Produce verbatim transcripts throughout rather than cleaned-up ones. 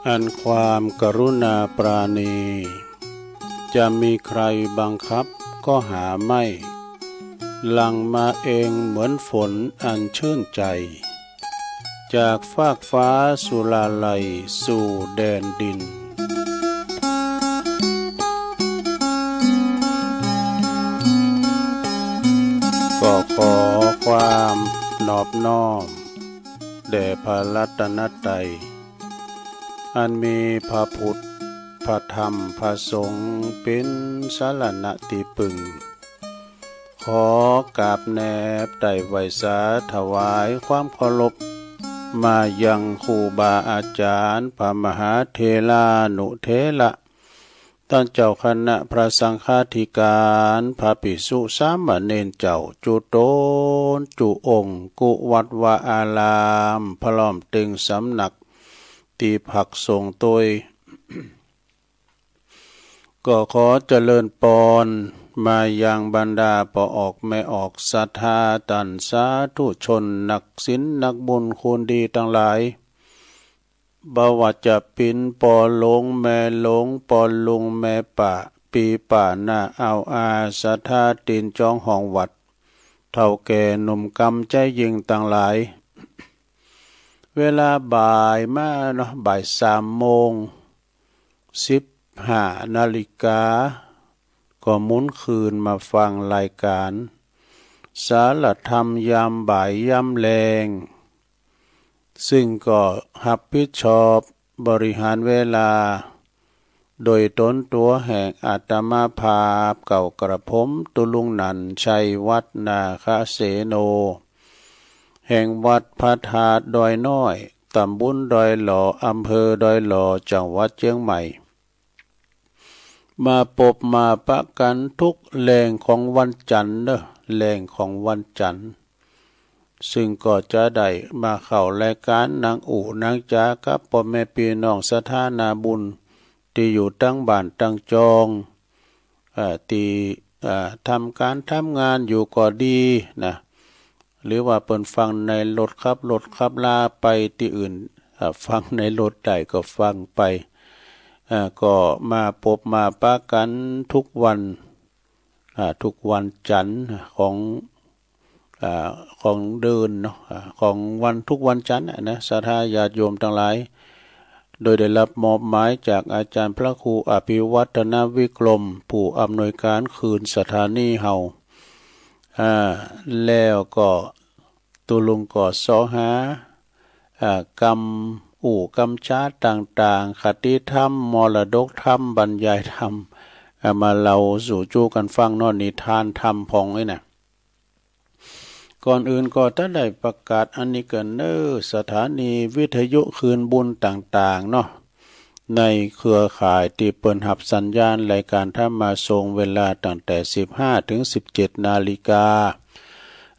อันความกรุณาปราณี จะมีใครบังคับก็หาไม่ หลั่งมาเองเหมือนฝนอันชื่นใจ จากฟากฟ้าสุราลัยสู่แดนดิน ก็ขอความนอบน้อมแด่พระรัตนตรัย อันมีพระพุทธ พระธรรม พระสงฆ์ เป็นสรณะที่พึ่ง ขอกราบแนบไต่ไหว้สาถวายความเคารพ มายังครูบาอาจารย์ พระมหาเถรานุเถระ ต้านเจ้าคณะพระสังฆาธิการ พระภิกษุสามเณรเจ้า จุตนจุองค์ กู้วัดวาอาราม พร้อมเต็งสำนัก ตี้พักสงฆ์โตย ก็ขอเจริญปอน มายังบรรดาป้อออกแม่ออกศรัทธา ต้านสาธุชน นักศีลนักบุญคุณดีตังหลาย บ่ว่าจะเป๋นป้อหลวงแม่หลวง ป้อลุงแม่ป้า ปี้ป้าน้าอาวอา ศรัทธาตี๋นจองห้องวัด เฒ่าแก่หนุ่มกำใจ๊ยิ่งตังหลาย เวลาบ่ายมาเนาะ บ่ายสามโมง สิบห้านาฬิกา ก็หมุนคืนมาฟังรายการสารธรรมยามบ่ายยามแลง ซึ่งก็ฮับผิดชอบบริหารเวลา โดยตนตั๋วแห่งอาตมาภาพเก่ากระผม ตุลุงหนั่นชัย วัดนาคเสโน แห่งวัดพระธาตุดอยน้อย ตำบลดอยหล่อ อำเภอดอยหล่อ จังหวัดเจียงใหม่ มาปบมาปะกั๋นทุกแลงของวันจันทร์เนอะ แลงของวันจันทร์ ซึ่งก็จะได้มาเข้ารายการนั่งอู้นั่งจ๋ากับป้อแม่ปี้น้องศรัทธานาบุญ ตี้อยู่ตังบ้านตังจอง เอ่อ ตี้ เอ่อ ทำก๋านทำงานอยู่ก็ดีนะ หรือว่าเปิ้นฟังในรถขับรถขับลาไปตี้อื่น เอ่อ ฟังในรถได้ก็ฟังไป เอ่อ ก็มาปบมาปะกั๋นทุกวัน อ่า ทุกวันจันทร์ของ อ่า ของเดือนเนาะ อ่า ของวันทุกวันจันทร์น่ะนะ ศรัทธาญาติโยมตังหลาย โดยได้รับมอบหมายจากอาจารย์พระครูอภิวัฒนวิกรม ผู้อำนวยการคืนสถานีเฮา อ่า แล้วก็ ตุลุงก็เซาะหา อ่า กำอู้กำจ๋าต่างๆ คติธรรม มรดกธรรม บรรยายธรรม อ่า มาเล่าสู่จู้กั๋นฟังเนาะ นิทานธรรมพ่องเอ้ยนะ ก่อนอื่นก็จะได้ประกาศอันนี้ก่อนเนอะ สถานีวิทยุคืนบุญต่างๆ เนาะ ในเครือข่ายตี้เปิ้นฮับสัญญาณรายการธรรมะส่งเวลาตั้งแต่สิบห้าถึงสิบเจ็ดนาฬิกา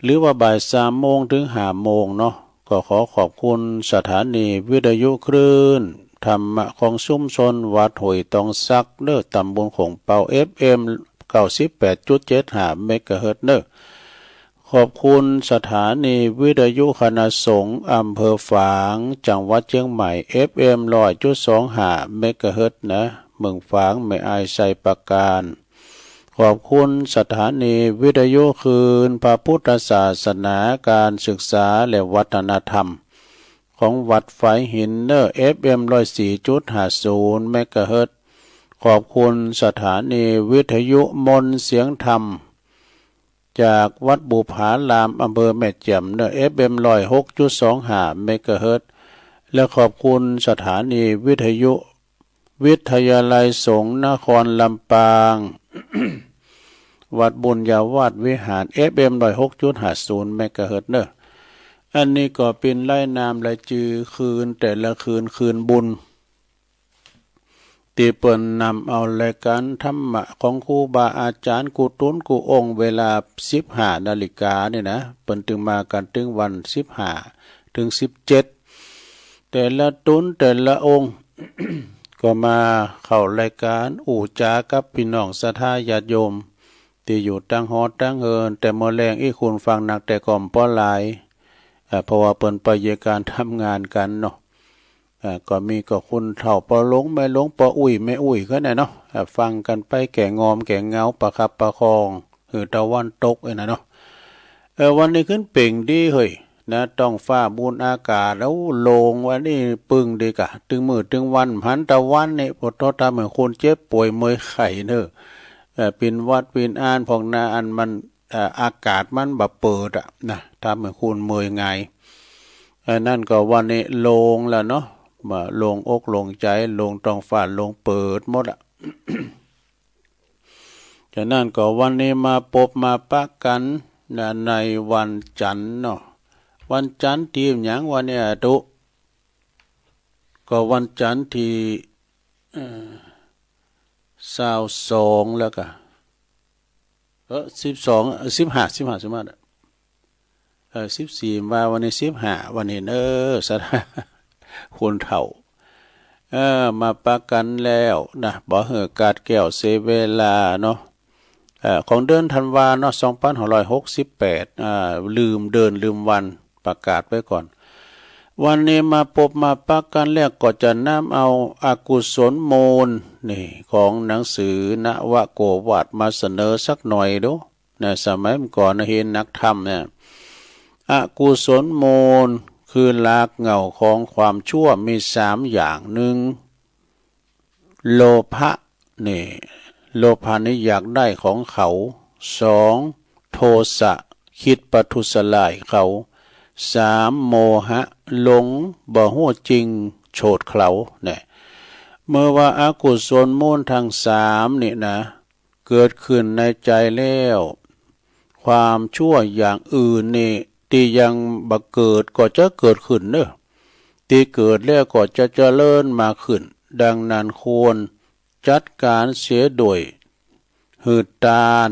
หรือว่าบ่ายสามโมงถึงห้าโมงเนาะ ก็ขอขอบคุณสถานีวิทยุคลื่นธรรมะของชุมชนวัดห้วยตองสักเนอะ ตำบลโข่งเปา เอฟเอ็ม เก้าสิบแปดจุดเจ็ดห้าเมกะเฮิรตซ์เนอะ ขอบคุณสถานีวิทยุคณะสงฆ์อำเภอฝาง จังหวัดเชียงใหม่ เอฟเอ็ม ร้อยจุดสองห้าเมกะเฮิรตซ์นะ เมืองฝาง แม่อาย ไชยปราการ ขอบคุณสถานีวิทยุคลื่นพระพุทธศาสนา การศึกษาและวัฒนธรรม ของวัดฝายหินเนอะ เอฟเอ็ม ร้อยสี่จุดห้าศูนย์เมกะเฮิรตซ์ ขอบคุณสถานีวิทยุมนต์เสียงธรรม จากวัดบุปผาราม อำเภอแม่แจ่มเนอะ เอฟเอ็ม ร้อยหกจุดสองห้าเมกะเฮิรตซ์ และขอบคุณสถานีวิทยุวิทยาลัยสงฆ์นครลำปาง วัดบุญญาวาสวิหาร เอฟเอ็ม ร้อยหกจุดห้าศูนย์เมกะเฮิรตซ์เนอะ อันนี้ก็เป๋นรายนามรายจื้อคืนแต่ละคืน คืนบุญ ตี้เปิ้นนำเอารายการธรรมะของครูบาอาจ๋ารย์กู้ตนกู้องค์ เวลาสิบห้านาฬิกานี่นะ เปิ้นตึงมากั๋นตึงวันสิบห้าถึงสิบเจ็ด แต่ละตนแต่ละองค์ ก็มาเข้ารายการอู้จ๋ากับปี้น้องศรัทธาญาติโยม ตี้อยู่ตังหอตังเฮือน แต่เมื่อแลงอี้คุณฟังนักแต่ก็บ่หลาย อ่า เพราะว่าเปิ้นไปเยียะก๋านทำงานกั๋นเนาะ อ่า ก็มีก็คุณเฒ่าป้อหลวงแม่หลวง ป้ออุ๊ยแม่อุ๊ยก็ได้เนาะ อ่า ฟังกั๋นไปแก่งอมแก่เหงา ประคับประคอง หื้อตะวันตกเอ้ยนะเนาะ เออ วันนี้ขึ้นเป๋งดีเฮ้ย นะ ท้องฟ้าบุญอากาศ โอ้ โล่ง วันนี้ปึ้งดีกะ ตึงมื้อตึงวันหันตะวันนี่ ปวดท้องตาเหมือนคนเจ็บป่วยเมื่อยไข้เนอะ เอ่อ ปิ่นหวัดปิ่นอ่านพองนา อันมัน เอ่อ อากาศมันบ่เปิดอะนะ ทำให้คนเมื่อยง่าย เอ่อ นั่นก็วันนี้โล่งแล้วเนาะ มาโล่งอกโล่งใจ โล่งท้องฟ้า โล่งเปิดหมดอะ ฉะนั้นก็วันนี้มาปบมาปะกันนะ ในวันจันทร์เนาะ วันจันทร์ที่หยังวันนี้อะตุ ก็วันจันทร์ที่ เอ่อ ซาวสองแล้วก็ เออ สิบสอง เออ สิบห้า สิบห้า สิบห้า เออ สิบสี่ ว่าวันนี้สิบห้า วันนี้เนอะ สะ คนเฒ่า เออ มาปะกันแล้วนะ บ่หื้อกาดแก้วเสียเวลาเนาะ เอ่อ ของเดือนธันวาเนาะ สองพันห้าร้อยหกสิบแปด อ่า ลืมเดือนลืมวัน ประกาศไว้ก่อน วันนี้มาปบมาปะกันแล้วก็จะนำเอาอกุศลมูลนี่ ของหนังสือนวโกวาทมาเสนอสักหน่อยดู ในสมัยก่อนนะ เฮงนักธรรมเนี่ย อกุศลมูลคือรากเหง้าของความชั่วมีสามอย่าง หนึ่ง โลภะนี่ โลภะนี่อยากได้ของเขา สอง โทสะ คิดประทุษร้ายเขา สาม โมหะ หลงบ่ฮู้จริงโฉดเขลาเนี่ย เมื่อว่าอกุศลมูลทั้งสามนี่นะ เกิดขึ้นในใจแล้ว ความชั่วอย่างอื่นนี่ ที่ยังบ่เกิดก็จะเกิดขึ้นเนอะ ที่เกิดแล้วก็จะเจริญมากขึ้น ดังนั้นควรจัดการเสียด้วย คือทาน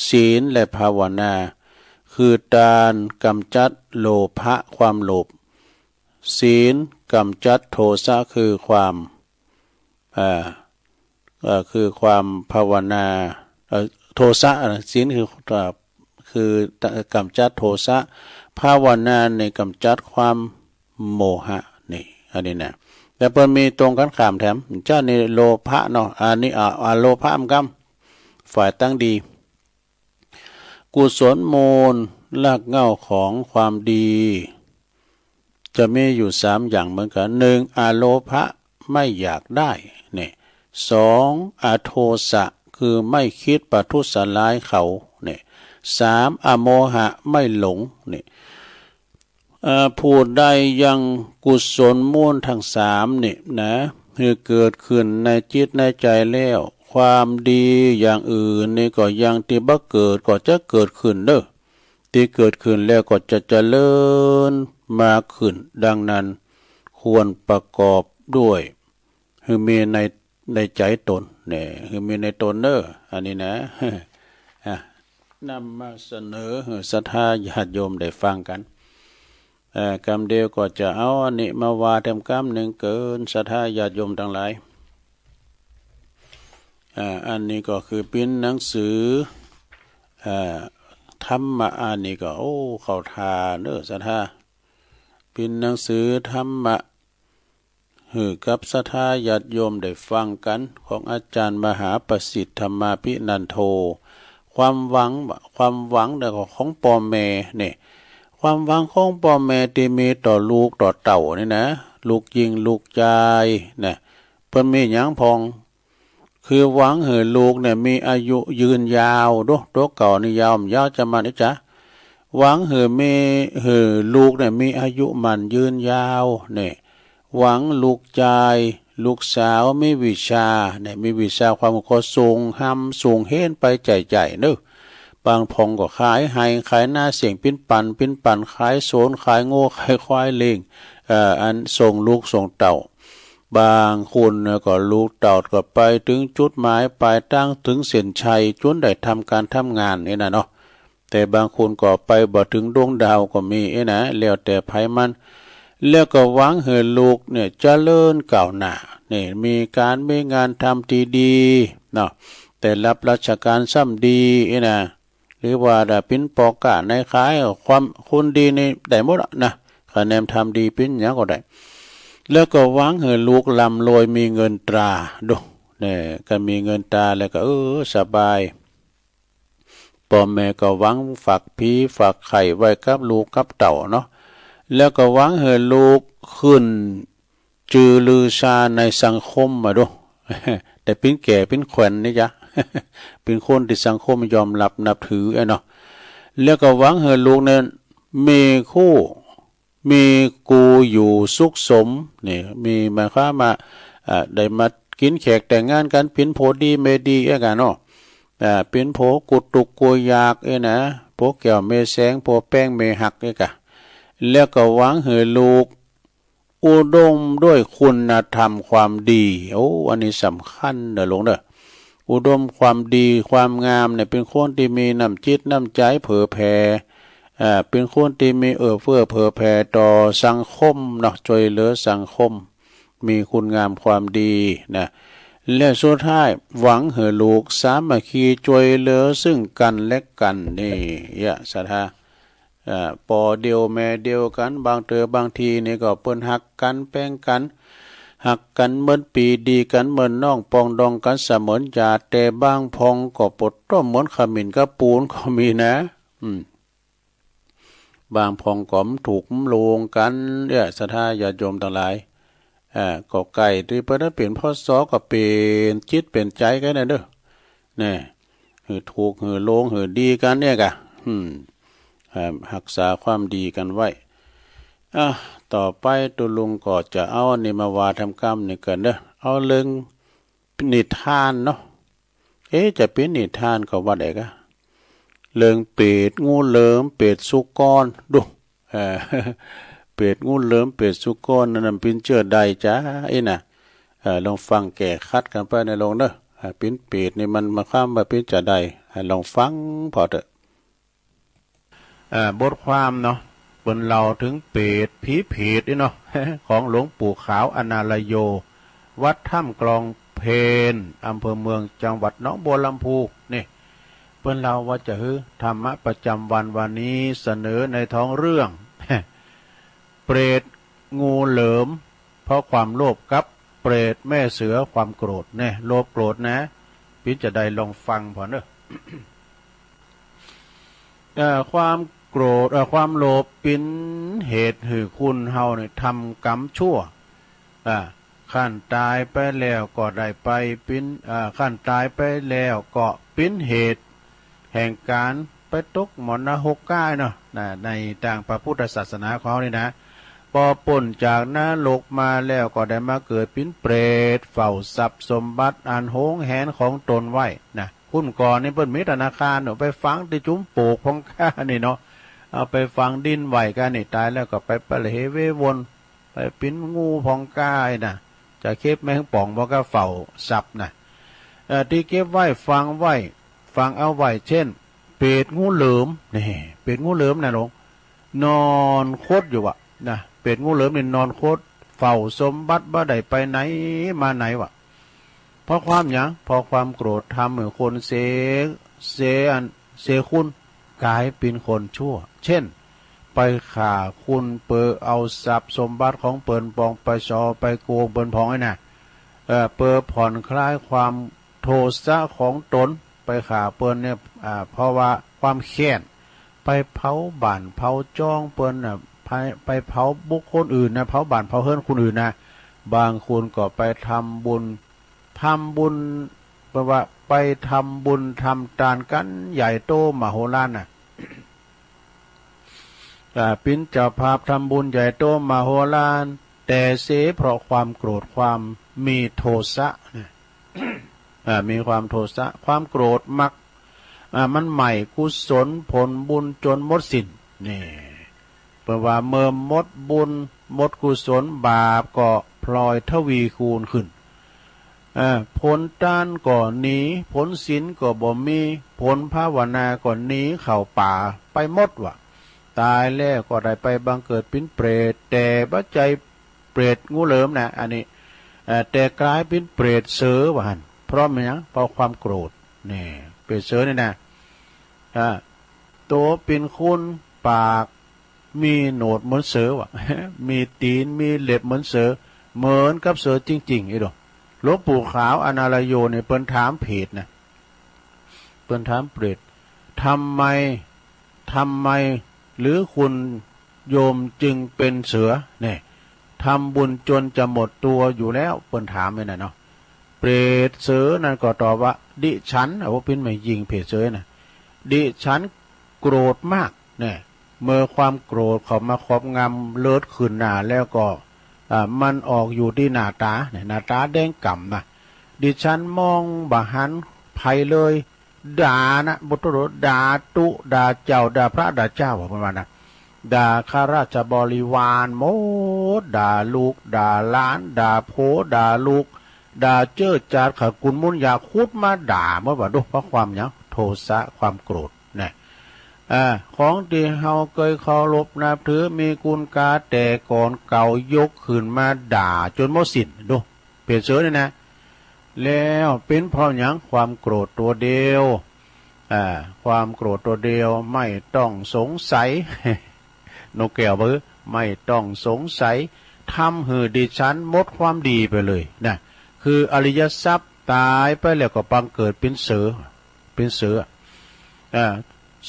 ศีลและภาวนา คือทานกำจัดโลภะ ความโลภ ศีลกำจัดโทสะ คือความ เอ่อ เอ่อ คือความภาวนา เอ่อ โทสะนะ ศีลคือ เอ่อ คือกำจัดโทสะ ภาวนานี่กำจัดความโมหะนี่ อันนี้นะ แล้วเปิ้นมีตรงกันข้ามแถม เจ้านี่โลภะเนาะ อันนี้ อ่า อโลภะเหมือนกัน ฝ่ายตั้งดี กุศลมูล รากเหง้าของความดี จะมีอยู่สามอย่างเหมือนกัน หนึ่ง อโลภะ ไม่อยากได้เนี่ย สอง อโทสะ คือไม่คิดประทุษร้ายเขาเนี่ย สาม อโมหะ ไม่หลงเนี่ย เอ่อ ผู้ใดยังกุศลมูลทั้งสามนี่นะ คือเกิดขึ้นในจิตในใจแล้ว ความดีอย่างอื่นนี่ก็ยังที่บ่เกิดก็จะเกิดขึ้นเด้อ ที่เกิดขึ้นแล้วก็จะเจริญมากขึ้น ดังนั้นควรประกอบด้วย คือมีใน ในใจตนเนี่ย คือมีในตนเนอะ อันนี้นะ อ่ะ นำมาเสนอให้ศรัทธาญาติโยมได้ฟังกัน เอ่อ กำเดียวก็จะเอาอันนี้มาว่าแถมกำหนึ่งเกินศรัทธาญาติโยมทั้งหลาย อ่า อันนี้ก็คือปิ้นหนังสือ อ่า ธรรมะ อันนี้ก็ โอ้ เข้าท่าเนอะศรัทธา ปิ้นหนังสือธรรมะ หื้อกับศรัทธาญาติโยมได้ฟังกัน ของอาจารย์มหาประสิทธิ์ธรรมาภินันโท ความหวัง ความหวังเด้อของป้อแม่นี่ ความหวังของป้อแม่ที่มีต่อลูกต่อเต้านี่นะ ลูกญิงลูกจายนะ เปิ้นมีหยังพ่อง คือหวังหื้อลูกเนี่ยมีอายุยืนยาว โด ตั๋วเก่านี่ยาว บ่ยาวจะมันอิจฉา หวังหื้อมี หื้อลูกเนี่ยมีอายุมั่นยืนยาวเนี่ย หวังลูกจาย ลูกสาวมีวิชาเนี่ย มีวิชาความรู้ก็ส่งฮ่ำส่งเฮียนไปใหญ่ๆ เนอะ บางพ่องก็ขายไฮ่ขายนาเสี้ยงปิ้นปัน ปิ้นปันขายโสน ขายงัว ขายควายเลี้ยง เอ่อ อันส่งลูกส่งเต้า บางคนเนี่ยก็ลูกเต้าก็ไปถึงจุดหมายปลายทาง ถึงเส้นชัย จนได้ทำการทำงานนี่นะเนาะ แต่บางคนก็ไปบ่ถึงดวงดาวก็มีนี่นะ แล้วแต่ไผมัน แล้วก็หวังหื้อลูกเนี่ยเจริญก้าวหน้า นี่มีการมีงานทำที่ดีเนาะ ได้รับราชการซ้ำดีนี่นะ หรือว่าได้ปิ้นป้อก๊านายขาย ความคนดีนี่ได้หมดอะนะ คะแนนทำดีปิ้นหยังก็ได้ แล้วก็หวังหื้อลูกร่ำรวยมีเงินตรา โด เนี่ย ก็มีเงินตราแล้วก็ เออ สบาย ป้อแม่ก็หวังฝากผีฝากไข่ไว้กับลูกกับเต้าเนาะ แล้วก็หวังหื้อลูกขึ้นจือลือชาในสังคมมา โด ได้ปิ้นแก่ปิ้นแขวนนี่จ๊ะ เป็นคนที่สังคมยอมรับนับถืออะเนาะ แล้วก็หวังให้ลูกเนี่ยมีคู่ มีกูอยู่สุขสม นี่ มีหมายความว่า อ่า ได้มากินแขกแต่งงานกัน เป็นผัวดีเมียดีเอ้ยกันเนาะ อ่า เป็นผัวกู้ทุกข์กู้ยากเอ้ยนะ ผัวแก้วเมียแสง ผัวแป้งเมียหักเอ้ยกะ แล้วก็หวังให้ลูก อุดมด้วยคุณธรรมความดี โอ้ อันนี้สำคัญเด้อลูกเด้อ อุดมความดีความงามเนี่ย เป็นคนที่มีน้ำจิตน้ำใจเผื่อแผ่ อ่า เป็นคนที่มีเอื้อเฟื้อเผื่อแผ่ต่อสังคมเนาะ ช่วยเหลือสังคม มีคุณงามความดีนะ และสุดท้ายหวังให้ลูกสามัคคีช่วยเหลือซึ่งกันและกัน นี่ เอ้ย ศรัทธา อ่า ปอเดียวแม่เดียวกัน บางเทื่อบางทีนี่ก็เปิ้นฮักกันแป้งกัน ฮักกันเหมือนปี้ ดีกันเหมือนน้อง ปองดองกันเสมือนญาติ แต่บางพ่องก็ปะโถเหมือนขมิ้นกับปูนก็มีนะ อืม บางพ่องก็มันถูกมันโลงกัน เอ้ย ศรัทธาญาติโยมทั้งหลาย อ่า ก็ใกล้ที่เปิ้นจะเปลี่ยน พ.ศ. ก็เปลี่ยนจิตเปลี่ยนใจกันนะเด้อ แน่ หื้อถูกหื้อโลงหื้อดีกันเนี่ยกะ อืม อ่า ฮักษาความดีกันไว้ อ่ะ ต่อไปตุ๊ลุงก็จะเอาอันนี้มาว่าทำกำนี่กันเด้อ เอาเรื่องนิทานเนาะ เอ๊ะ จะเป็นนิทานก็ว่าได้กะ เรื่องเปรตงูเหลือมเปรตสุกรดู เออ เปรตงูเหลือมเปรตสุกรนั่นนะ ปิ้นเจื้อใดจ้า เอ้ยนะ เออ ลองฟังแก้ขัดกันไปนะลูกเด้อ อ่า ปิ้นเปรตนี่มันหมายความว่าปิ้นจะใด อ่า ลองฟังผ่อเถอะ อ่า บทความเนาะ เปิ้นเล่าถึงเปรต ผีเปรตนี่เนาะ ของหลวงปู่ขาวอนาลโย วัดถ้ำกลองเพน อำเภอเมือง จังหวัดหนองบัวลำภู นี่ เปิ้นเล่าว่าจะหื้อ ธรรมะประจำวันวันนี้เสนอในท้องเรื่อง เปรตงูเหลือม เพราะความโลภ กับเปรตแม่เสือความโกรธ เนี่ย โลภโกรธนะ ปิ้นจะใดลองฟังผ่อเนอะ เอ่อ ความโกรธ เอ่อ ความโลภปิ้นเหตุหื้อคนเฮาเนี่ยทำกรรมชั่ว อ่า คันตายไปแล้วก็ได้ไปปิ้น อ่า คันตายไปแล้วก็ปิ้นเหตุแห่งการไปตกหม้อนรกก้าเนาะ นะ ในตางพระพุทธศาสนาของเฮานี่นะ ปอป๊นจากนรกมาแล้วก็ได้มาเกิดปิ้นเปรต เฝ้าทรัพย์สมบัติอันหวงแหนของตนไว้นะ คนก่อนนี่เปิ้นมีธนาคารเนาะ ไปฝังตี้จุมปูกพองก้านี่เนาะ เอาไปฝังดินไว้ก้านี่ ตายแล้วก็ไปปะเหลเววน ไปปิ้นงูพองก้านะ จะเก็บแมงป่องบ่ก็เฝ้าทรัพย์นะ เอ่อ ตี้เก็บไว้ฝังไว้ ฝังเอาไว้ เช่น เปรตงูเหลือม นี่ เปรตงูเหลือมนะหลวง นอนขดอยู่อะนะ เปรตงูเหลือมนี่นอนขด เฝ้าสมบัติบ่ได้ไปไหนมาไหนวะ เพราะความหยัง เพราะความโกรธทำให้คนเสีย เสียอัน เสียคุณ กลายเป็นคนชั่ว เช่น ไปฆ่าคนเปื้อเอาทรัพย์สมบัติของเปิ้นปอง ไปฉ้อไปโกงเปิ้นพองไอ้น่ะ เอ่อ เปื้อผ่อนคลายความโทสะของตน ไปฆ่าเปิ้นเนี่ย อ่า เพราะว่าความแค้น ไปเผาบ้านเผาจ้องเปิ้นน่ะ ไป ไปเผาบุคคลอื่นนะ เผาบ้านเผาเฮือนคนอื่นนะ บางคนก็ไปทำบุญ ทำบุญ แปลว่าไปทำบุญทำตานกันใหญ่โตมโหฬารน่ะ อ่า ปิ้นเจ้าภาพทำบุญใหญ่โตมโหฬาร แต่เสียเพราะความโกรธ ความมีโทสะนะ อ่า มีความโทสะ ความโกรธมัก อ่า มันไหม้กุศลผลบุญจนหมดสิ้น นี่ เปิ้นว่าเมื่อหมดบุญหมดกุศล บาปก็พลอยทวีคูณขึ้น อ่า ผลตานก็หนี ผลศีลก็บ่มี ผลภาวนาก็หนีเข้าป่าไปหมดวะ ตายแล้วก็ได้ไปบังเกิดปิ้นเปรต แต่บ่ใจ้เปรตงูเหลือมนะ อันนี้ เอ่อ แต่กลายปิ้นเปรตเสือว่าหั่น เพราะมันหยัง เพราะความโกรธ นี่ เปรตเสือนี่นะ อ่า โตปิ้นคน ปาก มีหนวดเหมือนเสือวะ มีตีน มีเล็บเหมือนเสือ เหมือนกับเสือจริงๆ อีโด หลวงปู่ขาวอนาลโยเนี่ยเปิ้นถามเปรตนะ เปิ้นถามเปรต ทำไม ทำไม หรือคุณโยมจึงเป็นเสือ เนี่ย ทำบุญจนจะหมดตัวอยู่แล้ว เปิ้นถามไว้น่ะเนาะ เปรตเสอนั่นก็ตอบว่า ดิฉัน โอ้ เป็นแม่ญิงเปรตเสอนะ ดิฉันโกรธมาก เนี่ย เมื่อความโกรธเข้ามาครอบงำเลือดขึ้นหน้าแล้วก็ อ่า มันออกอยู่ที่หน้าตา เนี่ย หน้าตาแดงก่ำนะ ดิฉันมองบ่หันใผเลย ด่านะ บ่โตโด ด่าตุ๊ ด่าเจ้า ด่าพระ ด่าเจ้า ว่าประมาณนั้น ด่าข้าราชบริวารหมด ด่าลูก ด่าหลาน ด่าผัว ด่าลูก ด่าเจ้อจาด ข้ากุนมุนยา ขุดมาด่าหมดว่า ดู เพราะความหยัง โทสะ ความโกรธ นะ อ่า ของตี้เฮาเกยเคารพนับถือ มีคุณค่าแต่ก่อน เก่ายกขึ้นมาด่าจนหมดสิ้น ดู เปรตเสอนี่นะ แล้วเป็นเพราะหยัง ความโกรธตัวเดียว อ่า ความโกรธตัวเดียว ไม่ต้องสงสัย นกแก้วว่า ไม่ต้องสงสัย ทำหื้อดิฉันหมดความดีไปเลยนะ คืออริยทรัพย์ ตายไปแล้วก็บังเกิดเป็นเสือ เป็นเสือ อ่า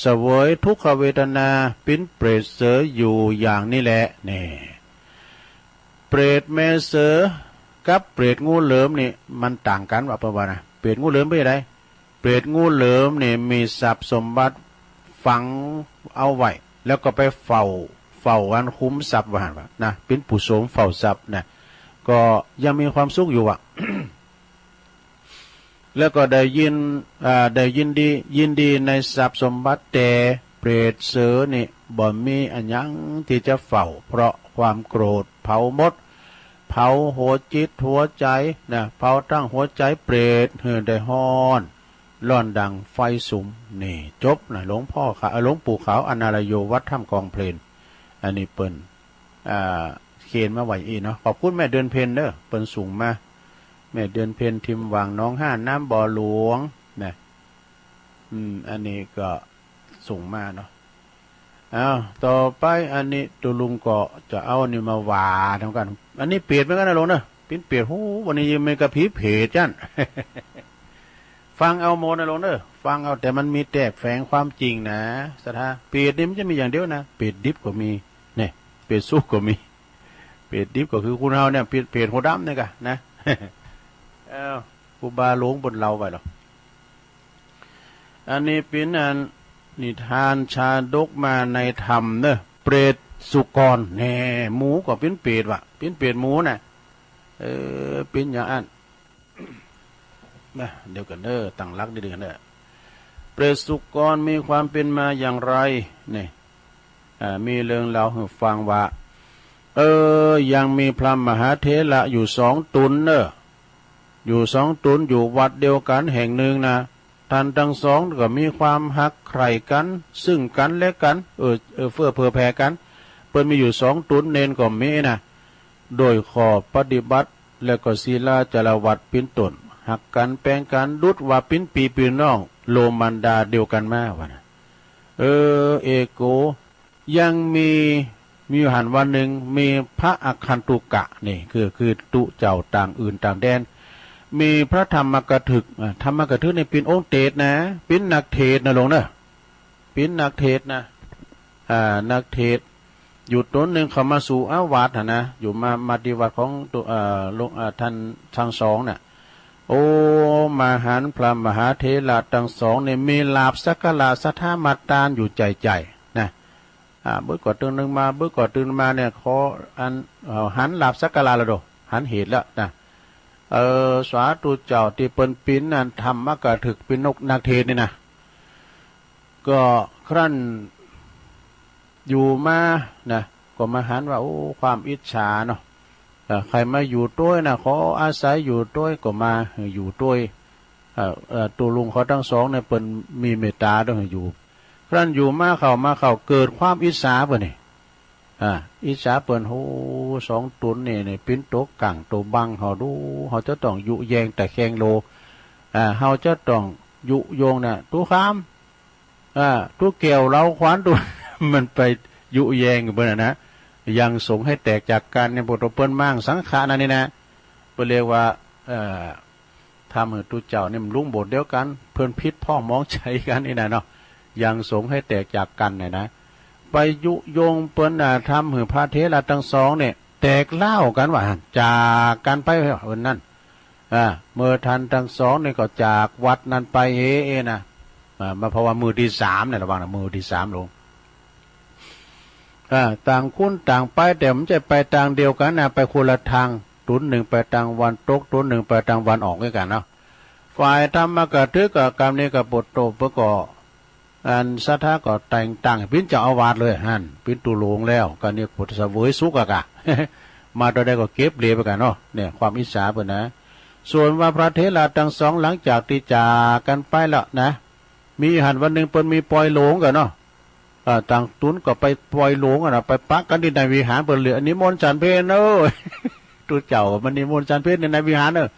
เสวยทุกขเวทนา เป็นเปรตเสออยู่อย่างนี้แหละ นี่ เปรตแม่เสือกับเปรตงูเหลือมนี่มันต่างกันว่า เปิ้นว่านะ เปรตงูเหลือมเป็นจั่งใด เปรตงูเหลือมนี่มีทรัพย์สมบัติฝังเอาไว้ แล้วก็ไปเฝ้า เฝ้าอันคุ้มทรัพย์ว่าหั่นว่านะ เป็นผู้โสมเฝ้าทรัพย์นะ ก็ยังมีความสุขอยู่อะ แล้วก็ได้ยิน อ่า ได้ยินดี ยินดีในทรัพย์สมบัติ แต่เปรตเสอนี่บ่มีอะหยังที่จะเฝ้า เพราะความโกรธเผาหมด เผาหัวจิตหัวใจนะ เผาทั้งหัวใจเปรตหื้อได้ฮ้อน ร้อนดังไฟสุม นี่จบนะ หลวงพ่อขาว เอ่อ หลวงปู่ขาวอนาลโย วัดถ้ำกองเพลน อันนี้เปิ้น อ่า เขียนมาไว้อี้เนาะ ขอบคุณแม่เดือนเพ็ญเด้อ เปิ้นส่งมา แม่เดือนเพ็ญ ทิมหว่างหนองห้า น้ำบ่อหลวงนะ อืม อันนี้ก็ส่งมาเนาะ อ้าว ต่อไปอันนี้ตุ๊ลุงก็จะเอานี่มาว่าเท่ากัน อันนี้เปรตเหมือนกันนะลุงเนอะ เป็นเปรต โห วันนี้ยังมีกระผีเปรตจ้าน ฟังเอาหมดนะลุงเนอะ ฟังเอา แต่มันมีแทรกแฝงความจริงนะ ศรัทธา เปรตนี่มันจะมีอย่างเดียวนะ เปรตดิบก็มี เนี่ย เปรตสุกก็มี เปรตดิบก็คือคนเฮาเนี่ย เปรต เปรตหัวดำเนี่ยกะนะ เอ้า ครูบาหลวงเปิ้นเล่าไว้หรอ อันนี้เป็นอันนิทานชาดกมาในธรรมเนอะ เปรตสุกร แน่ หมูก็เป็นเปรตว่ะ เป็นเปรตหมูน่ะ เออ เป็นอย่างอั้น นะ เดี๋ยวกันเด้อ ตั้งหลักดีๆกันเด้อ เปรตสุกรมีความเป็นมาอย่างไร นี่ อ่า มีเรื่องเล่าให้ฟังว่า เออ ยังมีพระมหาเถระอยู่สองตนเนอะ อยู่สองตน อยู่วัดเดียวกันแห่งหนึ่งนะ ท่านทั้งสองก็มีความฮักใคร่กัน ซึ่งกันและกัน เออ เออ เฟื้อเผื่อแผ่กัน เปิ้นมีอยู่สองตน เณรก็มีนะ โดยข้อปฏิบัติ และก็ศีลาจารวัตรเป็นต้น ฮักกันแปงกัน ดุจว่าเป็นปี้เป็นน้อง โลมารดาเดียวกันมา ว่านะ เออ เอโก ยังมี มีอยู่หั้นวันหนึ่ง มีพระอาคันตุกะ นี่คือ คือตุ๊เจ้าต่างอื่นต่างแดน มีพระธรรมกถึก อ่า ธรรมกถึกนี่เป็นองค์เตสนะ เป็นนักเทศน์นะลุงเนอะ เป็นนักเทศน์นะ อ่า นักเทศน์ อยู่ตนหนึ่งเขามาสู่อาวัตหั้นนะ อยู่มา มาที่วัดของตัว เอ่อ หลวง เอ่อ ท่านทั้งสองน่ะ โอ้ มาหันพระมหาเถระทั้งสองเนี่ย มีลาภสักการะศรัทธามาตานอยู่ใจ๋ๆ นะ อ่า เบิ่งก่อตื่นหนึ่งมา เบิ่งก่อตื่นมาเนี่ย ขออัน เอ่อ หันลาภสักการะแล้วโด หันเหตุแล้วนะ เออ สาธุเจ้า ที่เปิ้นปิ้นอันธรรมกถึก ปิ้นนกนักเทศน์นี่นะ ก็ครั้นอยู่มานะ ก็มาหันว่า โอ้ ความอิจฉาเนาะ เอ่อ ใครมาอยู่ด้วยนะ ขออาศัยอยู่ด้วย ก็มาอยู่ด้วย เอ่อ เอ่อ ตุ๊ลุงเขาทั้งสองเนี่ย เปิ้นมีเมตตาด้วยอยู่ ครั้นอยู่มาเข้ามาเข้า เกิดความอิจฉาเปิ้นนี่ อ่า อิจฉาเปิ้น โห สองตนนี่ นี่ปิ้นโตกั๋งโตบังเฮาดู เฮาจะต้องยุแยงตะแคงโล อ่า เฮาจะต้องยุยงน่ะ ตุ๊คาม อ่า ตุ๊แก้วเหล้าขวัญตุ๊ มันไปยุแยงเปิ้นน่ะนะ ยังสงฆ์ให้แตกจากกันเนี่ย พวกตัวเปิ้นมั่งสังฆะนั่นนี่นะ เปิ้นเรียกว่า เอ่อ ทำหื้อตุ๊เจ้านี่มันลุงโบสถ์เดียวกัน เปิ้นผิดพ้องมองใจ๋กันนี่นะเนาะ ยังสงฆ์ให้แตกจากกันเนี่ยนะ ไปยุยงเปิ้นน่ะ ทำหื้อพระเถระทั้งสองเนี่ย แตกร้าวกันว่า จากกันไปเปิ้นนั่น อ่า เมื่อท่านทั้งสองนี่ก็จากวัดนั้นไปเอเอนะ อ่า มาเพราะว่ามื้อที่สามเนี่ย ระวังนะ มื้อที่สามลง อ่า ต่างคนต่างไป แต่มันจะไปทางเดียวกันนะ ไปคนละทาง ตุนหนึ่งไปทางวันตก ตุนหนึ่งไปทางวันออกด้วยกันเนาะ ฝ่ายธรรมกถึกกับกรรมนี้กับปุตโตเพื่อก็ อันศรัทธาก็แต่งตั้งเป็นเจ้าอาวาสเลยหั่น เป็นตุหลงแล้ว ก็เนี่ยก็เสวยสุขอะกะ มาตอนใดก็เก็บเหรียญไปกันเนาะ เนี่ยความอิจฉาเปิ้นนะ ส่วนว่าพระเถระทั้งสองหลังจากที่จากกันไปแล้วนะ มีหั่นวันหนึ่งเปิ้นมีปอยหลงกันเนาะ เอ่อ ต่างตุนก็ไปปอยหลงกันนะ ไปปะกันที่ในวิหารเปิ้นเลย อันนี้มนต์ฉันเพลเนอะ ตุ๊เจ้ามันนิมนต์ฉันเพลในวิหารเนอะ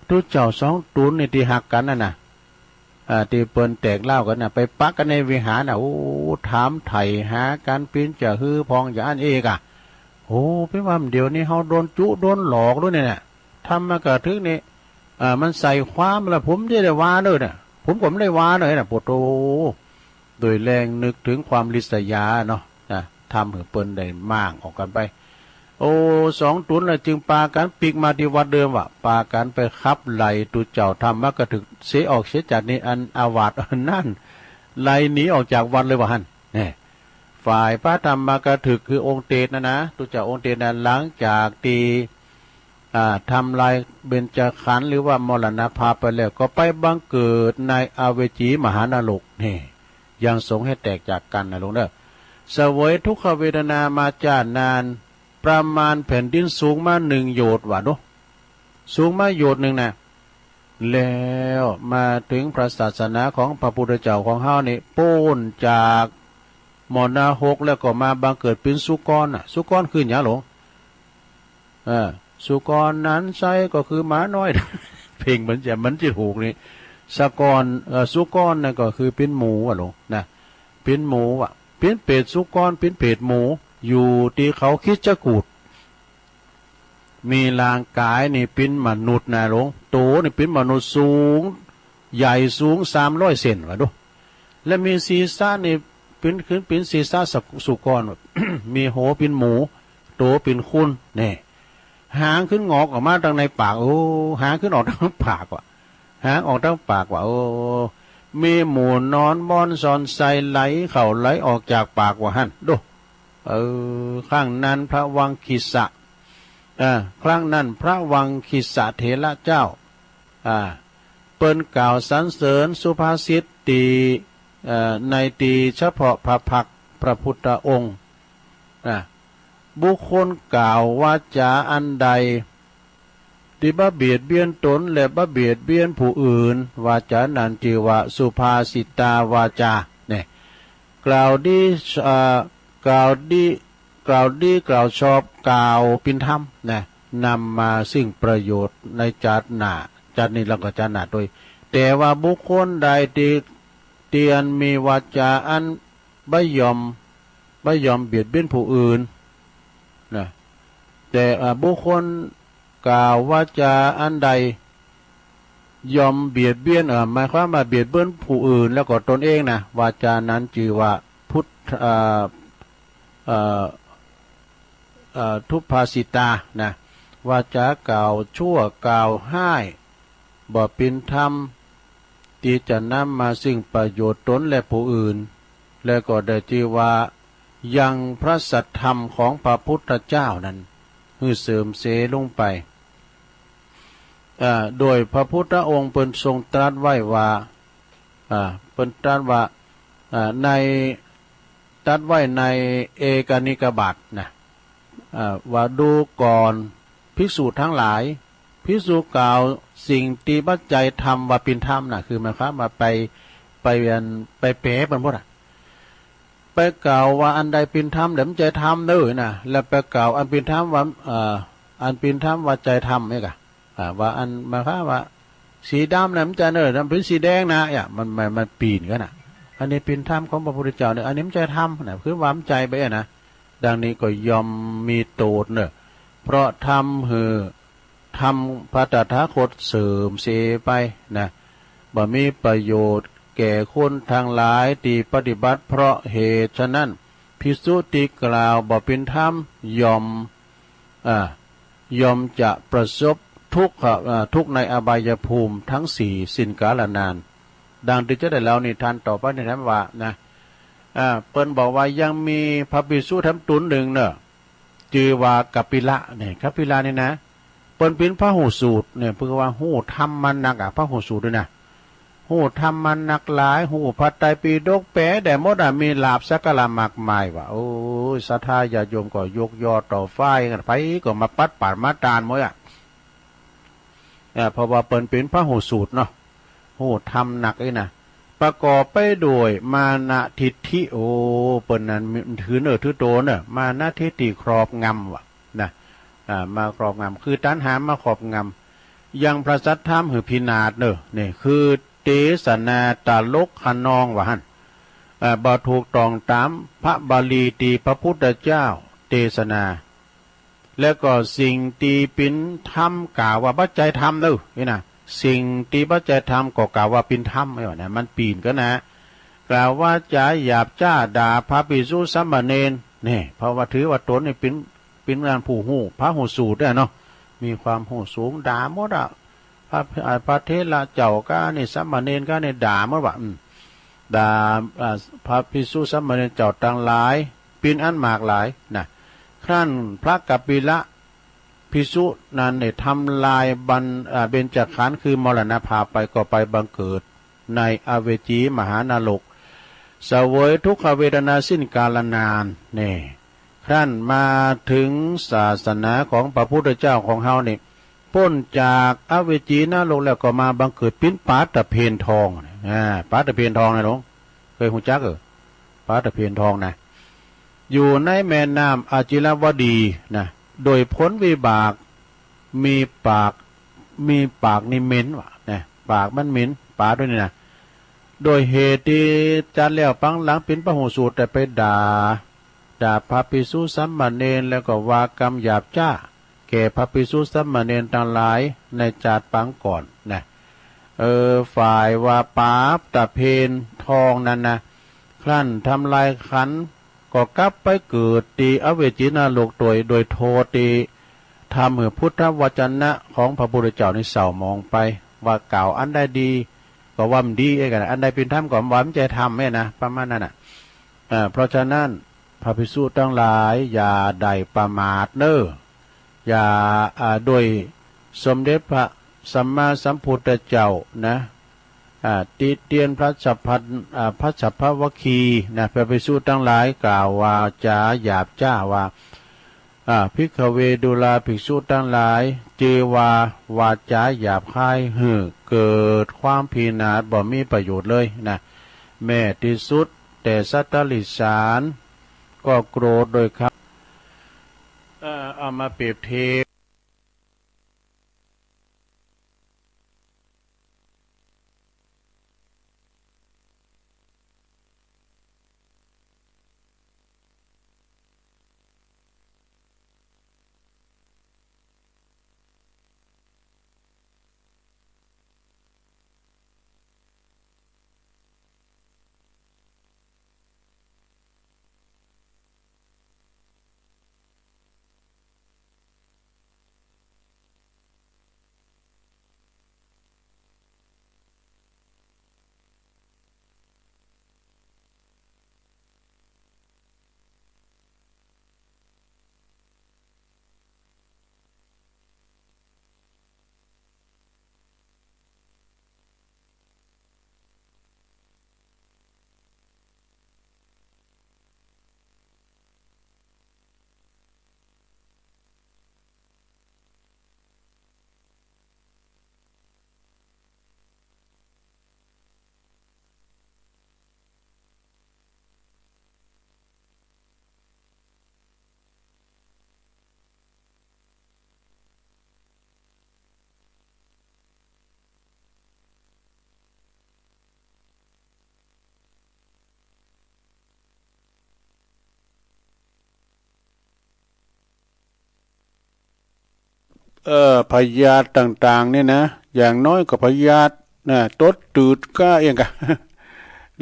ตุ๊เจ้าสองตุนนี่ที่ฮักกันนั่นน่ะ อ่า ที่เปิ้นแตกเหล้ากันน่ะ ไปปักกันในวิหารน่ะ โอ้ ถามไถ่หากัน ปิ้นจะหื้อพองอย่างอั้นเอกอะ โอ้ เปิ้นว่าเดี๋ยวนี้เฮาโดนจุโดนหลอกด้วยเนี่ยน่ะ ธรรมกถึกนี่ อ่า มันใส่ความแล้ว ผมจะได้ว่าเด้อน่ะ ผมก็ไม่ได้ว่าเด้อน่ะ โปโต โดยแรงนึกถึงความริษยาเนาะ นะ ทำให้เปิ้นได้ม่างออกกันไป โอ้ สองตุนน่ะจึงปากันปิ๊กมาที่วัดเดิมว่ะ ปากันไปขับไล่ตุ๊เจ้าธรรมกถึกเสียออกเสียจากในอันอาวาสอันนั้น ไล่หนีออกจากวัดเลยว่าหั่น แน่ ฝ่ายพระธรรมกถึกคือองค์เตสน่ะนะ ตุ๊เจ้าองค์เตสน่ะ หลังจากที่ อ่า ทำลายเบญจขันธ์หรือว่ามรณภาพไปแล้ว ก็ไปบังเกิดในอเวจีมหานรก นี่ ยังสงฆ์ให้แตกจากกันนะลุงเด้อ เสวยทุกขเวทนามาจ้านาน ประมาณแผ่นดินสูงมาหนึ่งโยชน์ว่าดู สูงมาโยชน์หนึ่งนะ แล้วมาถึงพระศาสนาของพระพุทธเจ้าของเฮานี่ ป๊นจากมรณะหกแล้วก็มาบังเกิดเป็นสุกรน่ะ สุกรคือหยังหลวง เออ สุกรนั้นไซร้ก็คือหมาน้อย เพ่งมันจะ มันจะถูกนี่ สะกร เอ่อ สุกรนั่นก็คือปิ้นหมูอะหลวงนะ ปิ้นหมูอะ ปิ้นเปรตสุกร ปิ้นเปรตหมู อยู่ที่เขาคิดจกูฏ มีร่างกายนี่ปิ้นมนุษย์นะหลวง โตนี่ปิ้นมนุษย์สูง ใหญ่สูงสามร้อยเซนว่าดู และมีศีรษะนี่ปิ้นขึ้นปิ้นศีรษะสุกร มีหัวปิ้นหมู โตปิ้นคน แน่ หางขึ้นงอกออกมาทางในปาก โอ้ หางขึ้นออกทางปากว่ะ หางออกทางปากว่ะ โอ้ มีหมูนอนบ่อนซ่อนไส้ไหลเข้าไหลออกจากปากว่าหั่น ดู เออ ครั้งนั้นพระวังคีสะ อ่า ครั้งนั้นพระวังคีสะเถระเจ้า อ่า เปิ้นกล่าวสรรเสริญสุภาษิตตี้ เอ่อ ในตี้เฉพาะพระพักตร์พระพุทธองค์ นะ บุคคลกล่าววาจาอันใด ตี้บ่เบียดเบียนตนและบ่เบียดเบียนผู้อื่น วาจานั้นจื้อว่าสุภาสิตาวาจา เนี่ย กล่าวดี เอ่อ กล่าวดี กล่าวดีกล่าวชอบ กล่าวเป๋นธรรมนะ นำมาซึ่งประโยชน์ในชาติหน้า ชาตินี้แล้วก็ชาติหน้าโดย แต่ว่าบุคคลใดตี้ เตียนมีวาจาอันบ่ยอม บ่ยอมเบียดเบียนผู้อื่นนะ แต่ อ่า บุคคลกล่าววาจาอันใดยอมเบียดเบียน เอ่อ หมายความว่าเบียดเบียนผู้อื่นแล้วก็ตนเองนะ วาจานั้นจื้อว่าพุทธ เอ่อ เอ่อ เอ่อ ทุพภาสิตานะ วาจากล่าวชั่วกล่าวฮ้าย บ่เป๋นธรรม ตี้จะนำมาซึ่งประโยชน์ตนและผู้อื่น และก็ได้จื้อว่ายังพระสัทธรรมของพระพุทธเจ้านั้นหื้อเสื่อมเสียลงไป อ่า โดยพระพุทธองค์เปิ้นทรงตรัสไว้ว่า อ่า เปิ้นตรัสว่า อ่า ใน ตรัสไว้ในเอกนิกบาตนะ อ่า ว่าดูก่อนภิกษุทั้งหลาย ภิกษุกล่าวสิ่งตี้บ่ใจ้ธรรมว่าเป๋นธรรมนะ คือหมายความว่าไป ไปอัน ไปแป๋เปิ้นพุ้นน่ะ ไปกล่าวว่าอันใดเป๋นธรรม แล้วบ่ใจ้ธรรมเน้อนะ แล้วไปกล่าวอันเป๋นธรรมว่า เอ่อ อันเป๋นธรรมว่าใจ้ธรรมนี่กะ อ่า ว่าอัน หมายความว่า สีดำนะมันจะเนินมันเป็นสีแดงนะ เนี่ย มัน มัน มันเป๋นกั๋นนะ อันนี้เป๋นธรรมของพระพุทธเจ้าเนี่ย อันนี้มันจะธรรมนะ คือว่ามันใจ้ไปอะนะ ดังนี้ก็ย่อมมีโต้ษเนอะ เพราะทำหื้อธรรมพระตถาคตเสื่อมเสียไปนะ บ่มีประโยชน์แก่คนทั้งหลายที่ปฏิบัติ เพราะเหตุฉะนั้น ภิกษุที่กล่าวบ่เป๋นธรรมย่อม อ่า ย่อมจะประสบ ทุกข์ เอ่อ ทุกข์ในอบายภูมิทั้งสี่สิ้นกาลนาน ดังที่จะได้เล่านิทานต่อไปนี้แถมว่านะ อ่า เปิ้นบอกว่ายังมีพระภิกษุแถมตนหนึ่งเนอะ จื่อว่ากัปปิละเนี่ย กัปปิละนี่นะ เปิ้นเป๋นพระฮู้สูตรเนี่ย เปิ้นว่าฮู้ธรรมมานักอะ พระฮู้สูตรนี่นะ ฮู้ธรรมมานักหลาย ฮู้พระไตรปิฎกแปลได้หมดอะ มีลาภสักการะมากมายว่ะ โอ้ย ศรัทธาญาติโยมก็ยกยอต่อฟ้ายกัน ไผก็มาปัดปาดมาตานหมดอะ เอ่อ เพราะว่าเปิ้นเป๋นพระฮู้สูตรเนาะ ฮู้ธรรมนักอี้นะ ประกอบไปด้วยมานะทิฏฐิ โอ้ เปิ้นนั้นถือเนื้อถือโตเนอะ มานะทิฏฐิครอบงำว่ะนะ อ่า มาครอบงำ คือตัณหามาครอบงำ ยังพระสัทธรรมหื้อพินาศเนอะ นี่คือเตสนาตลกคะนองว่าหั่น เอ่อ บ่ถูกต้องตามพระบาลีตี้พระพุทธเจ้าเตสนา แล้วก็สิ่งตี้เป๋นธรรมกล่าวว่าบ่ใจ้ธรรมเนอะ นี่นะ สิ่งตี้บ่ใจ้ธรรมก็กล่าวว่าเป๋นธรรม ไอ้ว่านะ มันปีนกันนะ กล่าววาจาหยาบจ๊าด่าพระภิกษุสามเณร นี่ เพราะว่าถือว่าตนนี่เป๋น เป๋นอันผู้ฮู้ พระฮู้สูตรเนี่ยเนาะ มีความฮู้สูง ด่าหมดอะ พระ อ่า พระเถระเจ้าก้านี่ สามเณรก้านี่ ด่าหมดว่ะ อืม ด่า อ่า พระภิกษุสามเณรเจ้าตังหลาย เป๋นอันมากหลายนะ ครั้นพระกัปปิละภิกษุนั้นเนี่ย ทำลายบัน อ่า เบญจขันธ์ คือมรณภาพไป ก็ไปบังเกิดในอเวจีมหานรก เสวยทุกขเวทนาสิ้นกาลนาน นี่ ครั้นมาถึงศาสนาของพระพุทธเจ้าของเฮานี่ ป๊นจากอเวจีนรกแล้วก็มาบังเกิดเป๋นป๋าตะเภนทอง อ่า ป๋าตะเภนทองนะหลวง เคยฮู้จักเออ ป๋าตะเภนทองนะ อยู่ในแม่น้ำอจิรวดีนะ โดยผลวิบาก มีปาก มีปากนี่เหม็นว่ะนะ ปากมันเหม็น ป๋าตัวนี้นะ โดยเหตุตี้จัดแล้วปังหลังเป๋นพระฮู้สูตร แต่ไปด่า ด่าพระภิกษุสามเณร แล้วก็ว่ากำหยาบจ๊า แก่พระภิกษุสามเณรตังหลายในจาติปางก่อนนะ เออ ฝ่ายว่าป๋าตะเภนทองนั้นนะ ครั้นทำลายขันธ์ ก็กลับไปเกิดตี้อเวจีนรกโดย โดยโทษตี้ทำหื้อพุทธวจนะของพระพุทธเจ้านี่เศร้าหมองไป ว่ากล่าวอันใดดีก็ว่าบ่ดีเองกัน อันใดเป๋นธรรมก็ว่าบ่ใจ้ธรรมเนี่ยนะ ประมาณนั้นน่ะ อ่า เพราะฉะนั้นพระภิกษุตังหลายอย่าได้ประมาทเน่อ อย่า อ่า โดยสมเด็จพระสัมมาสัมพุทธเจ้านะ อ่า ติเตียนพระสัพพัน อ่า พระสัพพวัคคีย์นะ พระภิกษุตังหลายกล่าววาจ๋าหยาบจ๊าว่า อ่า ภิกขเว ดูราภิกษุตังหลาย จื่อว่าวาจ๋าหยาบคายหื้อเกิดความพินาศบ่มีประโยชน์เลยนะ แม้ตี้สุดแต่สัตว์ติรัจฉานก็โกรธโดยคำ เอ่อ เอามาเปรียบเทียบ เอ่อ พยาธิต่างๆ นี่นะ อย่างน้อยก็พยาธินะ ตดตืดก้าเองกะ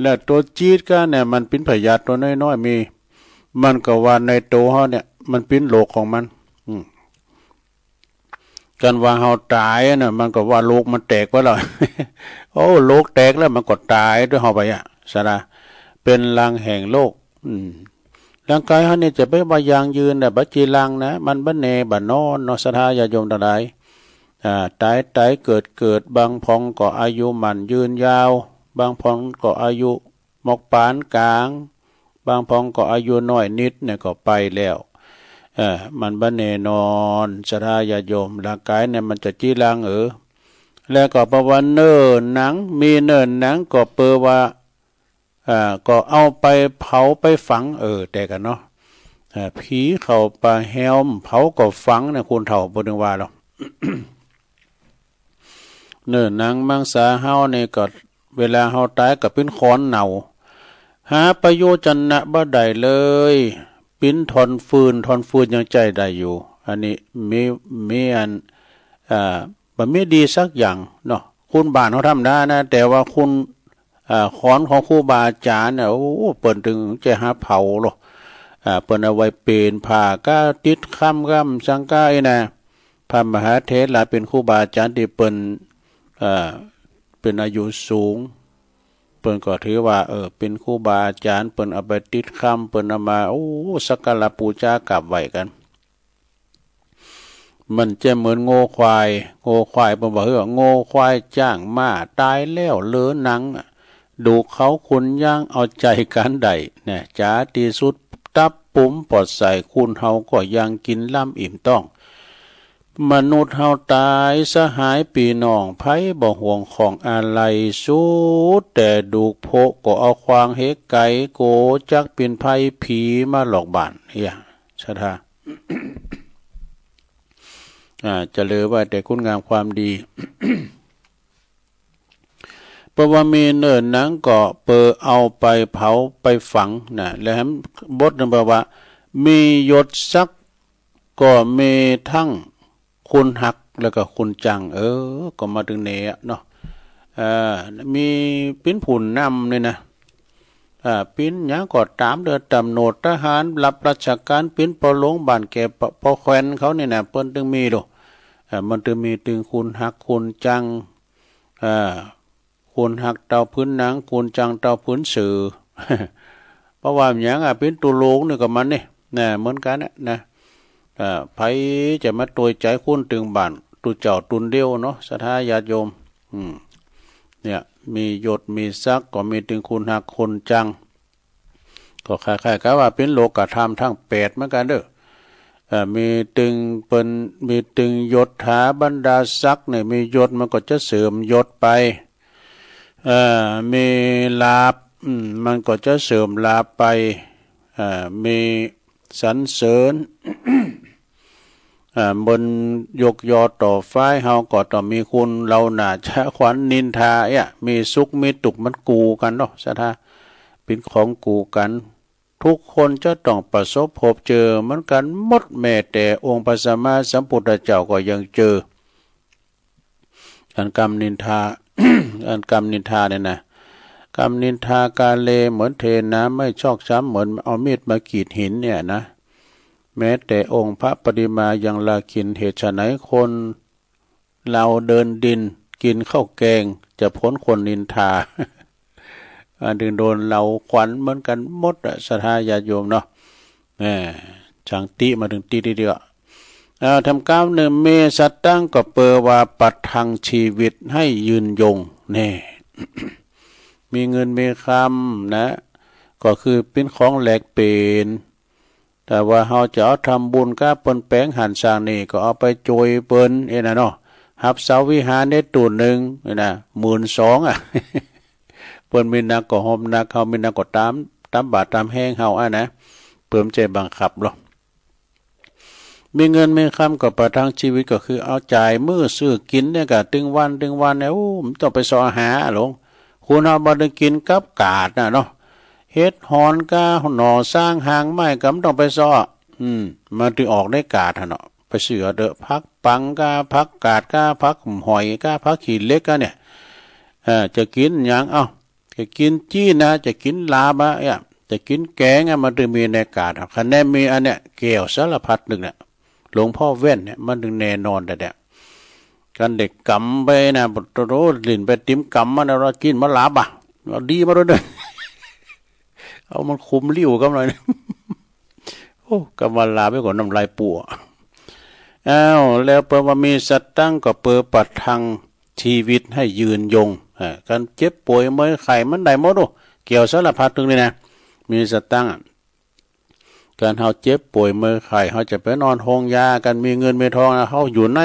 แล้วตดจี๊ดก้าเนี่ย มันเป๋นพยาธิตัวน้อยๆ มี มันก็ว่าในตัวเฮาเนี่ย มันเป๋นโรคของมัน อืม ค ต้านว่าเฮาต๋ายนะ มันก็ว่าโลกมันแตกไปแล้ว โอ้ โลกแตกแล้ว มันก็ต๋ายตวยเฮาไปอะ สะดา เป๋นหลังแห่งโลก อืม ร่างก๋ายเฮานี่จะไปว่ายั่งยืนนะ บ่จีรังนะ มันบ่แน่บ่นอนเนาะ ศรัทธาญาติโยมตังหลาย อ่า ต๋ายต๋ายเกิดเกิด บางพองก็อายุมั่นยืนยาว บางพองก็อายุหมอกปานกลาง บางพองก็อายุน้อยนิดเนี่ยก็ไปแล้ว เออ มันบ่แน่นอน ศรัทธาญาติโยม ร่างก๋ายเนี่ยมันจะจีรังเออ แล้วก็เปิ้นว่าเนื้อหนัง มีเนื้อหนังก็เปิ้นว่า อ่า ก็เอาไปเผาไปฝัง เออ แต่กันเนาะ อ่า ผีเข้าป่าแฮว เผาก็ฝังเนี่ย คนเฒ่าเปิ้นว่าแล้ว เนื้อหนังมังสาเฮานี่ก็ เวลาเฮาต๋ายก็เป๋นขอนเน่า หาประโยชน์จะนะบ่ได้เลย เป๋นถ่อนฟืน ถ่อนฟืนยังใจ๊ได้อยู่ อันนี้มี มีอัน อ่า บ่มีดีสักอย่างเนาะ คนบ้านเฮาธรรมดานะ แต่ว่าคน อ่า ขอนของครูบาอาจ๋ารย์เนี่ย โอ้ เปิ้นตึงจะหาเผาโลด อ่า เปิ้นเอาไว้เป๋นผ้าก้า ติดคำก้า สังก้าอี้นะ พระมหาเถระเป๋นครูบาอาจ๋ารย์ตี้เปิ้น อ่า เป๋นอายุสูง เปิ้นก็ถือว่า เออ เป๋นครูบาอาจ๋ารย์ เปิ้นเอาไปติดคำ เปิ้นเอามา โอ้ สักการะปู๋จากราบไหว้กัน มันจะเหมือนงัวควาย งัวควาย เปิ้นว่า เฮ้อ งัวควายจ้างม้าต๋ายแล้วเหลือหนัง ดูกเขาขนยางเอาใจ๊กันได้นะ จ๋าตี้สุด ตับปุ๋มปอดใส คนเฮาก็ยังกิ๋นล้ำอิ่มต๊อง มนุษย์เฮาต๋าย สหายปี้น้อง ไผบ่ห่วงของอะไร สุดแต่ดูกโพะ ก็เอาขว้างเหไก โกจักเป๋นไผ ผีมาหลอกบ้าน เอี้ย ศรัทธา อ่า จะเหลือไว้แต่คุณงามความดี เปิ้นว่ามีเนื้อหนังก็เปิ้นเอาไปเผาไปฝังนะ แล้วแหมบทหนึ่งเปิ้นว่า มียศศักดิ์ก็มีทั้งคุณฮักแล้วก็คุณจัง เออ ก็มาตึงเน่เนาะ เอ่อ มีเป๋นผู้นำนี่นะ อ่า เป๋นหยังก็ต๋ามเด้อ ตำรวจ ทหาร รับราชการ เป๋นป้อหลวงบ้านแก่ป้อ ป้อแขวนเขานี่นะ เปิ้นตึงมีโลด อ่า มันตึงมีตึงคุณฮักคุณจัง อ่า คุณฮักเต้าผืนหนัง คุณจังเต้าผืนเสือ เพราะว่าหยังอ่ะ เป๋นตุโลงนี่ก็มันนี่นะ เหมือนกั๋นนะ นะ อ่า ไผจะมาตวยใจ๋คนตึงบ้าน ตุ๊เจ้าตนเดียวเนาะ ศรัทธาญาติโยม อืม เนี่ย มียศมีศักดิ์ก็มีตึงคุณฮักคุณจัง ก็คล้ายๆ กับว่าเป๋นโลกธรรมทั้งแปดเหมือนกั๋นเด้อ เอ่อ มีตึงเปิ้น มีตึงยศถาบรรดาศักดิ์เนี่ย มียศมันก็จะเสริมยศไป เอ่อ มีลาภ อืม มันก็จะเสริมลาภไป เอ่อ มีสรรเสริญ อ่า บนยกยอต่อฝ่ายเฮาก็ต้องมีคุณเล่าหน้าจะขวัญนินทา เอี้ย มีสุขมีตุ๊กข์มันกู่กั๋นเนาะ ศรัทธา เป๋นของกู่กั๋น ทุกคนจะต้องประสบพบเจอเหมือนกั๋นหมด แม้แต่องค์พระสัมมาสัมพุทธเจ้าก็ยังเจอ อันกำนินทา อันกำนินทาเนี่ยนะ กำนินทากาเล เหมือนเทน้ำให้ชอกช้ำ เหมือนเอามีดมากรีดหินเนี่ยนะ แม้แต่องค์พระปฏิมายังลาคิน เหตุไฉนคนเราเดินดินกินข้าวแกง จะพ้นคนนินทา อันถึงโดนเล่าขวัญเหมือนกั๋นหมดอะ ศรัทธาญาติโยมเนาะ แหม ฉังติมาถึงติทีเดียว เอ่อ ทำก้าวหนึ่ง เมสัตตัง ก็เปลว่าประทังชีวิตให้ยืนยง แน่ มีเงินมีคำนะ ก็คือเป๋นของแลกเปลี่ยน แต่ว่าเฮาจะเอาทำบุญกับเปิ้นแป๋งหั้นสร้างนี่ ก็เอาไปโจยเปิ้น เอ้ยนะเนาะ ฮับเสาวิหารได้ตู้หนึ่ง เอ้ยนะ หมื่นสองอะ เปิ้นมีหนักก็โฮมหนัก เฮามีหนักก็ต๋าม ต๋ามบาตรต๋ามแฮงเฮาอะนะ เปิ้นบ่ใจ้บังคับหรอก มีเงินมีคำก็ประทังชีวิต ก็คือเอาจ่ายมื้อซื้อกิ๋นเนี่ย ก็ตึงวันตึงวันเนี่ย โอ้ บ่ต้องไปเซาะหาหลง คนเฮาบ่ได้กิ๋นกับกาดนะเนาะ เห็ดหอนก้า หน่อซาง หางไม้ ก็บ่ต้องไปเซาะ อืม มันตึงออกในกาดหั้นเนาะ ไปซื้อเอาเต๊อะ ผักปังก้า ผักกาดก้า ผักหอยก้า ผักขี้เหล็กก้าเนี่ย เอ่อ จะกิ๋นหยัง เอ้า จะกิ๋นจี้นะ จะกิ๋นลาบอะ เอ้ย จะกิ๋นแก๋งอะ มันตึงมีในกาด คะแนนมีอันเนี้ย แก้วสารพัดนึกเนี่ย หลวงพ่อแว่นเนี่ย มันตึงแน่นอนแต่เนี่ย กันเด็กกำไปนะ โตโตหลินไปติมกำมัน เอากินมาหลาบอ่ะ เอาดีมาด้วยเด้อ เอามันคุมลิ้วกำหน่อยนะ โอ้ กำว่าหลาบไปก่อน น้ำลายปัว อ้าว แล้วเปิ้นว่ามีสตังค์ก็เปิ้นประทังชีวิตให้ยืนยง อ่า การเจ็บป่วยเมื่อยไข้มันได้หมดโอ้ เกี่ยวสารพัดตึงนี่นะ มีสตังค์อะ การเฮาเจ็บป่วยเมื่อยไข้ เฮาจะไปนอนโฮงยา กันมีเงินมีทองนะ เฮาอยู่ใน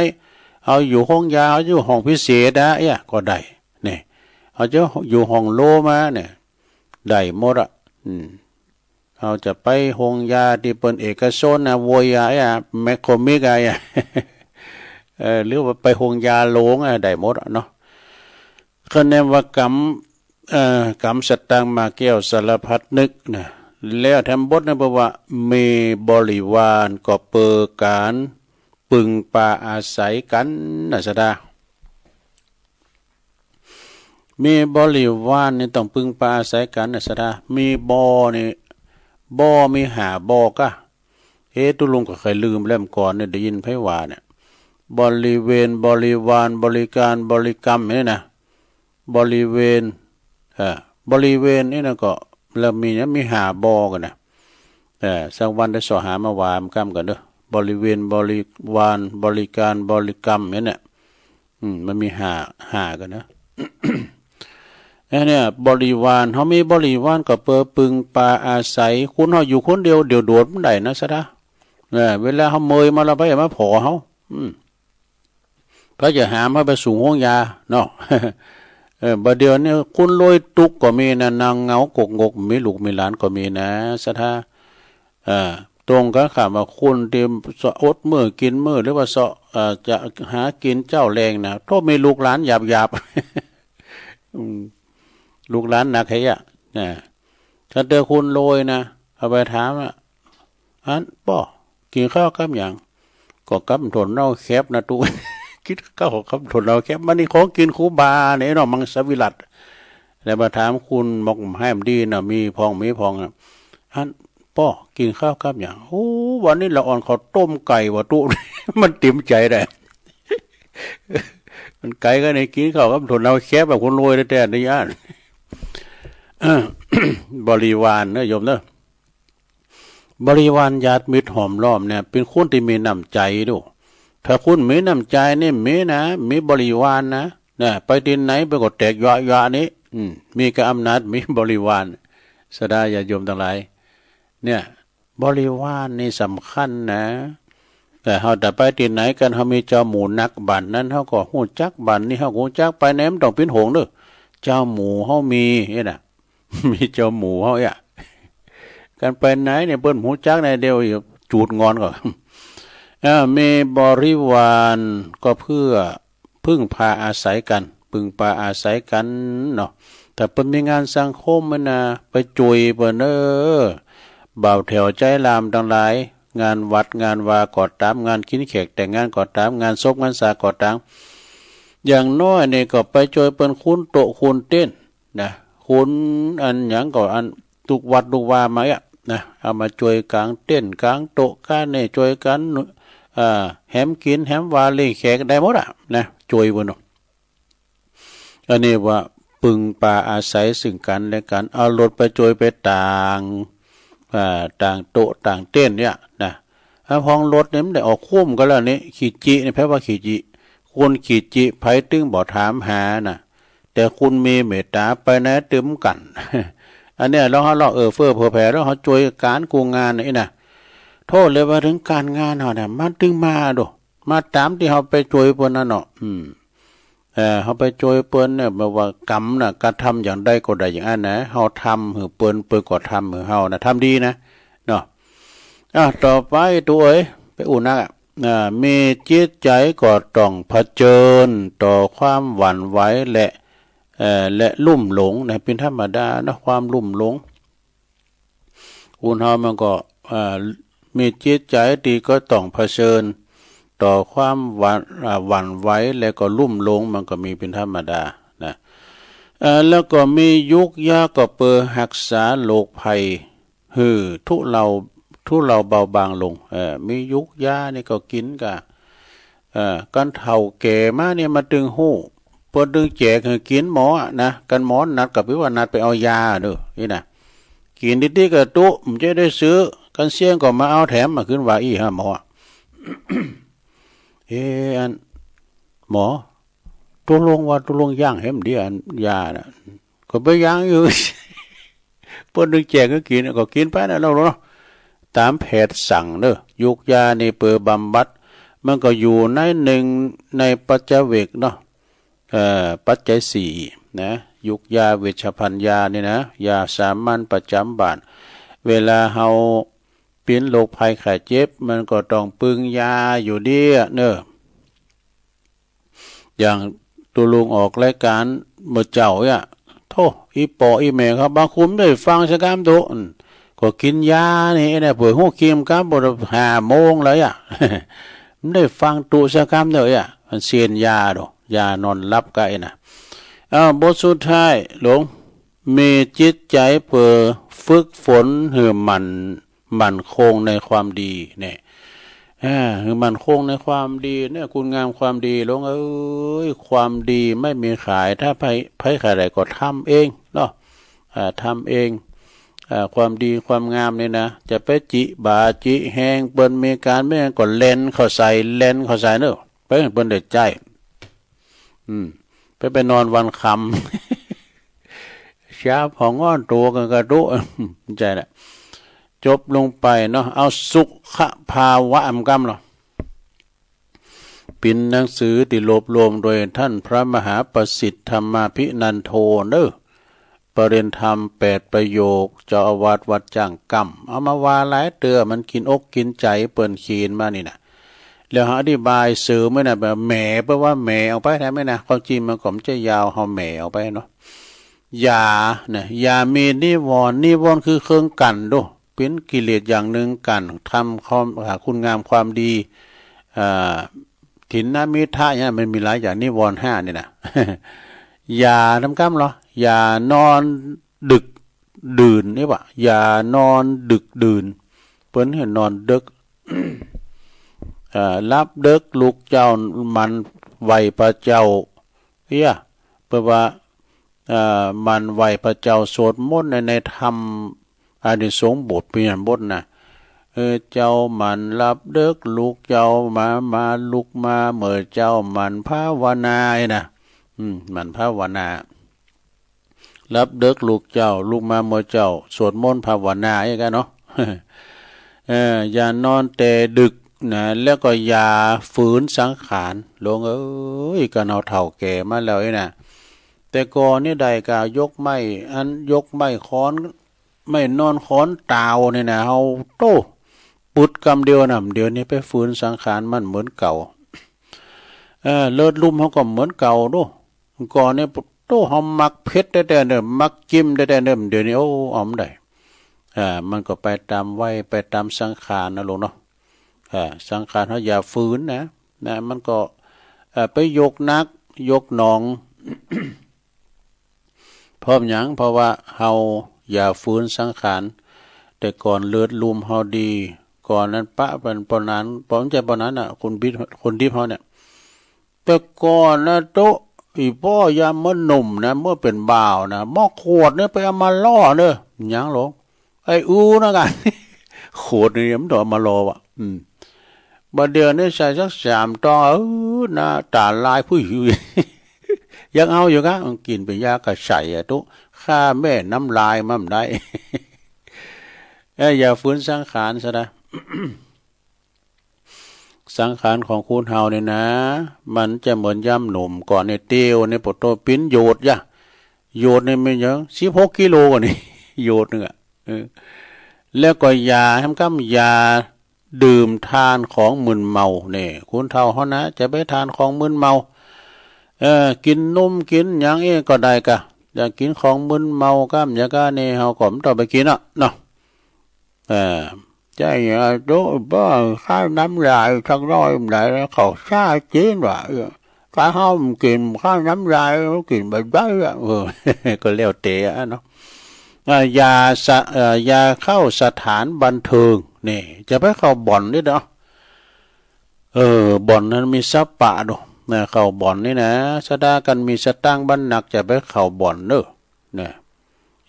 เฮาอยู่โฮงยา เฮาอยู่ห้องพิเศษนะ เอ้ย ก็ได้ นี่ เฮาจะอยู่ห้องโลมาเนี่ย ได้หมดอะ อืม เฮาจะไปโฮงยาที่เปิ้นเอกชนนะ โวยยา เอ้ย แมคโครมิกอะ เอ้ย เออ หรือว่าไปโฮงยาหลวงอะ ได้หมดอะเนาะ คะแนนว่ากำ เอ่อ กำสตางค์มาแก้วสารพัดนึกนะ แล้วแถมบทนั้นบอกว่า มีบริวารก็เปิดการปึงปาอาศัยกันนะสะดา มีบริวารนี่ต้องปึงปาอาศัยกันนะสะดา มีบ่อนี่ บ่อมีห้าบ่อกะ เอ๊ะ ตุ๊ลุงก็เคยลืมแล้วก่อนเนี่ย ได้ยินไผว่าเนี่ย บริเวณ บริวาร บริการ บริกรรม เนี่ยนะ บริเวณ เอ่อ บริเวณนี่นะก็ แล้วมีเนี่ย มีห้าบ่อกันนะ เอ่อ สักวันได้เสาะหามาว่ามันกำกันเด้อ บริเวณ บริวาร บริการ บริกรรม เนี่ยนะ อืม มันมีห้า ห้ากันนะ อันเนี่ย บริวาร เฮามีบริวารก็เปิดปึงปาอาศัย คนเฮาอยู่คนเดียว เดี่ยวโดดมันได้นะสะดา เออ เวลาเฮาเมอยมาแล้วไผมาผ่อเฮา อืม ไผจะหามเฮาไปสู่โฮงยาเนาะ เออ บ่าเดี่ยวนี้คนรวยตุ๊กข์ก็มีนะ นั่งเหงากกงก มีลูกมีหลานก็มีนะสะดา เอ่อ ตรงกันข้ามว่าคนที่เซาะอดมื้อกินมื้อ หรือว่าเซาะ เอ่อ จะหากินเจ๊าแลงนะ โธ่มีลูกหลานหยาบๆ อืม ลูกหลานหนักแท้อะ นะ ถ้าเจอคนรวยนะ เอาไปถามอะ อันป้อ กินข้าวกับหยัง ก็กับถั่วเน่าแคบนะตุ๊ กินข้าวกับถั่วเน่าแคบ มันนี่ของกินครูบาเนี่ยเนาะ มังสวิรัติ แล้วมาถามคุณหมอกให้มันดีนะ มีพองมีพองนะ อันป้อ กินข้าวกับหยัง โอ้ วันนี้ละอ่อนข้าวต้มไก่ว่ะตุ๊ มันเต็มใจได้ มันไก่ก็เนี่ยกินข้าวกับถั่วเน่าแคบแบบคนรวยแท้ๆ นี่อัน เออ บริวารเนอะโยมเนอะ บริวารญาติมิตรห้อมล้อมเนี่ย เป็นคนที่มีน้ำใจดู ถ้าคุณมีน้ำใจนี่มีนะ มีบริวารนะ นะ ไปที่ไหนไปก็แตกยะยะนี่ อืม มีกำอำนาจ มีบริวาร สะดาญาติโยมทั้งหลาย เนี่ย บริวารนี่สำคัญนะ แต่เฮาแต่ไปที่ไหนกัน เฮามีเจ้าหมู่นักบ้านนั้น เฮาก็ฮู้จัก บ้านนี้เฮาก็ฮู้จัก ไปไหนมันต้องปิ้นโหงเด้อ เจ้าหมู่เฮามี เอ้ยนะ มีเจ้าหมู่เฮาเอ้ย กันไปไหนเนี่ยเปิ้นฮู้จักในเดียวอยู่ จูดงอนก่อน อ่า มีบริวารก็เพื่อพึ่งพาอาศัยกัน พึ่งพาอาศัยกันเนาะ ถ้าเปิ้นมีงานสังคมมันนะ ไปจ่วยเปิ้นเออ บ่าวแถวใจรามทั้งหลาย งานวัดงานวาก็ตาม งานกินแขกแต่งงานก็ตาม งานศพงานสาก็ตาม อย่างน้อยนี่ก็ไปจ่วยเปิ้นคูนโต๊ะคูนเต็นท์ นะ คนอันหยังก็อันทุกวัดทุกวามาอะนะ เอามาจ่วยกางเต็นท์กางโต๊ะกางนี่ จ่วยกัน อ่า แหมกินแหมวาเลี้ยงแขกได้หมดอะนะ จ่วยเปิ้นเนาะ อันนี้ว่าปึงปาอาศัยซึ่งกันและกัน เอารถไปจ่วยไปตาง อ่า ตางโต๊ะตางเต็นท์เนี่ยนะ ถ้าห้องรถเนี่ยมันได้ออกคุ้มกันแล้วนี่ ขี้จิเนี่ย แปลว่าขี้จิ คนขี้จิไผตึงบ่ถามหานะ แต่คนมีเมตตาไปไหนตึมกัน อันเนี้ยลองเฮาลองเอื้อเฟื้อเผื่อแผ่ ลองเฮาจ่วยกันกู้งานนี่นะ โทษเลยว่าถึงการงานเฮาเนี่ย มันตึงมาโด มาตามที่เฮาไปจ่วยเปิ้นนั่นเนาะ อืม เอ่อ เฮาไปจ่วยเปิ้นเนี่ย แบบว่ากรรมน่ะ กระทำอย่างใดก็ได้อย่างนั้นนะ เฮาทำหื้อเปิ้น เปิ้นก็ทำหื้อเฮานะ ทำดีนะ เนาะ อ่ะ ต่อไปตุ๊เอ๋ย ไปอู้นักอะ อ่า มีจิตใจก็ต้องเผชิญต่อความหวั่นไหวและ เอ่อ และลุ่มหลงนะ เป็นธรรมดานะ ความลุ่มหลง คนเฮามันก็ อ่า มีจิตใจที่ก็ต้องเผชิญต่อความหวั่น อ่า หวั่นไหวและก็ลุ่มหลง มันก็มีเป็นธรรมดานะ เอ่อ แล้วก็มียุกยาก็เปื้อฮักษาโรคภัย หื้อทุเลา ทุเลาเบาบางลง เอ่อ มียุกยานี่ก็กินกะ เออ กันเฒ่าแก่มาเนี่ยมาตึงฮู้ เปิ้นตึงแจกหื้อกินหมออะนะ กันหมอนัดก็แปลว่านัดไปเอายาเด้อ นี่นะ กินตี้ๆ ก็ตุ๊ มันจะได้ซื้อ กันเสี้ยงก็มาเอาแถม มาขึ้นว่าอี้ฮะหมออะ เออ อัน หมอ ตกลงว่าตกลงอย่างแหมเดีย อันยาน่ะ ก็ไปยังอยู่ เปิ้นตึงแจกหื้อกิน ก็กินไปนะ แล้วเนาะ ตามแพทย์สั่งเด้อ ยุกยานี่เปือบำบัด มันก็อยู่ในหนึ่ง ในปัจจเวกเนาะ เอ่อ ปัจจัยสี่นะ ยุกยาเวชภัณฑ์ยานี่นะ ยาสามัญประจำบ้าน เวลาเฮาเป๋นโรคภัยไข้เจ็บ มันก็ต้องปึงยาอยู่เดียเนอะ อย่างตุ๊ลุงออกรายการเมื่อเจ้าเนี่ย โธ่ อีป้ออีแม่เขาบางคนบ่ได้ฟังสักกำตุ๊ อืม ก็กินยานี่นะ เปื่อฮู้เกมกำบ่ได้ห้าโมงแล้วอะ บ่ได้ฟังตุ๊สักกำเด้ออะ มันเสียนยาโด ยานอนหลับก็ไอ้นะ อ้าว บทสุดท้าย หลวง มีจิตใจเปื่อฝึกฝนหื้อมั่น มั่นคงในความดีเนี่ย อ่า หื้อมั่นคงในความดีเนี่ย คุณงามความดี หลวงเอ้ย ความดีไม่มีขาย ถ้าใผ ใผใครใดก็ทำเองเนาะ อ่า ทำเอง อ่า ความดีความงามนี่นะ จะไปจิบ่าจิแฮง เปิ้นมีการมีงานก็แล่นเข้าใส่ แล่นเข้าใส่เนอะ ไปเปิ้นได้ใจ๊ อืม ไป ไปนอนวันค่ำ เช้าผ่องอ้อนตัวกันกระดุ ใช่แหละ จบลงไปเนาะ เอาสุขภาวะอำกำเนาะ เป๋นหนังสือตี้รวบรวมโดยท่านพระมหาประสิทธิ์ธรรมาภินันโทเนอะ ประเด็นธรรมแปดประโยค เจ้าอาวาสวัดจ้างกำ เอามาว่าหลายเตื้อ มันกินอกกินใจ๋เปิ้นเขียนมานี่นะ แล้วอธิบายเสริมไว้นะ แบบแหม แปลว่าแหมออกไปได้ไหมนะ ความจริงมันก็บ่ใจ้ยาว เฮาแหมออกไปเนาะ อย่านะ อย่ามีนิวรณ์ นิวรณ์คือเครื่องกั้นโด เป๋นกิเลสอย่างหนึ่งกั้นทำความ อ่า คุณงามความดี อ่า ทิฏฐินะมิจฉาเนี่ย มันมีหลายอย่าง นิวรณ์ห้านี่นะ อย่านำกำเหรอ อย่านอนดึกดื่นนี่หว่า อย่านอนดึกดื่น เปิ้นหื้อนอนดึก อ่า หลับดึกลุกเจ๊าหมั่นไหว้พระเจ้า เอี้ย เปิ้นว่า อ่า หมั่นไหว้พระเจ้า สวดมนต์ใน ในธรรม อานิสงส์บท เป๋นบทนะ เออ เจ้าหมั่นหลับดึกลุกเจ๊ามา มาลุกมาเมื่อเจ๊าหมั่นภาวนาไอ้นะ อืม หมั่นภาวนา หลับดึกลุกเจ๊า ลุกมาเมื่อเจ๊า สวดมนต์ภาวนาไอ้กันเนาะ เออ อย่านอนแต่ดึกนะ แล้วก็อย่าฝืนสังขาร หลวงเอ้ย กันเฮาเฒ่าแก่มาแล้วไอ้นะ แต่ก่อนนี่ได้กะยกไม้ อันยกไม้ค้อน ไม้นอนค้อนตาวนี่นะ เฮาโต้ ปึดกำเดียวนะ เดี๋ยวนี้ไปฝืนสังขารมันเหมือนเก่า เออ เลือดลุ่มเฮาก็เหมือนเก่าโด ก่อนนี่โต้ เฮามักเผ็ดแต๊ๆ เน่อ มักจิ้มแต๊ๆ เน่อ เดี๋ยวนี้ โอ้ เอาบ่ได้ อ่า มันก็ไปตามวัย ไปตามสังขารนะลูกเนาะ อ่า สังขารเฮาอย่าฝืนนะ นะ มันก็ เอ่อ ไปยกหนัก ยกหนอง เพราะหยัง เพราะว่าเฮาอย่าฝืนสังขาร แต่ก่อนเลือดลุ่มเฮาดี ก่อนนั้นปะเป็นปานนั้น บ่ใจ้ปานนั้นน่ะ คนดิบ คนดิบเฮาเนี่ย แต่ก่อนนะโต๊ะ อีป้อยามเมื่อหนุ่มนะ เมื่อเป็นบ่าวนะ หม้อขวดเนี่ยไปเอามาล่อเนอะ หยังหลง ไอ้อู้นะกัน ขวดนี่มันต้องเอามาล่อว่ะ อืม บัดเดี๋ยวนี้ใส่สักสามตอง เออ หน้าตาลายผู้หญิง ยังเอาอยู่กะ กินเป็นยากระใสอะตุ๊ ฆ่าแม่น้ำลายมันได้ เอ้ย อย่าฝืนสังขารซะนะ สังขารของคนเฮาเนี่ยนะ มันจะเหมือนยามหนุ่ม ก่อนเนี่ยเตียวเนี่ยปวดตัวปิ้นโยดยะ โยดเนี่ยมันยังสิบหกกิโลกว่านี่ โยดหนึ่งอะ เออ แล้วก็อย่าทำกำ อย่าดื่มทานของมึนเมาเนี่ย คนเฒ่าเฮานะ จะไปทานของมึนเมา เออ กินนมกินหยังเองก็ได้กะ อย่ากินของมึนเมากำ อย่างกะนี่เฮาก็บ่ต้องไปกินอะเนาะ เออ ใจ้ เออ โตะ บ่ ฆ่าน้ำลายสักหน่อย มันได้ เขาซ่ากินว่ะ เออ ถ้าเฮาบ่กิน ฆ่าน้ำลาย กินบ่ได้อะ เออ ก็แล้วแต่อะเนาะ อ่า อย่าสะ เอ่อ อย่าเข้าสถานบันเทิง นี่ จะไปเข้าบ่อนนี่เนาะ เออ บ่อนนั้นมีทรัพย์ปะดู นะ เข้าบ่อนนี่นะ สตากันมีสตางค์บ้านหนักจะไปเข้าบ่อนเนอะ นะ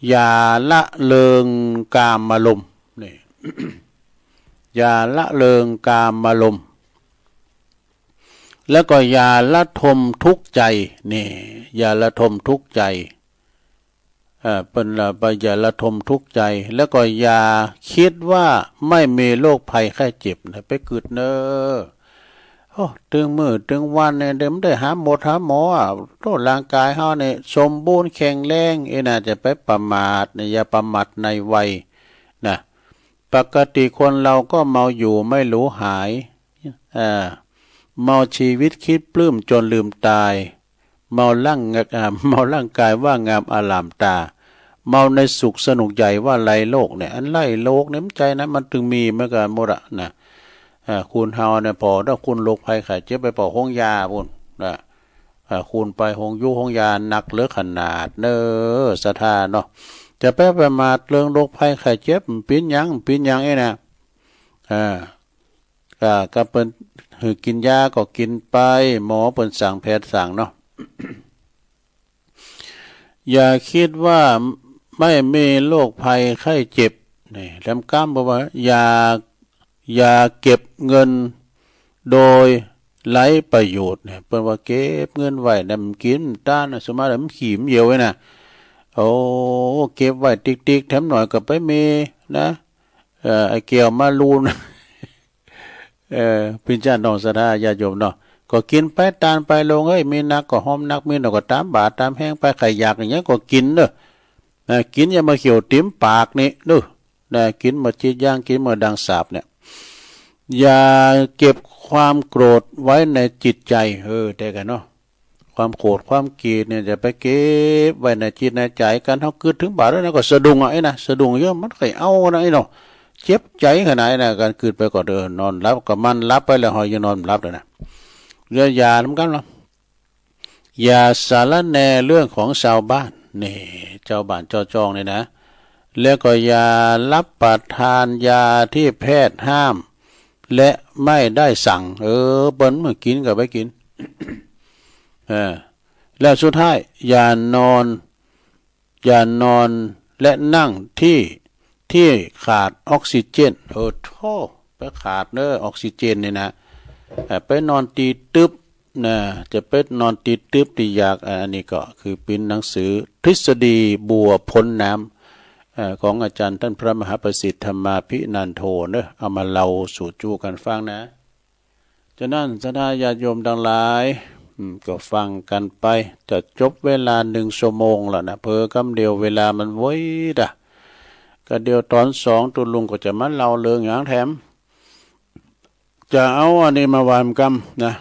อย่าละเลิงกามารมณ์ นี่ อย่าละเลิงกามารมณ์ แล้วก็อย่าระทมทุกข์ใจ นี่ อย่าระทมทุกข์ใจ เอ่อ เปิ้นละ ไปอย่าระทมทุกข์ใจ แล้วก็อย่าคิดว่าไม่มีโรคภัยไข้เจ็บนะ ไปกึ๊ดเนอะโอ้ ตึงมื้อตึงวันเนี่ย เดี๋ยวมันได้หาหมดหาหมออะ โตร่างกายเฮาเนี่ย สมบูรณ์แข็งแรง เอ้ยนะ จะไปประมาทเนี่ย อย่าประมาทในวัยนะ ปกติคนเราก็เมาอยู่ไม่รู้หาย เอ่อ เมาชีวิตคิดปลื้มจนลืมตาย เมาร่าง อ่า เมาร่างกายว่างามอลามตา เมาในสุขสนุกใหญ่ว่าไร้โรคเนี่ย อันไร้โรคเนี่ยมันใจ้นะ มันตึงมีเหมือนกันหมดอะนะ อ่า คนเฮาเนี่ย พอถ้าคนโรคภัยไข้เจ็บไปเป่าโฮงยาพู้นนะ อ่า คนไปโฮงยูโฮงยาหนักเหลือขนาดเนอะ ศรัทธาเนาะ จะไปประมาทเรื่องโรคภัยไข้เจ็บ มันเป็นหยัง มันเป็นหยังเอ้ยนะ อ่า ก็ ก็เปิ้นหื้อกินยาก็กินไป หมอเปิ้นสั่งแพทย์สั่งเนาะ อย่าคิดว่าไม่มีโรคภัยไข้เจ็บ นี่ แหลมก้ามบอกว่า อย่า อย่าเก็บเงินโดยไร้ประโยชน์เนี่ย เปิ้นว่าเก็บเงินไว้เนี่ย มันกินมันต้านนะ สมมุติว่ามันขี้มันเหี่ยวไว้นะ โอ้ เก็บไว้ติ๊กๆ แถมหน่อยก็ไปมีนะ เอ่อ ไอ้แก้วมาลูน เอ่อ พี่น้องศรัทธาญาติโยมเนาะ ก็กินไปตานไปลงเอ้ย มีหนักก็หอมหนัก มีน้อยก็ตามบาดตามแฮงไป ใครอยากอย่างเงี้ยก็กินเนอะ นะ กินอย่ามาเขียวติ่มปากนี่เนอะ นะ กินมาจิตย่าง กินมาดังสาบเนี่ย อย่าเก็บความโกรธไว้ในจิตใจ เออ แต่กันเนาะ ความโกรธความเกลียดเนี่ย อย่าไปเก็บไว้ในจิตในใจ กันเฮากึ๊ดถึงบาดแล้วนะ ก็สะดุ้งอะ ไอ้นะ สะดุ้งเยอะ มันใครเอานะ ไอ้เนาะ เจ็บใจขนาดนั้นนะ กันกึ๊ดไปก็เดินนอนหลับ ก็มันหลับไปแล้ว เฮายังนอนบ่หลับเลยนะ อย่า อย่านำกันเนาะ อย่าสารแหน่เรื่องของชาวบ้าน นี่ ชาวบ้านชาวช่องนี่นะ แล้วก็อย่ารับประทานยาที่แพทย์ห้าม และไม่ได้สั่ง เออ เปิ้นบ่ให้กินก็ไปกิน เออ แล้วสุดท้าย อย่านอน อย่านอนและนั่งที่ ที่ขาดออกซิเจน โอ้โธ่ ไปขาดเนอะ ออกซิเจนนี่นะ เอ่อ ไปนอนตี้ตึ๊บนะ จะไปนอนตี้ตึ๊บตี้ยาก อ่า อันนี้ก็คือเป๋นหนังสือทฤษฎีบัวพ้นน้ำ เอ่อ ของอาจารย์ท่านพระมหาประสิทธิ์ธรรมาภินันโทเนอะ เอามาเล่าสู่จู้กันฟังนะ ฉะนั้นศรัทธาญาติโยมทั้งหลาย อืม ก็ฟังกันไป จะจบเวลาหนึ่งชั่วโมงแล้วนะ เผลอกำเดียวเวลามันไวดะ ก็เดี๋ยวตอนสองตุ๊ลุงก็จะมาเล่าเรื่องอย่างแถม จะเอาอันนี้มาว่ากันนะ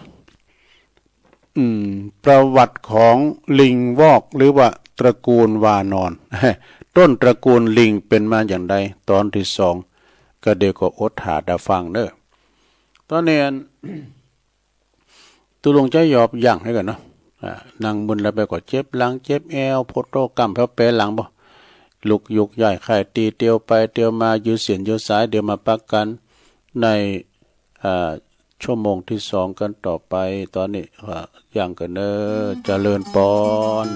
อืม ประวัติของลิงวอกหรือว่าตระกูลวานอน ต้นตระกูลลิงเป็นมาอย่างไร ตอนที่สอง ก็เดี๋ยวก็อดถ่าตาฟังเนอะ ตอนนี้อัน ตุ๊ลุงจะหยอบยั้งไว้ก่อนเนาะ อ่า นั่งมึนแล้วไปก็เจ็บหลังเจ็บแอว โพดโตก้ำแผลวแปรหลังบ่ ลุกยุกย้ายคายตี้ เตียวไปเตียวมา ยืดเส้นยืดสาย เดี๋ยวมาปะกันใน อ่า ชั่วโมงที่สองกันต่อไป ตอนนี้ อ่า ยั้งก่อนเนอะ เจริญปอน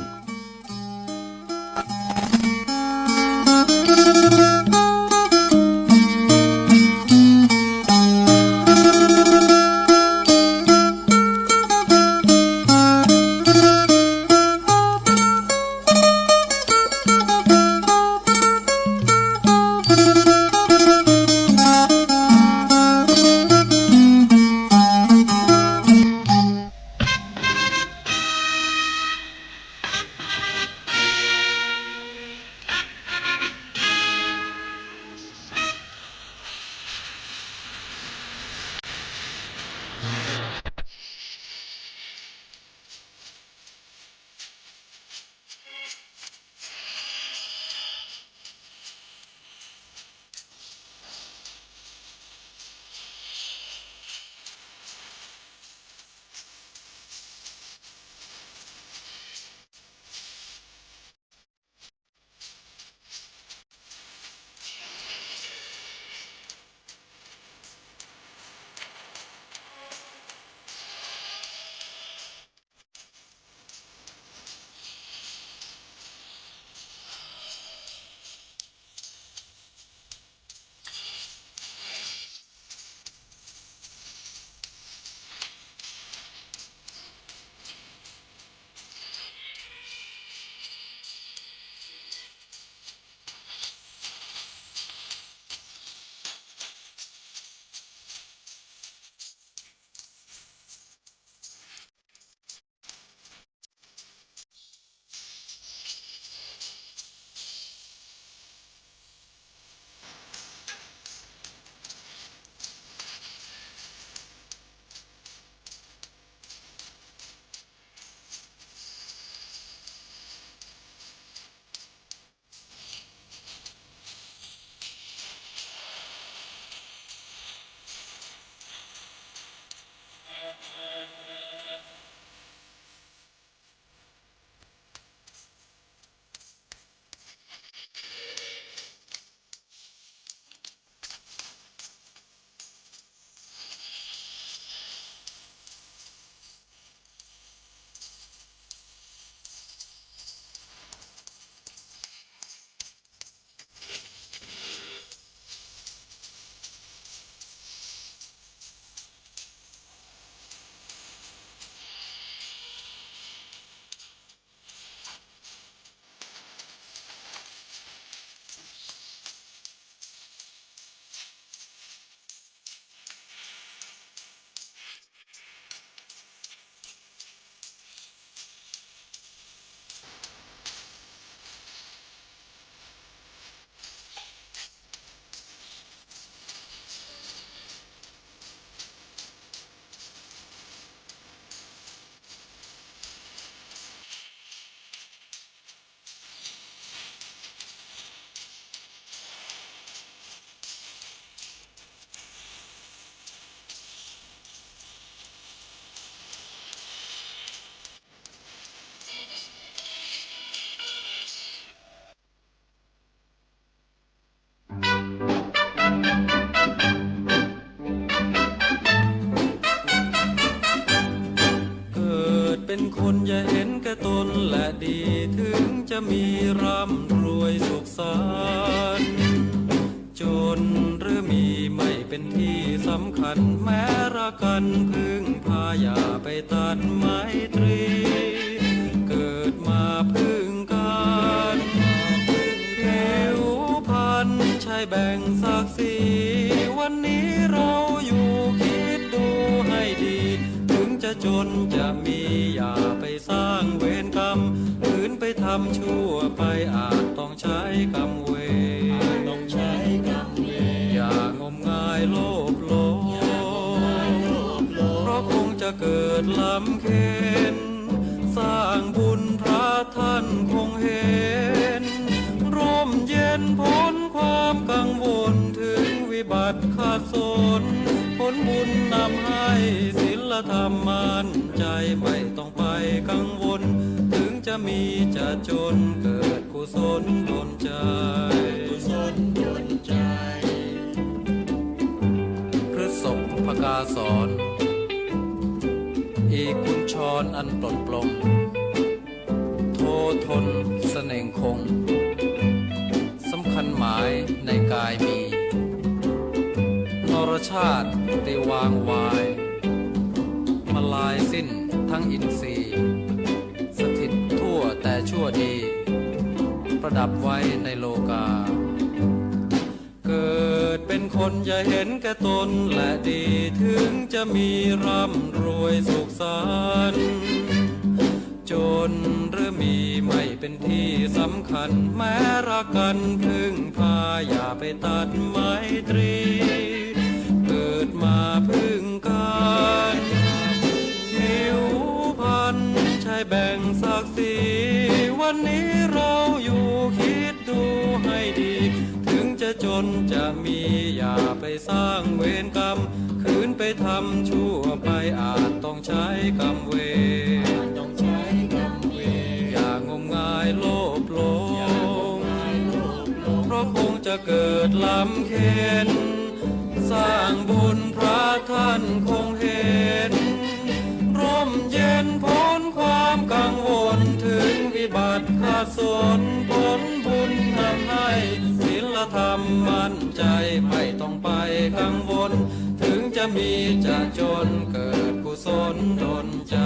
ถึงจะมีร่ำรวยสุขสันต์ จนหรือมีไม่เป็นที่สำคัญ แม้รักกันพึ่งพาอย่าไปตัดไมตรี เกิดมาพึ่งกัน ผิวพรรณใช่แบ่งศักดิ์ศรี วันนี้เราอยู่คิดดูให้ดี ถึงจะจนจะมีอย่าไป สร้างเวรกรรม คืนไปทำชั่วไป อาจต้องใช้กรรมเวร อาจต้องใช้กรรมเวร อย่างมงายโลภหลง อย่างมงายโลภหลง เพราะคงจะเกิดลำเค็ญ สร้างบุญพระท่านคงเห็น ร่มเย็นพ้นความกังวล ถึงวิบัติขัดสน ผลบุญนำให้ศีลธรรมมั่นใจ ไม่ต้องไปกังวล ถึงจะมีจะจน เกิดกุศลดลใจ กุศลดลใจ พฤษภกาสร อีกกุญชรอันปลดปลง โททนเสน่งคง สำคัญหมายในกายมี นรชาติได้วางวาย มาลายสิ้นทั้งอินทรีย์ สถิตทั่วแต่ชั่วดี ประดับไว้ในโลกา เกิดเป็นคนอย่าเห็นแก่ตนและดี ถึงจะมีร่ำรวยสุขสันต์ จนหรือมีไม่เป็นที่สำคัญ แม้รักกันพึ่งพาอย่าไปตัดไมตรี เกิดมาพึ่งกัน ผิวพรรณใช่แบ่งศักดิ์ศรี วันนี้เราอยู่คิดดูให้ดี ถึงจะจนจะมีอย่าไปสร้างเวรกรรม คืนไปทำชั่วไป อาจต้องใช้กรรมเวร อาจต้องใช้กรรมเวร อย่างมงายโลภหลง อย่างมงายโลภหลง เพราะคงจะเกิดลำเค็ญ สร้างบุญพระท่านคงเห็น ร่มเย็นพ้นความกังวล ถึงวิบัติขัดสน ผลบุญนำให้ศีลธรรมมั่นใจ ไม่ต้องไปกังวล ถึงจะมีจะจน เกิดกุศลดลใจ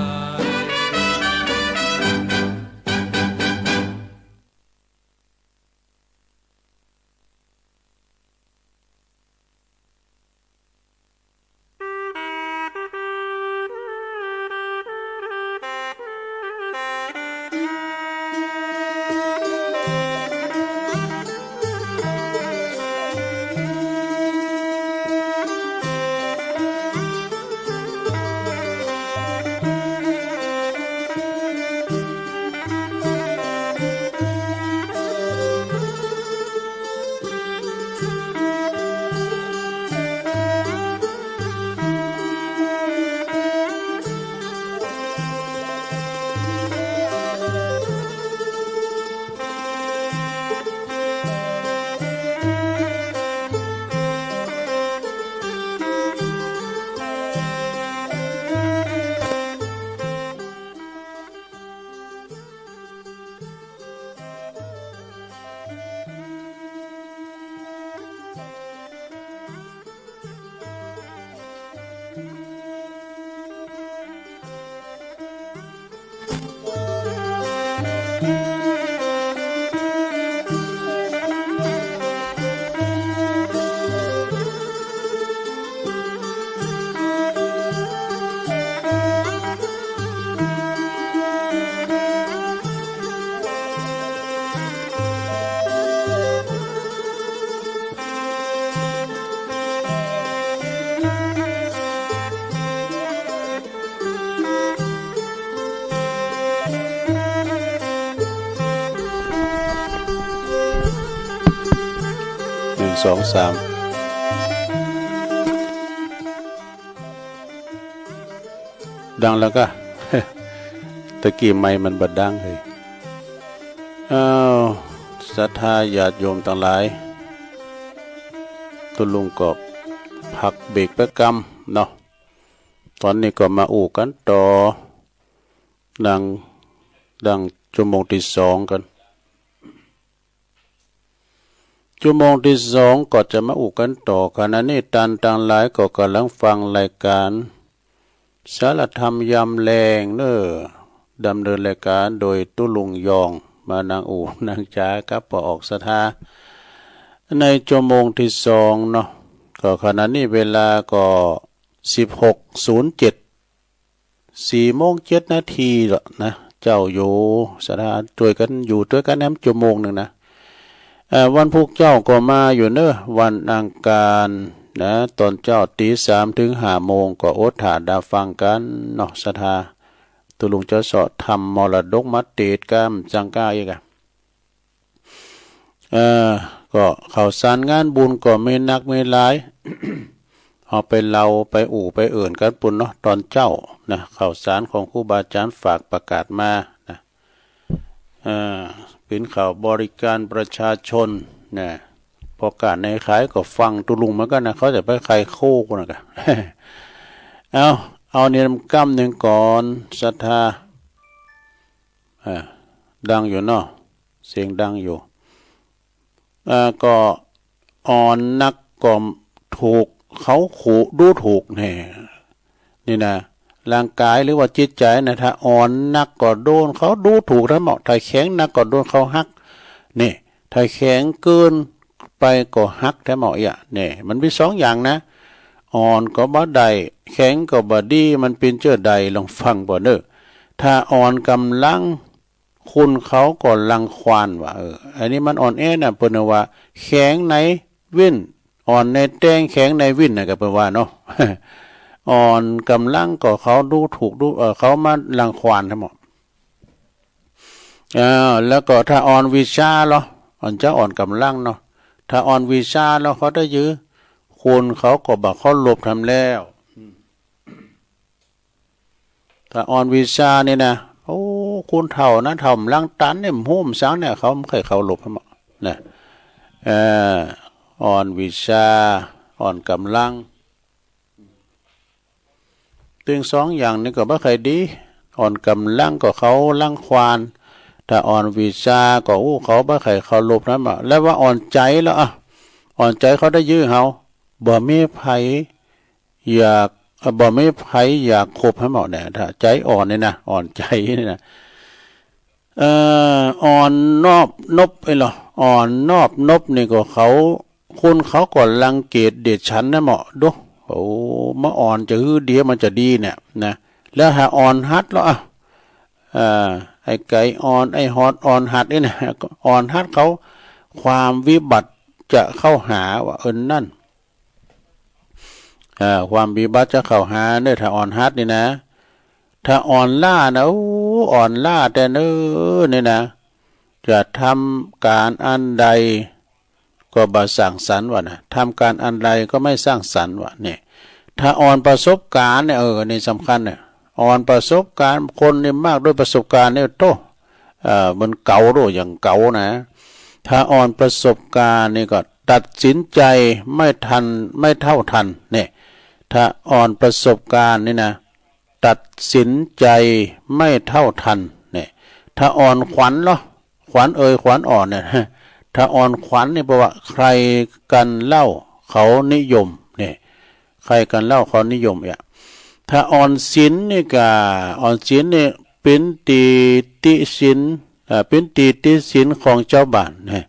หนึ่ง สอง สาม ดังแล้วกะ ตะกี้ไมค์มันบ่ดังเฮ้ย อ้าว ศรัทธาญาติโยมตังหลาย ตุ๊ลุงก็พักเบรกไปกำเนาะ ตอนนี้ก็มาอู้กันต่อ ดัง ดัง ชั่วโมงที่สองกัน ชั่วโมงที่สองก็จะมาอู้กันต่อ ขณะนี้ต้านตังหลายก็กำลังฟังรายการ สารธรรมยามแลงเนอ ดำเนินรายการโดยตุ๊ลุงยอง มานั่งอู้นั่งจ๋ากับป้อออกศรัทธา ในชั่วโมงที่สองเนาะ ก็ขณะนี้เวลาก็ สิบหกศูนย์เจ็ด สี่โมงเจ็ดนาทีแล้วนะ เจ้าอยู่ ศรัทธา ช่วยกันอยู่ด้วยกันแหม ชั่วโมงหนึ่งนะ เอ่อ วันพุธเจ้าก็มาอยู่เนอะ วันอังคารนะ ตอนเช้าตีสามถึงห้าโมง ก็อดถ้าดาฟังกันเนาะ ศรัทธา ตุ๊ลุงจะเสาะธรรมมรดกมาเตดกามจังก้าอีกอะ เอ่อ ก็ข่าวสารงานบุญก็มีนักมีหลาย เอาไปเล่าไปอู้ไปเอิ้นกันปุ้นเนาะ ตอนเช้านะ ข่าวสารของครูบาอาจารย์ฝากประกาศมานะ เอ่อ เป็นข่าวบริการประชาชนนะ พอการในขายก็ฟังตุ๊ลุงเหมือนกันนะ เขาจะไปขายโคกนะกะ เอา เอาเนี่ยกำหนึ่งก่อน ศรัทธา อ่า ดังอยู่เนาะ เสียงดังอยู่ อ่า ก็อ่อนนักก็ถูกเขาขู่ดูถูกแน่ นี่นะ ร่างกายหรือว่าจิตใจนะ ถ้าอ่อนนักก็โดนเขาดูถูกแท้หมอ ถ้าแข็งนักก็โดนเขาหัก นี่ ถ้าแข็งเกินไปก็หักแท้หมอ เอี้ย นี่ มันมีสองอย่างนะ อ่อนก็บ่ได้ แข็งก็บ่ดี มันเป็นเจ้าใด ลองฟังเปิ้นเด้อ ถ้าอ่อนกำลัง คนเขาก็รังควานว่า เออ อันนี้มันอ่อนแอนะ เปิ้นว่า แข็งในวิ่น อ่อนในแตง แข็งในวิ่นนะ ก็เปิ้นว่าเนาะ อ่อนกำลังก็เขาดูถูกดู เออ เขามารังควานทั้งหมด อ่า แล้วก็ถ้าอ่อนวิชาเหรอ อ่อนจะอ่อนกำลังเนาะ ถ้าอ่อนวิชาแล้วเขาได้ยื้อ คนเขาก็บ่เคารพทำแล้ว ถ้าอ่อนวิชานี่นะ โอ้ คนเฒ่านะ เฒ่าหมลังตันเนี่ย โฮมสังเนี่ย เขาบ่ใค่เคารพหมอนะ เอ่อ อ่อนวิชา อ่อนกำลัง ตึงสองอย่างนี้ก็บ่ใค่ดี อ่อนกำลังก็เขารังควาน ถ้าอ่อนวิชาก็ โอ้ เขาบ่ใค่เคารพนำหมอ แล้วว่าอ่อนใจแล้วอะ อ่อนใจเขาได้ยื้อเฮา บ่มีไผ อยาก เอ่อ บ่มีไผอยากคบให้หมอเนี่ย ถ้าใจอ่อนนี่นะ อ่อนใจนี่นะ เอ่อ อ่อนนอบนบไอ้เหรอ อ่อนนอบนบนี่ก็เขา คนเขาก็รังเกียจเดชฉันนะหมอ ดู โอ้ มาอ่อนจะหื้อเดียมันจะดีเนี่ยนะ แล้วถ้าอ่อนหัดแล้วอะ อ่า ไอ้ไก่อ่อน ไอ้หอดอ่อนหัดนี่นะ อ่อนหัดเขา ความวิบัติจะเข้าหาว่าเอิ้นนั่น อ่า ความวิบัติจะเข้าหาเนอะ ถ้าอ่อนหัดนี่นะ ถ้าอ่อนล้านะ โอ้ อ่อนล้าแต๊เนอะ นี่นะ จะทำการอันใดก็บ่สร้างสรรค์ว่านะ ทำการอันใดก็ไม่สร้างสรรค์ว่า นี่ ถ้าอ่อนประสบการณ์เนี่ย เออ นี่สำคัญเนี่ย อ่อนประสบการณ์ คนนี่มากด้วยประสบการณ์เนี่ย โต้ เอ่อ เหมือนเก๋าโดอย่างเก๋านะ ถ้าอ่อนประสบการณ์นี่ก็ตัดสินใจไม่ทัน ไม่เท่าทัน เนี่ย ถ้าอ่อนประสบการณ์นี่นะ ตัดสินใจไม่เท่าทัน เนี่ย ถ้าอ่อนขวัญเหรอ ขวัญเอ่ยขวัญอ่อนเนี่ย ถ้าอ่อนขวัญนี่แปลว่าใครกันเล่าเขานิยม เนี่ย ใครกันเล่าเขานิยมเนี่ย ถ้าอ่อนศีลนี่ก็ อ่อนศีลนี่เป็นตี้ติฉิน เอ่อ เป็นตี้ติฉินของชาวบ้าน เนี่ย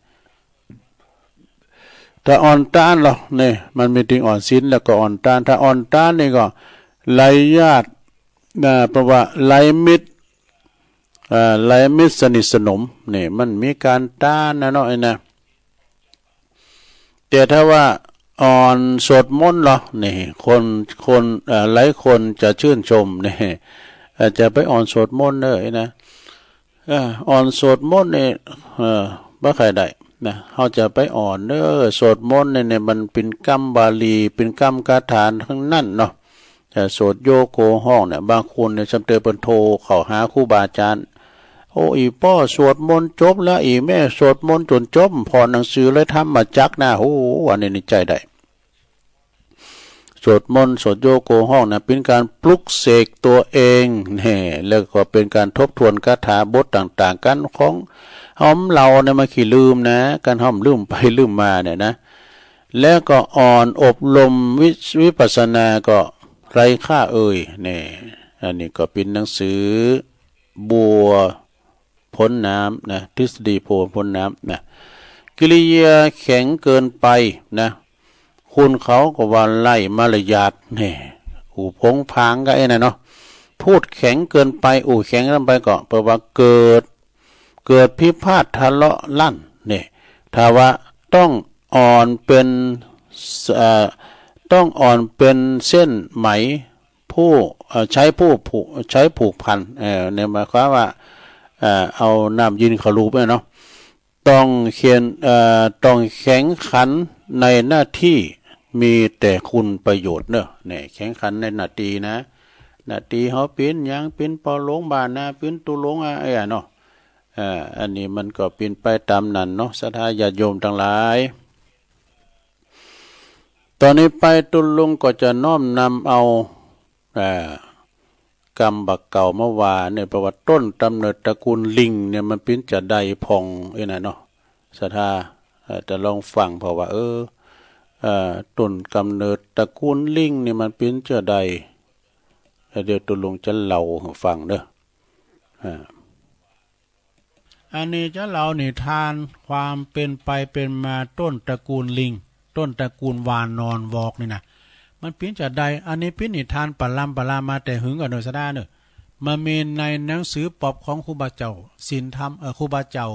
ถ้าอ่อนตานเหรอ เนี่ย มันมีตึงอ่อนศีลแล้วก็อ่อนตาน ถ้าอ่อนตานนี่ก็ไร้ญาติ อ่า แปลว่าไร้มิตร อ่า ไร้มิตรสนิทสนม เนี่ย มันมีการตานนะเนาะ ไอ้นะ แต่ถ้าว่าอ่อนสวดมนต์เหรอ นี่ คน คน เอ่อ หลายคนจะชื่นชม นี่ เอ่อ จะไปอ่อนสวดมนต์เนอะ ไอ้นะ เอ่อ อ่อนสวดมนต์นี่ เอ่อ บ่ใค่ได้นะ เฮาจะไปอ่อนเนอะ สวดมนต์นี่ เนี่ย มันเป็นกำบาลี เป็นกำคาถาทั้งนั้นเนาะ จะสวดโยโกฮ้องเนี่ย บางคนเนี่ย ซ้ำเติมเปิ้นโทรเข้าหาครูบาอาจารย์ โอ้ อี่ป้อสวดมนต์จบแล้ว อี่แม่สวดมนต์จ๋นจบ ผ่อนหนังสือเลยธรรมจักรนะ โอ้ อันนี้นี่ใจ๊ได้ สวดมนต์สวดโยโกห้องนะ เป็นการปลุกเสกตัวเอง เนี่ย แล้วก็เป็นการทบทวนคาถาบทต่างๆ กันของหอมเหล่าเนี่ย มันขี้ลืมนะ กันหอมลืมไปลืมมาเนี่ยนะ แล้วก็อ่อนอบรมวิ- วิปัสสนาก็ไร้ค่าเอ่ย เนี่ย อันนี้ก็เป็นหนังสือ บัวพ้นน้ำนะ ทฤษฎีบัวพ้นน้ำนะ กิริยาแข็งเกินไปนะ คนเขาก็ว่าไร้มารยาท เนี่ย อู้ผงผางก็ไอ้นั่นเนาะ พูดแข็งเกินไป อู้แข็งเกินไปก็แปลว่าเกิด เกิดพิพาททะเลาะลั่น เนี่ย ถ้าว่าต้องอ่อนเป็น เอ่อ ต้องอ่อนเป็นเส้นไหม ผู้ เอ่อ ใช้ผู้ผูก ใช้ผูกพัน เอ่อ เนี่ยหมายความว่า เอ่อ เอาน้ำยืนเข้าลูบเนี่ยเนาะ ต้องเขียน เอ่อ ต้องแข็งขันในหน้าที่มีแต่คุณประโยชน์เนอะ เนี่ย แข็งขันในหน้าที่นะ หน้าที่เฮาเป๋นหยัง เป๋นปอหลวงบ้านนะ เป๋นตุ๊ลุงอะ เอ้ยเนาะ เอ่อ อันนี้มันก็เป๋นไปตามนั้นเนาะ ศรัทธาญาติโยมทั้งหลาย ตอนนี้ไปตุ๊ลุงก็จะน้อมนำเอา เอ่อ กำบ่าเก่ามาว่าเนี่ย เพราะว่าต้นกำเนิดตระกูลลิงเนี่ย มันเป๋นจะใดพ่อง เอ้ยนะเนาะ ศรัทธา เอ่อ จะลองฟัง เพราะว่า เออ เอ่อ ต้นกำเนิดตระกูลลิงเนี่ย มันเป๋นจะใด เอ่อ เดี๋ยวตุ๊ลุงจะเล่าให้ฟังเด้อ อ่า อันนี้จะเล่านิทานความเป๋นไปเป๋นมาต้นตระกูลลิง ต้นตระกูลวานอนวอกนี่นะ มันเป๋นจะใด อันนี้เป๋นนิทานปะลำปะลามาแต่หึงกว่าเนอะ ศรัทธาเนอะ มันมีในหนังสือปอบของครูบาเจ้าศีลธรรม เอ่อ ครูบาเจ้า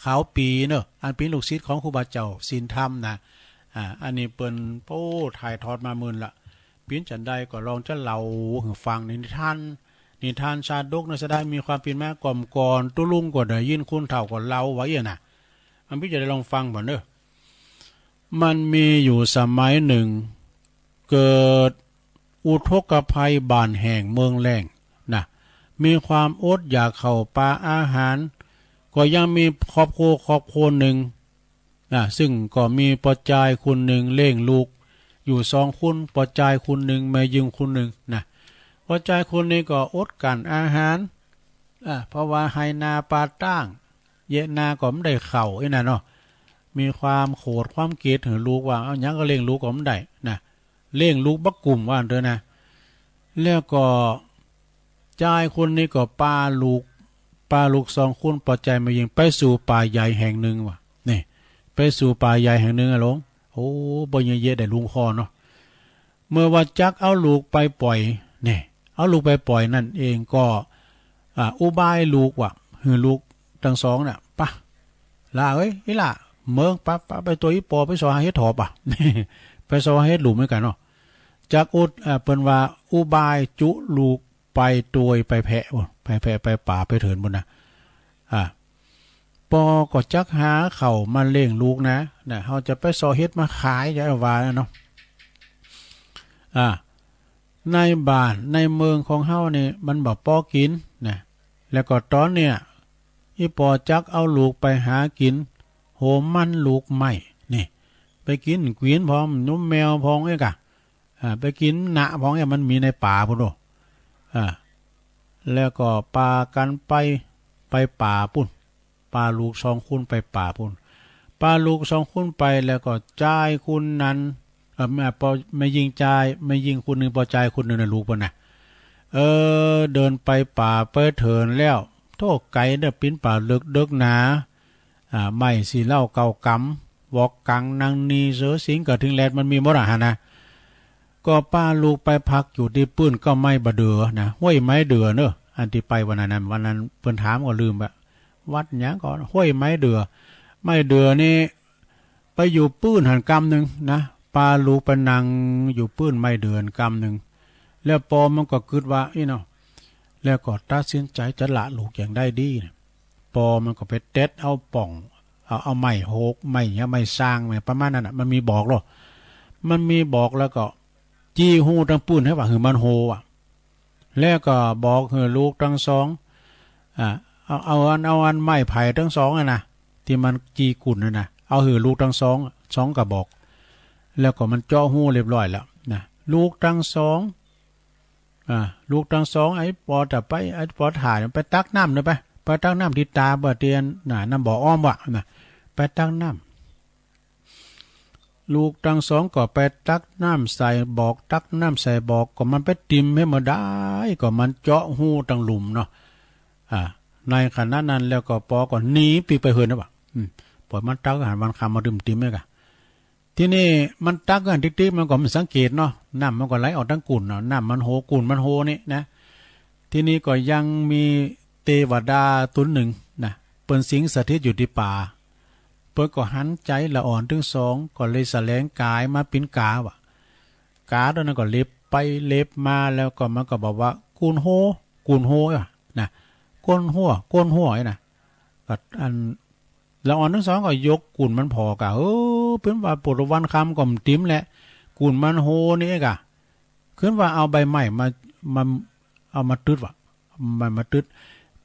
ขาวปีเนอะ อันเป๋นลูกศิษย์ของครูบาเจ้าศีลธรรมนะ อ่า อันนี้เปิ้น โอ้ ถ่ายทอดมามื่นละ เป๋นจั่นใดก็ลองจะเล่าหื้อฟังในนิทาน นิทานชาดกในสะได้มีความเป๋นมาก่อมก่อน ตุ๊ลุงก็ได้ยินคนเฒ่าก็เล่าไว้อะนะ อันพี่จะได้ลองฟังบ่อนเด้อ มันมีอยู่สมัยหนึ่ง เกิดอุทกภัยบ้านแห้งเมืองแล้งนะ มีความอดอยากข้าวปลาอาหาร ก็ยังมีครอบครัวครอบครัวหนึ่ง นะ ซึ่งก็มีป้อจายคนหนึ่งเลี้ยงลูกอยู่สองคน ป้อจายคนหนึ่ง แม่ญิงคนหนึ่งนะ ป้อจายคนนี้ก็อดกลั้นอาหาร อ่ะ เพราะว่าไฮ่นาป่าต้าง เยียะนาก็บ่ได้ข้าวอี้นะเนาะ มีความโขดความเกลียดหื้อลูกว่า เอาหยังก็เลี้ยงลูกก็บ่ได้นะ เลี้ยงลูกบ่กุ้มว่าอั้นเถอะนะ แล้วก็จายคนนี้ก็ปาลูก ปาลูกสองคน ป้อจายแม่ญิงไปสู่ป่าใหญ่แห่งหนึ่งว่ะ นี่ ไปสู่ป่าใหญ่แห่งหนึ่งอะหลวง โอ้ บ่เยียะเยียะได้หลวงพ่อเนาะ เมื่อว่าจักเอาลูกไปปล่อย นี่ เอาลูกไปปล่อยนั่นเองก็ อ่า อุบายลูกว่า หื้อลูกตังสองน่ะ ปะ หล้าเอ้ย อีหล้า เมิง ปะ ปะ ไปตัวยอีปอไปซอหาเห็ดถอบอะ ไปซอหาเห็ดหลุมเหมือนกันเนาะ จักอุด อ่า เปิ้นว่าอุบายจุลูกไปตัวยไปแพะ ไปแพะไปป่าไปเถินบุ้นนะ อ่า ปอก็จักหาข้าวมาเลี้ยงลูกนะ นะ เฮาจะไปซอเห็ดมาขาย จะว่าเนาะ อ่า ในบ้านในเมืองของเฮานี่มันบ่ปอกินนะ แล้วก็ตอนเนี้ย อีปอจักเอาลูกไปหากิน โหมมันลูกไม้ นี่ ไปกินกวีนพร้อม นมแมวพร้อมเอ้ยกะ อ่า ไปกินหนะพร้อมเอ้ย มันมีในป่าพุ้นโอ้ อ่า แล้วก็ปากันไป ไปป่าปุ้น ปาลูกสองคนไปป่าปุ้น ปาลูกสองคนไปแล้วก็จายคนนั้น เอ่อ แม่ ป้อ แม่ญิงจาย แม่ญิงคนหนึ่ง ป้อจายคนหนึ่งนะ ลูกปุ้นนะ เออ เดินไปป่าไปเถินแล้ว โธ่ ไก๋เด้อ เป๋นป่าเลิกเดิกหนา อ่า ไม้สี่เหล้าเก้ากำ วอกกัง นังนี เสือสิงห์ กระทิงแรด มันมีหมดอะหั่นนะ ก็ปาลูกไปพักอยู่ตี้ปื้นเก๊าไม้บ่าเดื่อนะ ห้วยไม้เดื่อเนอะ อันตี้ไปวันนั้นนะ วันนั้นเปิ้นถามก็ลืมละ วัดหยังก็ ห้วยไม้เดื่อ ไม้เดื่อนี่ ไปอยู่ปื้นหั้นกำหนึ่งนะ ปาลูกไปนั่งอยู่ปื้นไม้เดื่อหั้นกำหนึ่ง แล้วปอมันก็กึ๊ดว่า อี้เนาะ แล้วก็ตัดสินใจจะละลูกอย่างใดดีนะ ปอมันก็ไปเต็ดเอาป่อง เอา เอาไม้โหก ไม้หยัง ไม้ซาง ไม้ประมาณนั้นน่ะ มันมีบอกเหรอ มันมีบอกแล้วก็ จี้ฮู้ตังปื้นหื้อว่า หื้อมันโฮอ่ะ แล้วก็บอกหื้อลูกตังสอง อ่า เอา เอาอัน เอาอันไม้ไผ่ตังสองอะนะ ตี้มันจี้กุ่นน่ะนะ เอาหื้อลูกตังสอง สองกระบอก แล้วก็มันเจาะฮู้เรียบร้อยแล้วนะ ลูกตังสอง อ่า ลูกตังสอง ไอ้ปอตะไป ไอ้ปอถ่ายไปตักน้ำเน่อไป ไปตักน้ำที่ตาบ่เตียนน่ะ น้ำบ่ออ้อมว่ะน่ะ ไปตักน้ำ ลูกตังสองก็ไปตักน้ำใส่บอก ตักน้ำใส่บอก ก็มันไปติมให้มาได้ ก็มันเจาะฮูตังหลุมเนาะ อ่า ในขณะนั้นแล้วก็ปอก็หนีปีไปเฮือนนะวะ อืม ปล่อยมันตักอาหารวันคำมาดื่มติมเนี่ยกะ ทีนี้มันตักกันติ๊กๆ มันก็มันสังเกตเนาะ น้ำมันก็ไหลออกตังกุ่นเนาะ น้ำมันโฮกุ่นมันโฮนี่นะ ทีนี้ก็ยังมีเตวดาตนหนึ่งนะ เปิ้นสิงสถิตอยู่ที่ป่า เปิ้นก็หันใจละอ่อนตึงสอง ก็เลยแสลงกายมาปิ้นกาว่ะ กาตัวนั้นก็เล็บไปเล็บมา แล้วก็มันก็บอกว่า กุ่นโฮ กุ่นโฮอะนะ ก้นหัว ก้นหัวไอ้นะ ก็อัน ละอ่อนตึงสองก็ยกกุ่นมันผ่อกะ เออ เปิ้นว่าปวดวันคำก็มันติมแหละ กุ่นมันโฮนี่กะ ขึ้นว่าเอาใบไม้มา มา เอามาตึดว่ะ ใบไม้มาตึด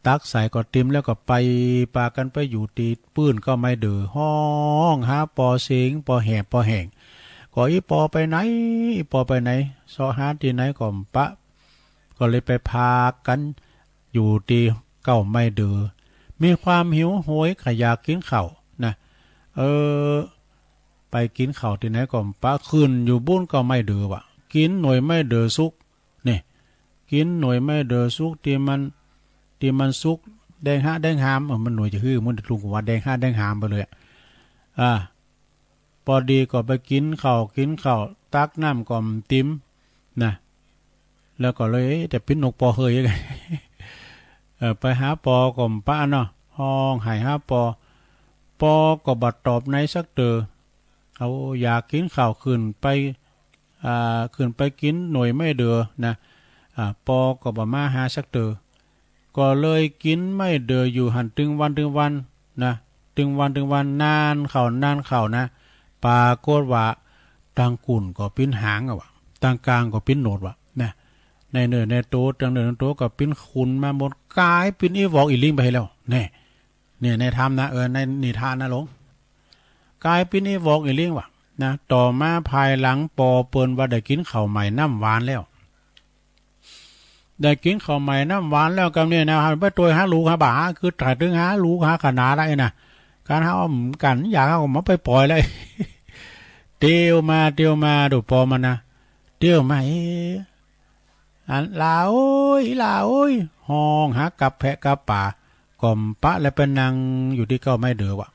ตักใส่ก็ติมแล้วก็ไป ปากันไปอยู่ตีปื้นเก้าไม้เดือ ฮ้องหาปอเสียง ปอแหบ ปอแห้ง ก็อีปอไปไหน อีปอไปไหน เซาะหาที่ไหนก็บ่ปะ ก็เลยไปพากันอยู่ตีเก้าไม้เดือ มีความหิวโหยก็อยากกินข้าวนะ เออ ไปกินข้าวที่ไหนก็บ่ปะ ขึ้นอยู่บุ้นเก้าไม้เดือว่ะ กินหน่วยไม้เดือสุก นี่ กินหน่วยไม้เดือสุกที่มัน ที่มันสุกแดงฮะแดงหาม เออ มันหน่วยจะฮื้อ มันลุงก็ว่าแดงฮะแดงหามไปเลยอะ อ่า ปอดีก็ไปกินข้าว กินข้าว ตักน้ำก็บ่ติมนะ แล้วก็เลย เอ๊ะ จะปิ้นนกปอเฮย เออ ไปหาปอก็บ่ปะเนาะ ฮ้องไห้หาปอ ปอก็บ่ตอบไหนสักเตอ เอาอยากกินข้าว ขึ้นไป อ่า ขึ้นไปกินหน่วยไม้เดือนะ อ่า ปอก็บ่มาหาสักเตอ ก็เลยกินไม้เดืออยู่หั้นตึงวันตึงวันนะ ตึงวันตึงวัน นานเข้า นานเข้านะ ปรากฏว่า ตังกุ่นก็ปิ้นหางอะวะ ตังกลางก็ปิ้นโหนดวะนะ ในเนื้อในตัว ตังเนื้อตังตัวก็ปิ้นขนมาหมด กลายปิ้นอีหวอกอีหลิ้งไปให้แล้ว แน่ เนี่ยในธรรมนะ เออ ในนิทานนะหลวง กลายปิ้นอีหวอกอีหลิ้งวะนะ ต่อมาภายหลังปอเปิ้นว่าได้กินข้าวใหม่น้ำหวานแล้ว ได้กินข้าวใหม่น้ำหวานแล้วกำเนี่ยนะ ไปตวยหาลูกหาบ่า คือถ่ายถึงหาลูกหาขนาดได้นะ การหาอ้อมกันอยากเอามาไปปล่อยเลย เตียวมาเตียวมาดูปอมันนะ เตียวมา เอ๊ะ อันหล่าโอ้ย อีหล่าโอ้ย ฮ้องหากับแพะกับป่า ก็บ่ปะ แล้วไปนั่งอยู่ที่เก้าไม้เดือวะ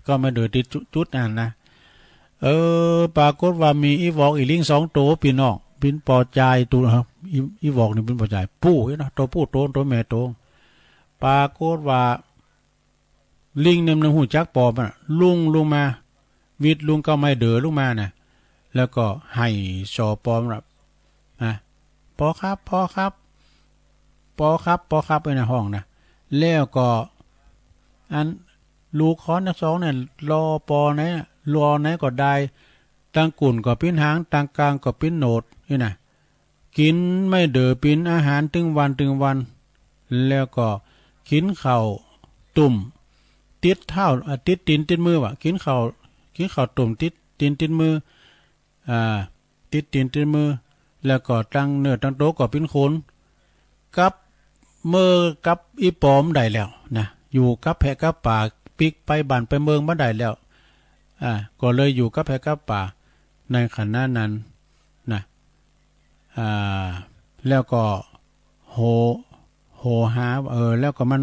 เก้าไม้เดือที่จุ จุดนั้นนะ เออ ปรากฏว่ามีอีหวอกอีหลิ้งสองตัว พี่น้อง ปิ้นปอจายตัว อี อีหวอกนี่ปิ้นปอจาย ผู้เนาะ ตัวผู้โต ตัวแม่โต ปรากฏว่า ลิงเนี่ยมันฮู้จักปอมันอะ ลุ่งลงมา วิดลุ่งเก้าไม้เดือลงมานะ แล้วก็ไห้ส่อปอมันแบบ นะ ปอครับ ปอครับ ปอครับ ปอครับ ไอ้นะฮ้องนะ แล้วก็ อัน ลูกค้อนทั้งสองเนี่ย รอปอไหนอะ รอไหนก็ได้ ตังกุ่นก็ปิ้นหาง ตังกลางก็ปิ้นโหนด นี่นะ กินไม้เดือปิ้นอาหารตึงวันตึงวัน แล้วก็กินข้าวตุ่ม ติดเท้า อ่ะ ติดตีนติดมือวะ กินข้าว กินข้าวตุ่มติดตีนติดมือ อ่า ติดตีนติดมือ แล้วก็ตังเนื้อตังโตก็ปิ้นขน กับเมือกับอีปอบ่ได้แล้วนะ อยู่กับแพะกับป่า ปิ๊กไปบ้านไปเมืองบ่ได้แล้ว อ่า ก็เลยอยู่กับแพะกับป่า ในขณะนั้นนะ อ่า แล้วก็โห โหหา เออ แล้วก็มัน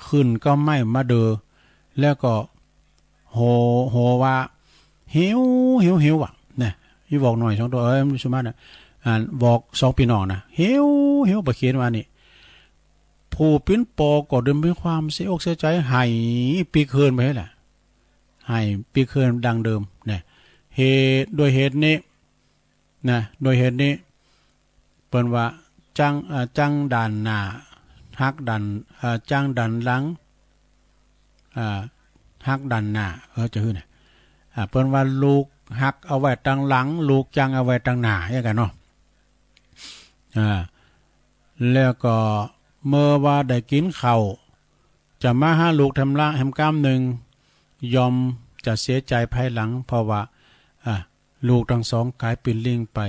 ขึ้นเก้าไม้มาเดือ แล้วก็โห โหว่า หิว หิว หิวว่ะ นะ อีหวอกน้อยสองตัว เอ้ย มันสมาร์ทนะ อ่า หวอกสองพี่น้องนะ หิว หิว บ่เขียนว่านี่ ผู้ปิ้นปอก็เดิมมีความเสียอกเสียใจ ไห้ปิ๊กเฮือนไปแหละ ไห้ปิ๊กเฮือนดังเดิม นะ เหตุ ด้วยเหตุนี้ นะ ด้วยเหตุนี้ เปิ้นว่า จั่ง เอ่อ จั่งด้านหน้า ฮักด้าน เอ่อ จั่งด้านหลัง อ่า ฮักด้านหน้า เออ จะหื้อนะ อ่า เปิ้นว่าลูกฮักเอาไว้ตังหลัง ลูกจั่งเอาไว้ตังหน้า อย่างกันเนาะ อ่า แล้วก็เมื่อว่าได้กินข้าว จะมาหาลูกทำละแฮมก้ามหนึ่ง ยอมจะเสียใจภายหลัง เพราะว่า อ่า ลูกทั้งสองกลายเป็นลิงไป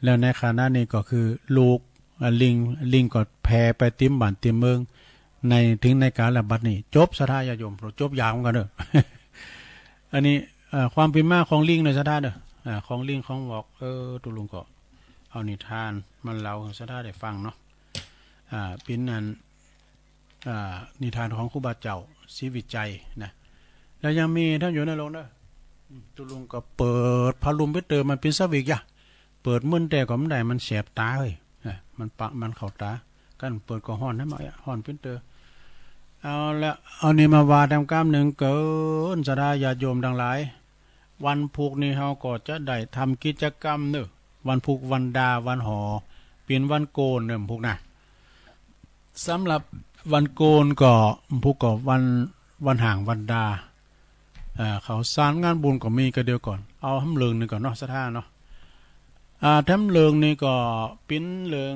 แล้วในขณะนี้ก็คือลูก อ่า ลิง ลิงก็แผ่ไปเต็มบ้านเต็มเมือง ใน ถึงในกาลบัดนี้ จบ ศรัทธาญาติโยม จบยาวเหมือนกันเด้อ อันนี้ เอ่อ ความเป็นมาของลิงเนาะ ศรัทธาเด้อ อ่า ของลิงของหวอก เออ ตุ๊ลุงก็เอานิทานมาเล่าให้ศรัทธาได้ฟังเนาะ อ่า เป็นอัน อ่า นิทานของครูบาเจ้าศรีวิชัยนะ แล้วยังมีท่านอยู่ในโรงเด้อ อืม ตุ๊ลุงก็เปิดผ้าลุ่มไปเติมมันเป็นสวิกยะ เปิดมื้นแต่ก็บ่ได้ มันแสบตาเฮ้ย นะ มันปะ มันเข้าตา คันเปิดก็ฮ้อนนะ มันฮ้อนเป็นเตอ เอาละ เอานี่มาว่าแต้มกำหนึ่งเกิน ศรัทธาญาติโยมทั้งหลาย วันพุธนี้เฮาก็จะได้ทำกิจกรรมเนอะ วันพุธวันดา วันหอ เป็นวันโกนเนอะ พุธนะ สำหรับวันโกนก็ พุธก็วัน วันห่างวันดา อ่า ข้าวสารงานบุญก็มีก็เดียวก่อน เอาแถมเรื่องหนึ่งก่อนเนาะ ศรัทธาเนาะ อ่า แถมเรื่องนี้ก็เป็นเรื่อง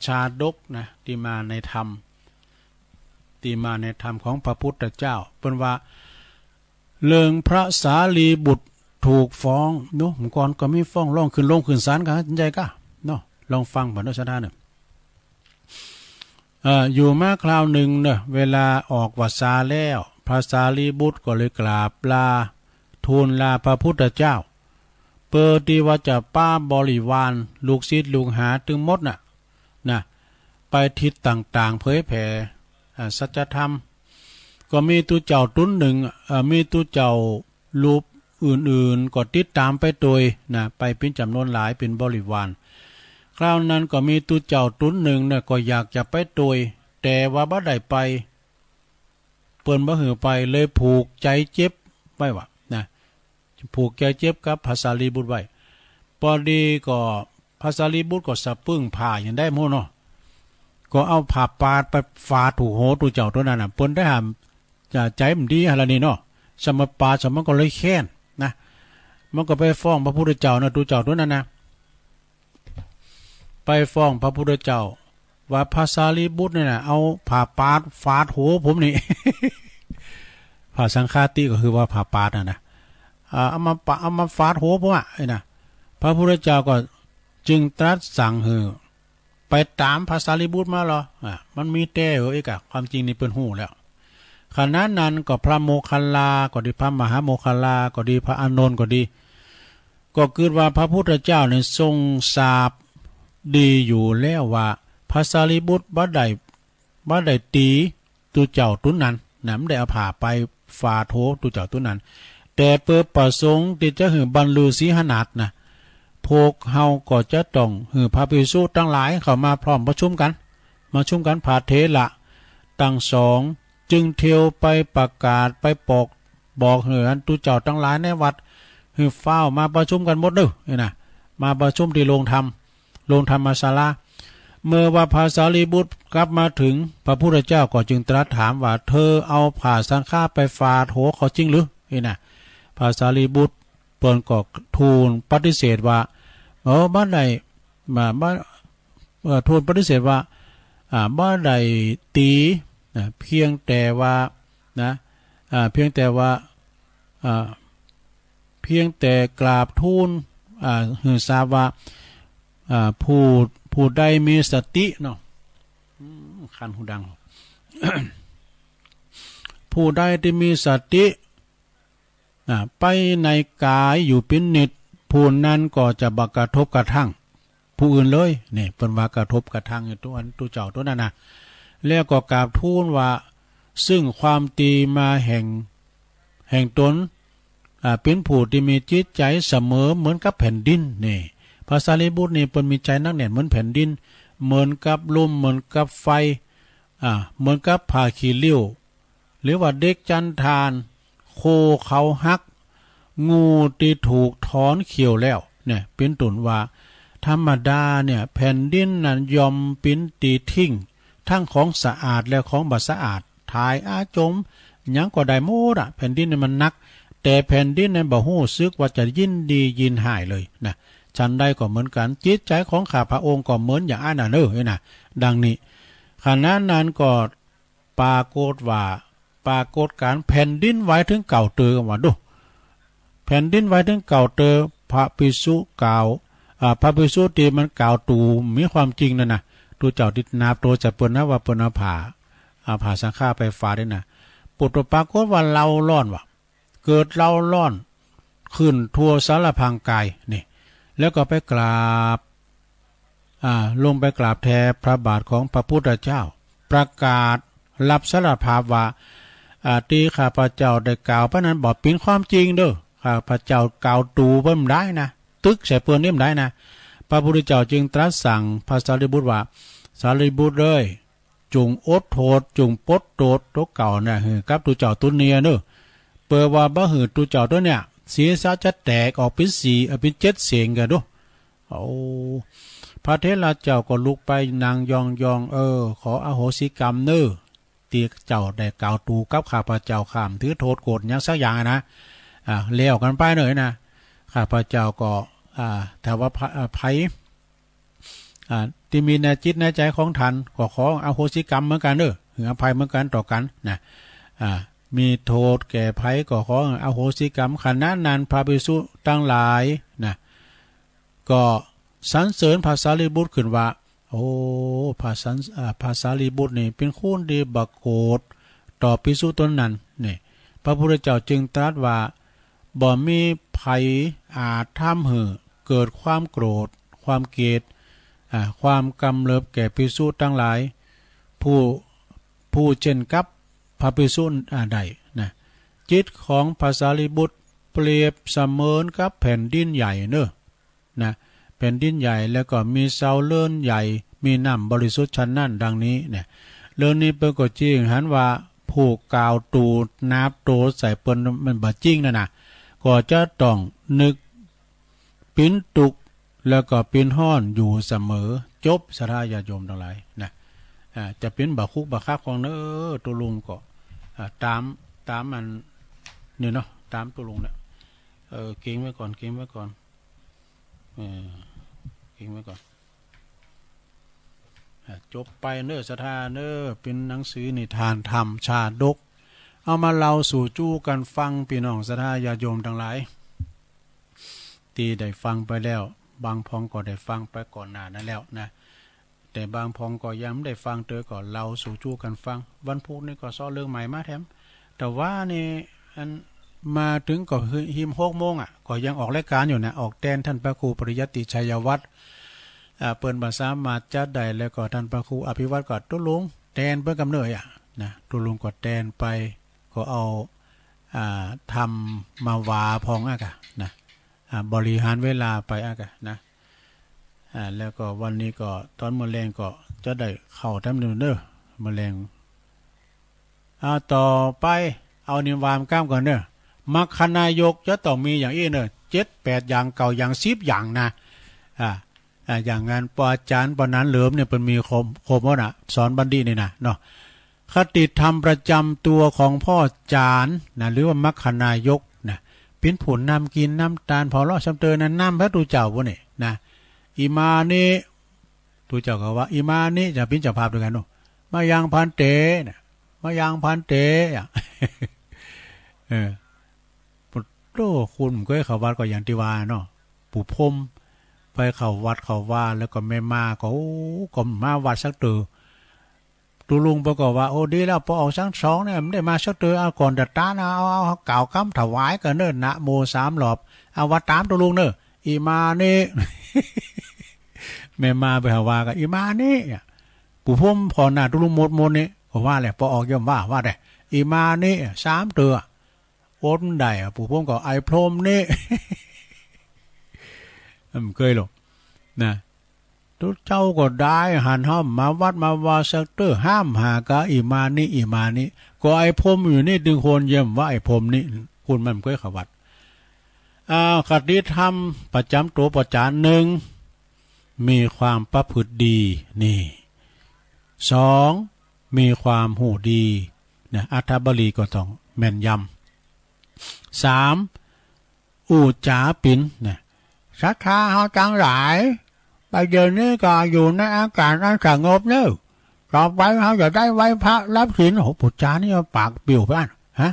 ชาดกนะ ที่มาในธรรม ที่มาในธรรมของพระพุทธเจ้า เปิ้นว่า เรื่องพระสารีบุตรถูกฟ้องเนาะ เมื่อก่อนก็มีฟ้องร้องขึ้นโรงขึ้นศาลกันใหญ่กะเนาะ ลองฟังเบิ่งเนาะ ศรัทธาเนาะ เอ่อ อยู่มาคราวหนึ่งเนอะ เวลาออกพรรษาแล้ว พระสารีบุตรก็เลยกราบลา ทูลลาพระพุทธเจ้า เพื่อที่ว่าจะปาบริวาร ลูกศิษย์ลูกหาตึงหมดน่ะ นะ ไปทิศต่างๆ เผยแผ่ อ่า สัจธรรม ก็มีตุ๊เจ้าตุ๊นหนึ่ง เอ่อ มีตุ๊เจ้ารูปอื่นๆ ก็ติดตามไปตวยนะ ไปเป็นจำนวนหลายเป็นบริวาร คราวนั้นก็มีตุ๊เจ้าตุ๊นหนึ่งเนี่ยก็อยากจะไปตวย แต่ว่าบ่ได้ไป เปิ้นบ่หื้อไป เลยผูกใจเจ็บไว้วะนะ ผูกใจเจ็บกับพระสารีบุตรไว้ พอดีก็พระสารีบุตรก็สะปึ้งผ้าหยังได้หมดเนาะ ก็เอาผ้าปาดไปฟาดถูกหัวตุ๊เจ้าตัวนั้นน่ะ เปิ้นได้หาม จะใจมันดีหั่นละนี่เนาะ สะมาปาด สะมันก็เลยแค้นนะ มันก็ไปฟ้องพระพุทธเจ้านะ ตุ๊เจ้าตัวนั้นนะ ไปฟ้องพระพุทธเจ้า ว่าพระสารีบุตรเนี่ยนะ เอาผ้าปาดฟาดหัวผมนี่ ผ้าสังฆาติก็คือว่าผ้าปาดน่ะนะ อ่า เอามาปะ เอามาฟาดหัวผมอะ ไอ้นะ พระพุทธเจ้าก็จึงตรัสสั่งหื้อไปตามพระสารีบุตรมาเหรอ อ่ะ มันมีแต่เหอะ อีกอะ ความจริงนี่เปิ้นฮู้แล้ว ขณะนั้นก็พระโมคคัลลาก็ดี พระมหาโมคคัลลาก็ดี พระอานนท์ก็ดี ก็กึ๊ดว่าพระพุทธเจ้าเนี่ยทรงทราบดีอยู่แล้วว่า พระสารีบุตรบ่ได้ บ่ได้ตี๋ตุ๊เจ้าตุ๊นนั้นนะ บ่ได้เอาผ้าไปฟาดหัวตุ๊เจ้าตุ๊นนั้น แต่เพื่อประสงค์ที่จะหื้อบรรลือสีหนาฏนะ พวกเฮาก็จะต้องหื้อพระภิกษุตังหลายเข้ามาพร้อมประชุมกั๋น มาชุมกั๋น พระเถระตังสองจึงเที่ยวไปประกาศไปบอก บอกหื้ออันตุ๊เจ้าตังหลายในวัด หื้อฟ้าวมาประชุมกั๋นหมดเน่อ นี่นะ มาประชุมตี้โรงธรรม โรงธรรมศาลา เมื่อว่าพระสารีบุตรกลับมาถึง พระพุทธเจ้าก็จึงตรัสถามว่า เธอเอาผ้าสังฆาไปฟาดหัวเขาจริงหรือ นี่นะ พระสารีบุตรเปิ้นก็ทูลปฏิเสธว่า เออ บ่ได้ บ่ บ่ เอ่อ ทูลปฏิเสธว่า อ่า บ่ได้ตี๋ นะ เพียงแต่ว่า นะ อ่า เพียงแต่ว่า อ่า เพียงแต่กราบทูล อ่า หื้อทราบว่า อ่า ผู้ ผู้ใดมีสติเนาะ อืม คันหูดัง ผู้ใดที่มีสติ อ่า ไปในกายอยู่เป็นนิจ ผู้นั้นก็จะบ่กระทบกระทั่งผู้อื่นเลย นี่ เปิ้นว่ากระทบกระทั่งอยู่ตัวอัน ตุ๊เจ้าตัวนั้นนะ แล้วก็กราบทูลว่า ซึ่งความตี๋มาแห่ง แห่งตน อ่า เป็นผู้ที่มีจิตใจเสมอเหมือนกับแผ่นดิน นี่ พระสารีบุตรนี่เปิ้นมีใจหนักแน่นเหมือนแผ่นดิน เหมือนกับลม เหมือนกับไฟ อ่า เหมือนกับผ้าขี้ริ้ว หรือว่าเด็กจันทาน โคเขาหัก งูตี้ถูกถอนเขี้ยวแล้ว เนี่ย เป๋นต้นว่า ธรรมดาเนี่ย แผ่นดินนั้นย่อมเป๋นตี้ทิ้ง ทั้งของสะอาดและของบ่สะอาด ถ่ายอาจม หยังก็ได้หมดอะ แผ่นดินนี่มันหนัก แต่แผ่นดินนั้นบ่ฮู้สึกว่าจะยินดียินฮ้ายเลยนะ ฉันใดก็เหมือนกัน จิตใจของข้าพระองค์ก็เหมือนอย่างอั้นน่ะเน่อ นี่นะ ดังนี้ ขณะนั้นก็ ปรากฏว่า ปรากฏการณ์แผ่นดินไหวถึงเก้าเตื้อ ว่าดู แผ่นดินไหวถึงเก้าเตื้อ พระภิกษุกล่าว อ่า พระภิกษุตี้มันกล่าวตู่มีความจริงนั่นนะ ตุ๊เจ้าตี้นาบโตใส่เปิ้นนะว่าเปิ้นเอาผ้า เอาผ้าสังฆาไปฝากนี่นะ ปุตตะปรากฏว่าเร่าร้อนว่ะ เกิดเร่าร้อนขึ้นทั่วสารพางกายนี่ แล้วก็ไปกราบ อ่า ลงไปกราบแทบพระบาทของพระพุทธเจ้า ประกาศรับสารภาพว่า อ่า ตี้ข้าพเจ้าได้กล่าวไปนั้นบ่เป๋นความจริงเด้อ ข้าพเจ้ากล่าวตู่ไปบ่ได้นะ ตึกใส่เปิ้นนี่บ่ได้นะ พระพุทธเจ้าจึงตรัสสั่งพระสารีบุตรว่า สารีบุตรเอ้ย จงอดโทษ จงปลดโทษตัวเก่าน่ะหื้อกับตุ๊เจ้าตุ๊เนียเนอะ เปื้อว่าบ่หื้อตุ๊เจ้าตัวเนี่ย ศีรษะจะแตกออกเป๋นสี่ เอ่อ เป๋นเจ็ดเส้นกะดู โอ้ พระเถระเจ้าก็ลุกไปนั่งยองๆ เออ ขออโหสิกรรมเนอะ ตี้เจ้าได้กล่าวตู่กับข้าพเจ้า ข้าบ่ถือโทษโกรธหยังสักอย่างอะนะ อ่า แล้วกันไปเนอะนะ ข้าพเจ้าก็ อ่า ถ้าว่าไผ อ่า ตี้มีในจิตในใจของท่าน ก็ขออโหสิกรรมเหมือนกันเนอะ หื้ออภัยเหมือนกันต่อกันนะ อ่า มีโทษแก่ไผก็ขออโหสิกรรม ขณะนั้นพระภิกษุทั้งหลายนะ ก็สรรเสริญพระสารีบุตรขึ้นว่า โอ้ พระสัน อ่า พระสารีบุตรนี่เป๋นคนตี้บ่โกรธต่อภิกษุตนนั้นนี่ พระพุทธเจ้าจึงตรัสว่า บ่มีไผอาจทำหื้อเกิดความโกรธ ความเกลียด อ่า ความกำเริบแก่ภิกษุทั้งหลาย ผู้ ผู้เช่นกับพระภิกษุ อ่า ได้นะ จิตของพระสารีบุตรเปรียบเสมือนกับแผ่นดินใหญ่เนอะ นะ แผ่นดินใหญ่ แล้วก็มีเซาเลินใหญ่ มีน้ำบริสุทธิ์ฉันนั้น ดังนี้เนี่ย เรื่องนี้เปิ้นก็จึงหันว่า ผู้กล่าวตู่นาบโตใส่เปิ้นมันบ่จริงนั่นนะ ก็จะต้องนึกเป๋นตุ๊กข์ แล้วก็เป๋นฮ้อนอยู่เสมอ จบ ศรัทธาญาติโยมทั้งหลายนะ อ่า จะเป๋นบ่าคุกข์บ่าคักของเนอะ ตุ๊ลุงก็ อ่า ตาม ตามอันนี่เนาะ ตามตุ๊ลุงเนี่ย เออ เก็งไว้ก่อน เก็งไว้ก่อน เออ เก็งไว้ก่อน อ่ะ จบไปเนอะ ศรัทธาเนอะ เป๋นหนังสือนิทานธรรมชาดก เอามาเล่าสู่จู้กั๋นฟัง ปี้น้องศรัทธาญาติโยมตังหลาย ตี้ได้ฟังไปแล้ว บางพ่องก็ได้ฟังไปก่อนหน้านั้นแล้วนะ แต่บางพ่องก็ยังบ่ได้ฟังเตื้อ ก็เล่าสู่จู้กั๋นฟัง วันพุธนี่ก็เซาะเรื่องใหม่มาแถม แต่ว่านี่ อันมาเถิงก็ฮิมหกโมงอะ ก็ยังออกรายก๋านอยู่นะ ออกแตนต้านพระครูปริยัติชัยวัฒน์ อ่า เปิ้นบ่สามารถจัดได้ แล้วก็ต้านพระครูอภิวัฒน์ก็ ตุ๊ลุงแตนเปิ้นกำเนิดอะนะ ตุ๊ลุงก็แตนไป ก็เอา อ่า ธรรมมาวาพ่องอะกะนะ อ่า บริหารเวลาไปอะกะนะ อ่า แล้วก็วันนี้ก็ตอนมื้อแลงก็จะได้เข้าแถมหนึ่งเนอะ มื้อแลง อ่า ต่อไป เอานี่วามก้ามก่อนเนอะ มรรคนายกจะต้องมีอย่างอี้เนอะ เจ็ดแปดอย่าง เก้าอย่าง สิบอย่างนะ อ่า อ่า อย่างนั้น ปออาจ๋ารย์ ปอหนานเหลิมเนี่ย เปิ้นมีครบ ครบหมดอะ สอนบัณฑิตนี่นะเนาะ คติธรรมประจำตัวของพ่อจารย์นะ หรือว่ามรรคนายกนะ เป๋นผู้นำกิ๋นนำตาน ผ่อเลาะซ้ำเติมนะ นำพระตุ๊เจ้าปุ้นนี่นะ อิมานิ ตุ๊เจ้าก็ว่า อิมานิ จะเป๋นเจ้าภาพตวยกั๋นเนาะ มะยังภันเต นะ มะยังภันเต อะ เออ โต้ คนบ่เกยเข้าวัดก็อย่างตี้ว่าเนาะ ปู่พรหมไปเข้าวัดเข้าวา แล้วก็แม่มาก็ โอ้ ก็บ่มาวัดสักเตื้อ ตุ๊ลุงเปิ้นก็ว่า โอ้ ดีแล้ว ปอออกสังสองเนี่ย บ่ได้มาสักเตื้อ เอาก่อนตะตาน เอา เอา เอากล่าวกำถวายกั๋นเนอะ นะโมสามรอบ เอาว่าตามตุ๊ลุงเนอะ อิมานิ แม่มาไปหาว่าก็ อิมานิ อะ ปู่พรหมผ่อหน้าตุ๊ลุงหมดๆ นี่ ก็ว่าแหละ ปอออกย่อมว่า ว่าแต๊ อิมานิ สามเตื้อ อดบ่ได้อะ ปู่พรหมก็ ไอ้พรหมนี่ บ่เกยหรอก นะ ตุ๊เจ้าก็ได้หันห้ามมาวัดมาวาสักเตื้อ ห้ามหากะ อิมานิ อิมานิ ก็ไอ้พรหมอยู่นี่ ตึงคนเยี่ยมว่าไอ้พรหมนี่ คนมันบ่เกยเข้าวัด อ่า คติธรรมประจำตัวปออาจ๋ารย์ หนึ่ง มีความประพฤติดี นี่ สอง มีความฮู้ดี นะ อัตถบริก็ต้องแม่นยำ สาม อู้จ๋าปิ๋น นะ ศรัทธาเฮาตังหลาย ไปเดี๋ยวนี้ก็อยู่ในอาการอันสงบเนอะ ต่อไปเฮาจะได้ไหว้พระรับศีล โอ้โห ปู่จ๋านี่ปากปิวไปอั้น ฮะ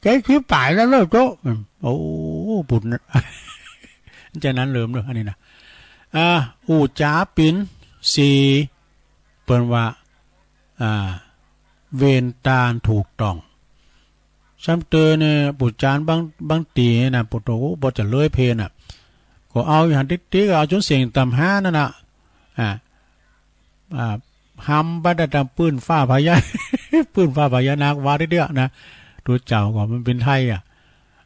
เจ็ดสิบปลายแล้วเนอะโต๊ะ อืม โอ้ บุญนะ จะนั้นเริ่มเนอะ อันนี้นะ อ่า อู้จ๋าปิ๋น สี่ เปิ้นว่า อ่า เวนตานถูกต้อง ซ้ำเติมเนี่ย ปู่จ๋านบาง บางตี้นะ ปู่โต โอ้ บ่จะเลยเพลน่ะ ก็เอาอยู่หั้นติ๊กๆ เอาจ๋นเสียงต่ำห้านั่นน่ะ อ่า อ่า หำไปได้ตามปื้นฟ้าพญา ปื้นฟ้าพญานาคว่าทีเดียวนะ ตุ๊เจ้าก็มันเป๋นไทยอ่ะ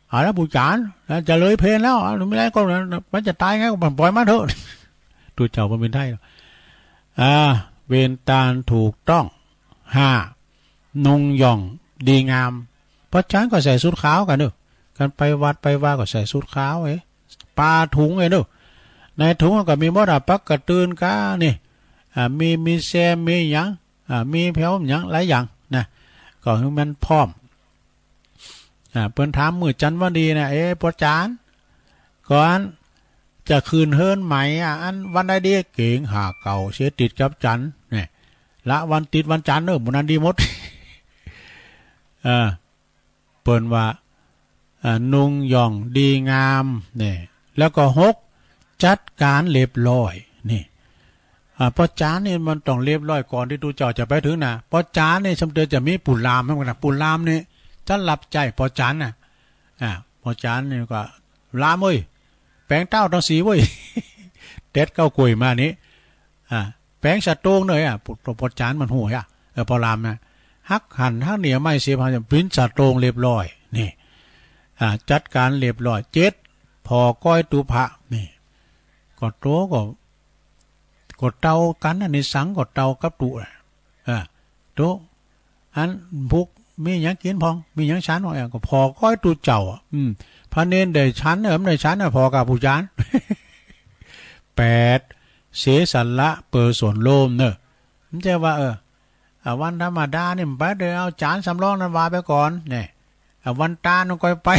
เอาละปู่จ๋านนะ จะเลยเพลแล้ว เอา ไม่ได้ก็นะ มันจะตายไง ก็ปล่อยมันเถอะ ตุ๊เจ้ามันเป๋นไทย อ่า เวนตานถูกต้อง ห้า นุ่งหย่องดีงาม ป้อจ๋านก็ใส่ชุดขาวกั๋นเนาะ กันไปวัดไปวาก็ใส่ชุดขาวเอ้ย ปาถุงเอ้ยเนาะ ในถุงก็มีหมดอ่ะ ปักกระตื่นกานี่ อ่า มี มีแซม มีหยัง อ่า มีแผวหยังหลายอย่างนะ ก็หื้อมันพร้อม อ่า เปิ้นถามมื้อจันทร์วันดีนะ เอ๊ะ ป้อจ๋าน ก่อนจะขึ้นเฮือนใหม่อ่ะ อันวันใดดี เก๋งหาเก่าเสียติดกับจันทร์ เนี่ย ละวันติดวันจันทร์เนอะ หมู่นั้นดีหมด เออ เปิ้นว่า อ่า นุ่งหย่องดีงาม เนี่ย แล้วก็ หก จัดการเรียบร้อย นี่ อ่า ป้อจ๋านนี่มันต้องเรียบร้อยก่อนตี้ตุ๊เจ้าจะไปถึงนะ ป้อจ๋านนี่ซ้ำเติมจะมีปู่ลามเหมือนกั๋นนะ ปู่ลามนี่จะรับใจ๊ป้อจ๋านน่ะ อ่า ป้อจ๋านนี่ก็ ลามเอ้ย แป๋งเต้าตังสี่เว้ย เด็ดเก๊ากล้วยมานี่ อ่า แป๋งสะโตงเน่ยอ่ะ ป้อ ป้อจ๋านมันฮู้อ่ะ เออ ป้อลามนะ หักหั่นหักเหนี่ยวไม้เสียบหา เป๋นสะโตงเรียบร้อย นี่ อ่า จัดการเรียบร้อย เจ็ด ผ่อก้อยตุ๊พระ นี่ ก็โตก็ ก็เต้ากั๋นน่ะ นิสังก็เต้ากับตุ๊อ่ะ อ่า ตุ๊ อันพุกมีหยังกิ๋นพ่อง มีหยังฉันพ่อง เอ้ย ก็ผ่อก้อยตุ๊เจ้าอ่ะ อืม พระเณรได้ฉัน เออ บ่ได้ฉันน่ะ ผ่อกับปู่จ๋าน แปด เสียสละเปื้อส่วนรวมเนอะ มันจะว่า เออ อ่ะ วันธรรมดานี่มันไป เดี๋ยวเอาจานสำรองนั้นวางไปก่อน เนี่ย อ่ะ วันตานมันก็ไป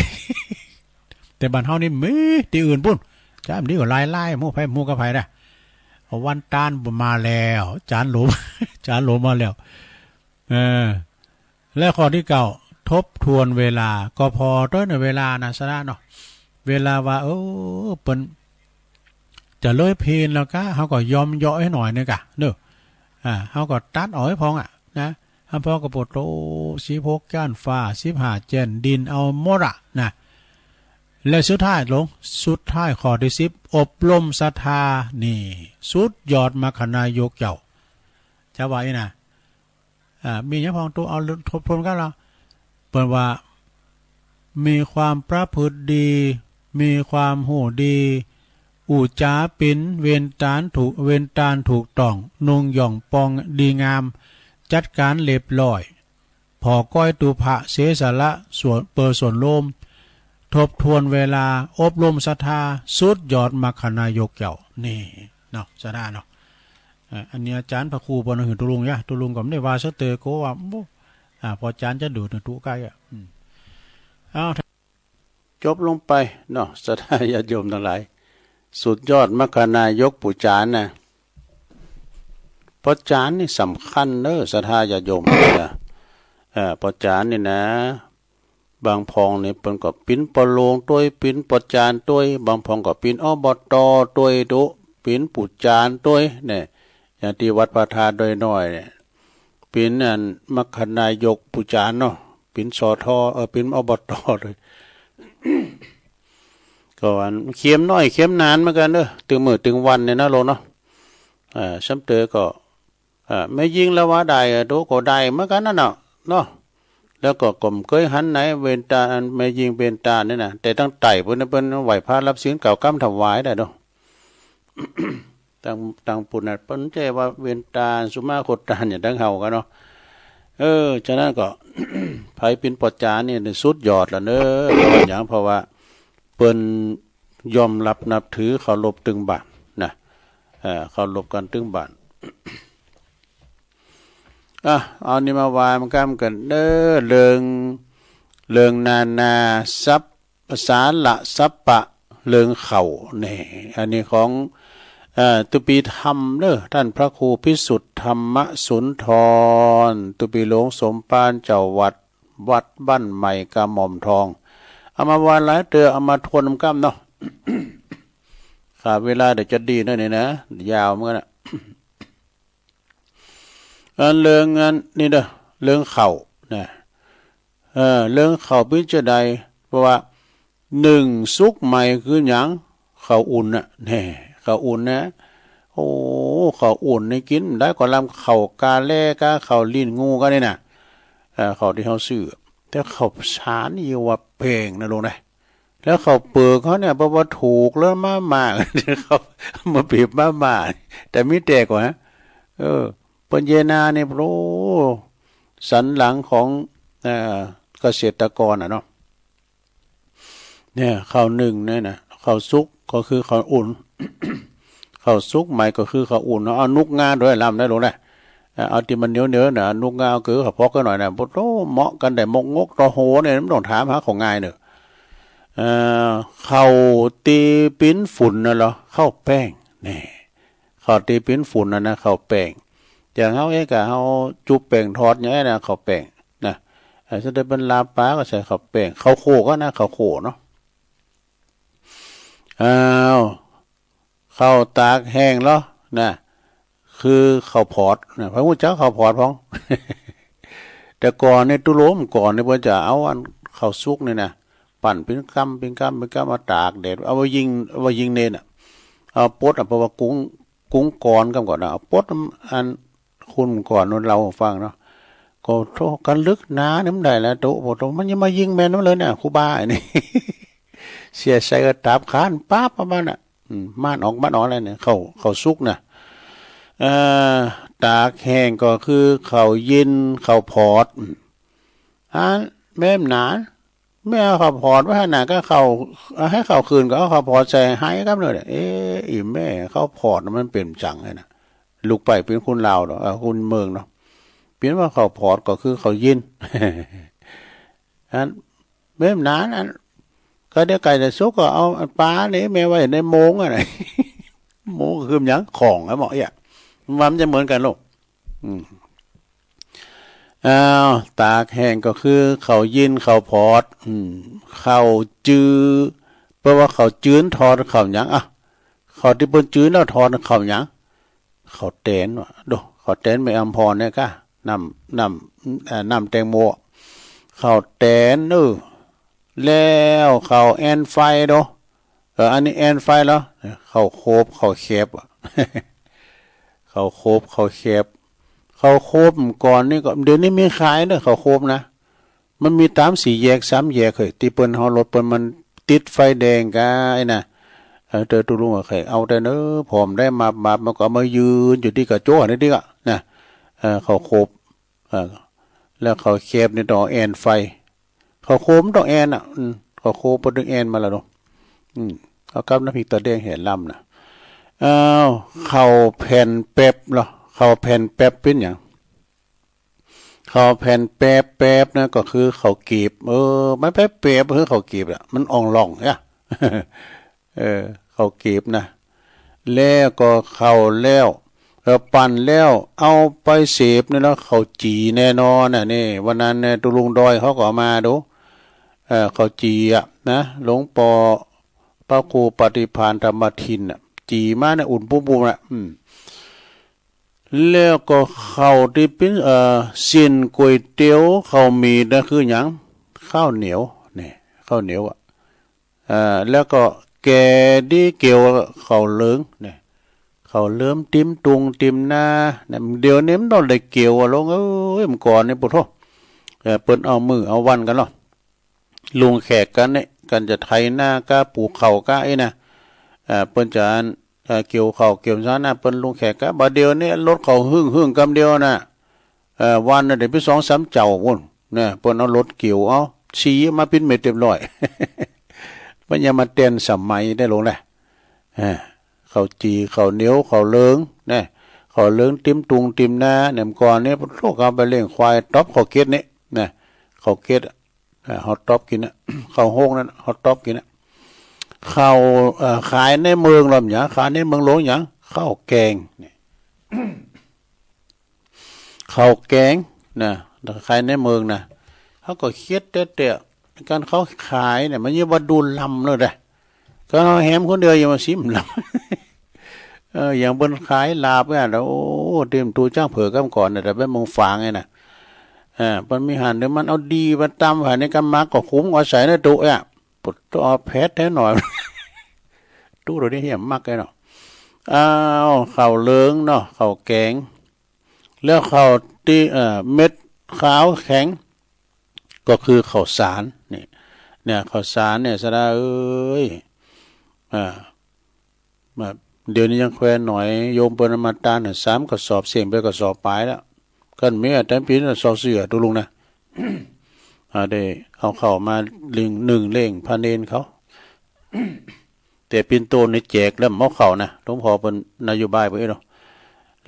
แต่บ้านเฮานี่มีตี้อื่นปุ้น จานนี้ก็หลายๆ หมู่ไผหมู่กับไผนะ เอาวันตานมาแล้ว จานหลวง จานหลวงมาแล้ว เออ และข้อตี้เก้า ทบทวนเวลา ก็ผ่อตัวยในเวลานะ สนะเนาะ เวลาว่า เออ เปิ้น จะเลยเพลแล้วกะ เฮาก็ยอมเยาะให้หน่อยนึงกะ เนอะ อ่า เฮาก็ตัดออกให้พ่องอ่ะ นะ เฮาพ่องก็ปวดโต สิบหก แจ้นฟ้า สิบห้า แจ้นดิน เอาหมดอ่ะ นะ และสุดท้ายลง สุดท้ายข้อตี้สิบ อบรมศรัทธา นี่ สุดยอดมรรคนายกเจ้า จะว่าอี้นะ อ่า มีหยังพ่องตุ๊ เอาทบทวนกั๋นละ เปิ้นว่า มีความประพฤติดี มีความฮู้ดี อู้จ๋าปิ๋น เวนตานถูก เวนตานถูกต้อง นุ่งหย่องปองดีงาม จัดการเรียบร้อย ผ่อก้อยตุ๊พระ เสียสละส่วน เปื้อส่วนรวม ทบทวนเวลา อบรมศรัทธา สุดยอดมรรคนายกเจ้า นี่เนาะ สนะเนาะ อ่า อันนี้อาจ๋ารย์พระครูเปิ้นหื้อตุ๊ลุงยะ ตุ๊ลุงก็บ่ได้ว่าสักเตื้อ ก็ว่า โอ้ อ่า ป้อจ๋านจะดูดตุ๊ใก้อ่ะ อืม เอา จบลงไปเนาะ ศรัทธาญาติโยมตังหลาย สุดยอดมรรคนายกปู่จ๋านนะ ป้อจ๋านนี่สำคัญเน้อ ศรัทธาญาติโยมนะ เอ่อ ป้อจ๋านนี่นะ บางพ่องนี่เปิ้นก็ปิ๋นป้อโรงตวย ปิ๋นป้อจ๋านตวย บางพ่องก็ปิ๋น อบต. ตวยตุ๊ ปิ๋นปู่จ๋านตวย เนี่ย อย่างตี้วัดพระธาตุดอยน้อยเนี่ย ปิ๋นอันมรรคนายกปู่จ๋านเนาะ ปิ๋น สท. เออ ปิ๋น อบต. ตวย ก็อันเขียมน้อยเขียมนานเหมือนกั๋นเน้อ ตึงมื้อตึงวันเนี่ยนะโลงเนาะ เอ่อ ซ้ำเตื้อก็ อ่า แม่ญิงละว่าได้ เออ ตุ๊ก็ได้เหมือนกั๋นนั่นเนาะ เนาะ แล้วก็ก้มเกยหันไหน เวนตาน อันแม่ญิงเวนตานนี่นะ แต่ตังใต้ปุ้นนะ เปิ้นไหว้พระรับศีลกล่าวกำถวายได้เนาะ ตัง ตังปุ้นน่ะ เปิ้นใจ้ว่าเวนตาน สุมาโคตาน อย่างตังเฮากั๋นเนาะ เออ ฉะนั้นก็ ไผปิ๋นป้อจ๋านนี่สุดยอดละเน้อ เพราะว่าหยัง เพราะว่าเปิ้นยอมรับนับถือเคารพตึงบ้านนะ เอ่อ เคารพกั๋นตึงบ้าน อ่ะ เอานี่มาว่ามันกำกั๋นเด้อ เรื่อง เรื่องนานาสัพพะ สาระสัพพะ เรื่องข้าวนี่ อันนี้ของ เอ่อ ตุปีธรรมเด้อ ท่านพระครูพิสุทธิ์ธรรมสุนทร ตุปีหลวงสมภาร เจ้าวัด วัดบ้านใหม่กระหม่อมทอง เอามาว่าหลายเตื้อ เอามาทวนกำเนาะ ขาเวลาเดี๋ยวจะดีนะนี่นะ ยาวเหมือนกันนะ อันเรื่องอันนี่เด้อ เรื่องข้าวนะ เออ เรื่องข้าวเป็นจะใด เพราะว่า นึ่งสุกใหม่คือหยัง ข้าวอุ่นน่ะ แน่ ข้าวอุ่นนะ โอ้ ข้าวอุ่นนี่กินได้ก็ลำ ข้าวกาแลกา ข้าวลิ้นงูกานี่นะ เออ ข้าวที่เขาซื้อ แต่ข้าวสารนี่ว่าแพงนะลุงนะ แล้วข้าวเปลือกเขาเนี่ย เพราะว่าถูกแล้วมาม่า เขามาเปรียบมาม่า แต่มีแต่กว่านะ เออ เปิ้นเยนาเนี่ย โอ้ สันหลังของ เอ่อ เกษตรกรอะเนาะ เนี่ย ข้าวนึ่งเนี่ยนะ ข้าวสุกก็คือข้าวอุ่น ข้าวสุกใหม่ก็คือข้าวอุ่นเนาะ เอานุกงาด้วยลำได้ลุงนะ เอ่อ เอาที่มันเหนียวๆ นะ นุกงาเอาเกลือข้าวพอกกันหน่อยนะ โอ้โห เหมาะกันได้ หมกงกต่อโหเนี่ย มันต้องถามหาของง่ายเนอะ เอ่อ ข้าวตีปิ้นฝุ่นน่ะเหรอ ข้าวแป้ง แน่ ข้าวตีปิ้นฝุ่นน่ะนะ ข้าวแป้ง อย่างเฮาเองก็เฮาจุบแป้งทอดอย่างนี้นะ ข้าวแป้งนะ เอ่อ ถ้าได้เป็นลาบปลาก็ใส่ข้าวแป้ง ข้าวโขกอะนะ ข้าวโขกเนาะ อ้าว ข้าวตากแห้งเหรอนะ คือข้าวผอดนะ ใผฮู้จักข้าวผอดพอง แต่ก่อนนี่ ตุลุงก่อนนี่ เปิ้นจะเอาอันข้าวสุกนี่นะ ปั่นเป็นกำเป็นกำเป็นกำ มาตากแดด เอาไว้ยิง เอาไว้ยิงเนนน่ะ เอาปดอะ เพราะว่ากุ้ง กุ้งก่อนกำก่อนนะ เอาปดอัน คุณก่อนนู้นเล่าให้ฟังเนาะ ก็โธ่ กันลึกหนานี่มันได้แล้ว โต โอ้โธ่ มันยังมายิงแม่นมันเลยเนี่ย ครูบาอันนี้ เสียใส่ก็ตาบขานปั๊บประมาณน่ะ อืม ม่านออก ม่านออกแล้วเนี่ย ข้าว ข้าวสุกนะ เอ่อ ตากแห้งก็คือข้าวเย็น ข้าวผอด อืม อันแม่นหนา แม่เอาข้าวผอดไว้หั่นน่ะ ก็ข้าว เอาให้ข้าวคืนก็เอาข้าวผอดใส่ไหครับเนี่ย เอ๊ะ อีแม่ ข้าวผอดน่ะมันเป๋นจั่งไงนะ ลูกไปเป๋นคนลาวเนาะ เอ่อ คนเมืองเนาะ เป๋นว่าข้าวผอดก็คือข้าวเย็น อัน แม่นหนาอัน ก็เดี๋ยวไก่จะสุกก็เอาอันปลานี่แม่ไว้ในโมงอะนะ โมงก็คือหยัง ของอะเหมาะเอี้ย มันจะเหมือนกันลูก อืม อ้าว ตากแห้งก็คือข้าวเย็น ข้าวผอด อืม ข้าวจือ แปลว่าข้าวจืนทอด ข้าวหยังอะ ข้าวที่เปิ้นจืนแล้วทอด ข้าวหยัง ข้าวแตนว่ะ โด ข้าวแตนแม่อำพรเนี่ยก้า น้ำ น้ำ เอ่อ น้ำแตงโม ข้าวแตน เออ แล้วข้าวแอนไฟโด เออ อันนี้แอนไฟเหรอ ข้าวโคบ ข้าวแคบอะ ข้าวโคบ ข้าวแคบ ข้าวโคบก่อนนี่ก็ เดี๋ยวนี้มีขายเนอะ ข้าวโคบนะ มันมีตามสี่แยก สามแยกเฮ้ย ตี้เปิ้นเฮารถเปิ้นมันติดไฟแดงก้าไอ้น่ะ เออ เตอตุลุงอะ ใครเอาแต่เนอะ ผอมได้มา มา มันก็เอามายืนอยู่ตี้กระโจ้นี่ตี้อะ นะ เออ ข้าวโคบ เออ แล้วข้าวแคบนี่ต้องเอาแอนไฟ ข้าวโคบมันต้องแอนอะ อืม ข้าวโคบเปิ้นต้องแอนมาแล้วเนาะ อืม เอากับน้ำพริกตาแดงแหลมน่ะ อ้าว ข้าวแผ่นแป๊บเหรอ ข้าวแผ่นแป๊บเป๋นหยัง ข้าวแผ่นแป๊บ แป๊บนะ ก็คือข้าวเกรียบ เออ มันแป๊บ แป๊บ คือข้าวเกรียบอะ มันอ่องหล่องเนี่ย เออ ข้าวเกรียบนะ แล้วก็ข้าวแล้ว เออ ปั่นแล้ว เอาไปเสพนี่แล้ว ข้าวจี่แน่นอนน่ะ นี่ วันนั้นเนี่ย ตุลุงดอยเขาก็เอามาดู เออ ข้าวจี่อะนะ หลวงปอ พระครูปฏิภาณธรรมทินน่ะ จี่มาเนี่ย อุ่นปุ้มๆ น่ะ อืม แล้วก็ข้าวตี้เป๋น เอ่อ เส้นก๋วยเตี๋ยว ข้าวหมี่นะ คือหยัง ข้าวเหนียว นี่ ข้าวเหนียวอะ เอ่อ แล้วก็แกงตี้เกี่ยวกับข้าวเหลือง นี่ ข้าวเหลืองติ่มตุงติ่มนา นี่ เดี๋ยวนี้มันต้องได้เกี่ยวอะ ลุงเอ้ย เมื่อก่อนนี่ โอ้โธ่ เอ่อ เปิ้นเอามื้อเอาวันกันเนาะ ลงแขกกันเนี่ย กันจะไถนาก้า ปลูกข้าวก้าไอ้นะ เอ่อ เปิ้นจะ เอ่อ เกี่ยวข้าวเกี่ยวสารนะ เปิ้นลงแขกก้า บาดเดียวเนี่ย รถเขาหึ่งๆ กำเดียวน่ะ เอ่อ วันน่ะได้ไปสองสามเจ้าพุ้นนะ เปิ้นเอารถเกี่ยว เอา สีมาปิดเม็ดเรียบร้อย มันยังมาแตนสมัยได้ลงแหละ เอ่อ ข้าวจี่ ข้าวเหนียว ข้าวเหลืองนะ ข้าวเหลืองติ่มตุงติ่มนา เนี่ย เมื่อก่อนเนี่ย พวกเขาไปเลี้ยงควาย ต๊อบข้าวเก็ดเนี่ยนะ ข้าวเก็ด อ่า เฮาต๊อบกินนะ ข้าวโฮงนั้น เฮาต๊อบกินนะ ข้าว เอ่อ ขายในเมืองลำหยัง ขายในเมืองหลวงหยัง ข้าวแกง เนี่ย ข้าวแกงนะ ขายในเมืองนะ เขาก็เฮ็ดแต่ แต่การเขาขายเนี่ย มันยังว่าดูลำเลยนะ ก็แหมคนเดียวอยู่มาสิมลำ เออ อย่างเปิ้นขายลาบเนี่ยนะ โอ้ เต็มตู้จ้างเผือกกำก่อนเนี่ย แต่เป็นเมืองฝางเนี่ยนะ เออ เปิ้นมีหันเดี๋ยวมันเอาดีมาตำหันในกำมักก็คุ้มเอาใส่ในตู้เนี่ย ปวดตัวแผดแท้หน่อย ตู้เราได้เหี่ยมมากเลยเนาะ อ้าว ข้าวเหลืองเนาะ ข้าวแกง แล้วข้าวที่ เอ่อ เม็ดขาวแข็ง ก็คือข้าวสาร นี่ เนี่ย ข้าวสารเนี่ย สะดาเอ้ย อ่า แบบ เดี๋ยวนี้ยังแควนหน่อย โยมเปิ้นเอามาตานน่ะ สามกระสอบ เสี่ยงไปกระสอบปลายแล้ว คันมีอาจารย์ปีนน่ะ ซอกเสื้อตุลุงนะ อ่า ได้เอาข้าวมาหนึ่ง หนึ่งเล่งพระเณรเขา แต่ปิ่นโตนี่แจกแล้ว เอาข้าวนะ หลวงพ่อเปิ้นนโยบายเปิ้นเนาะ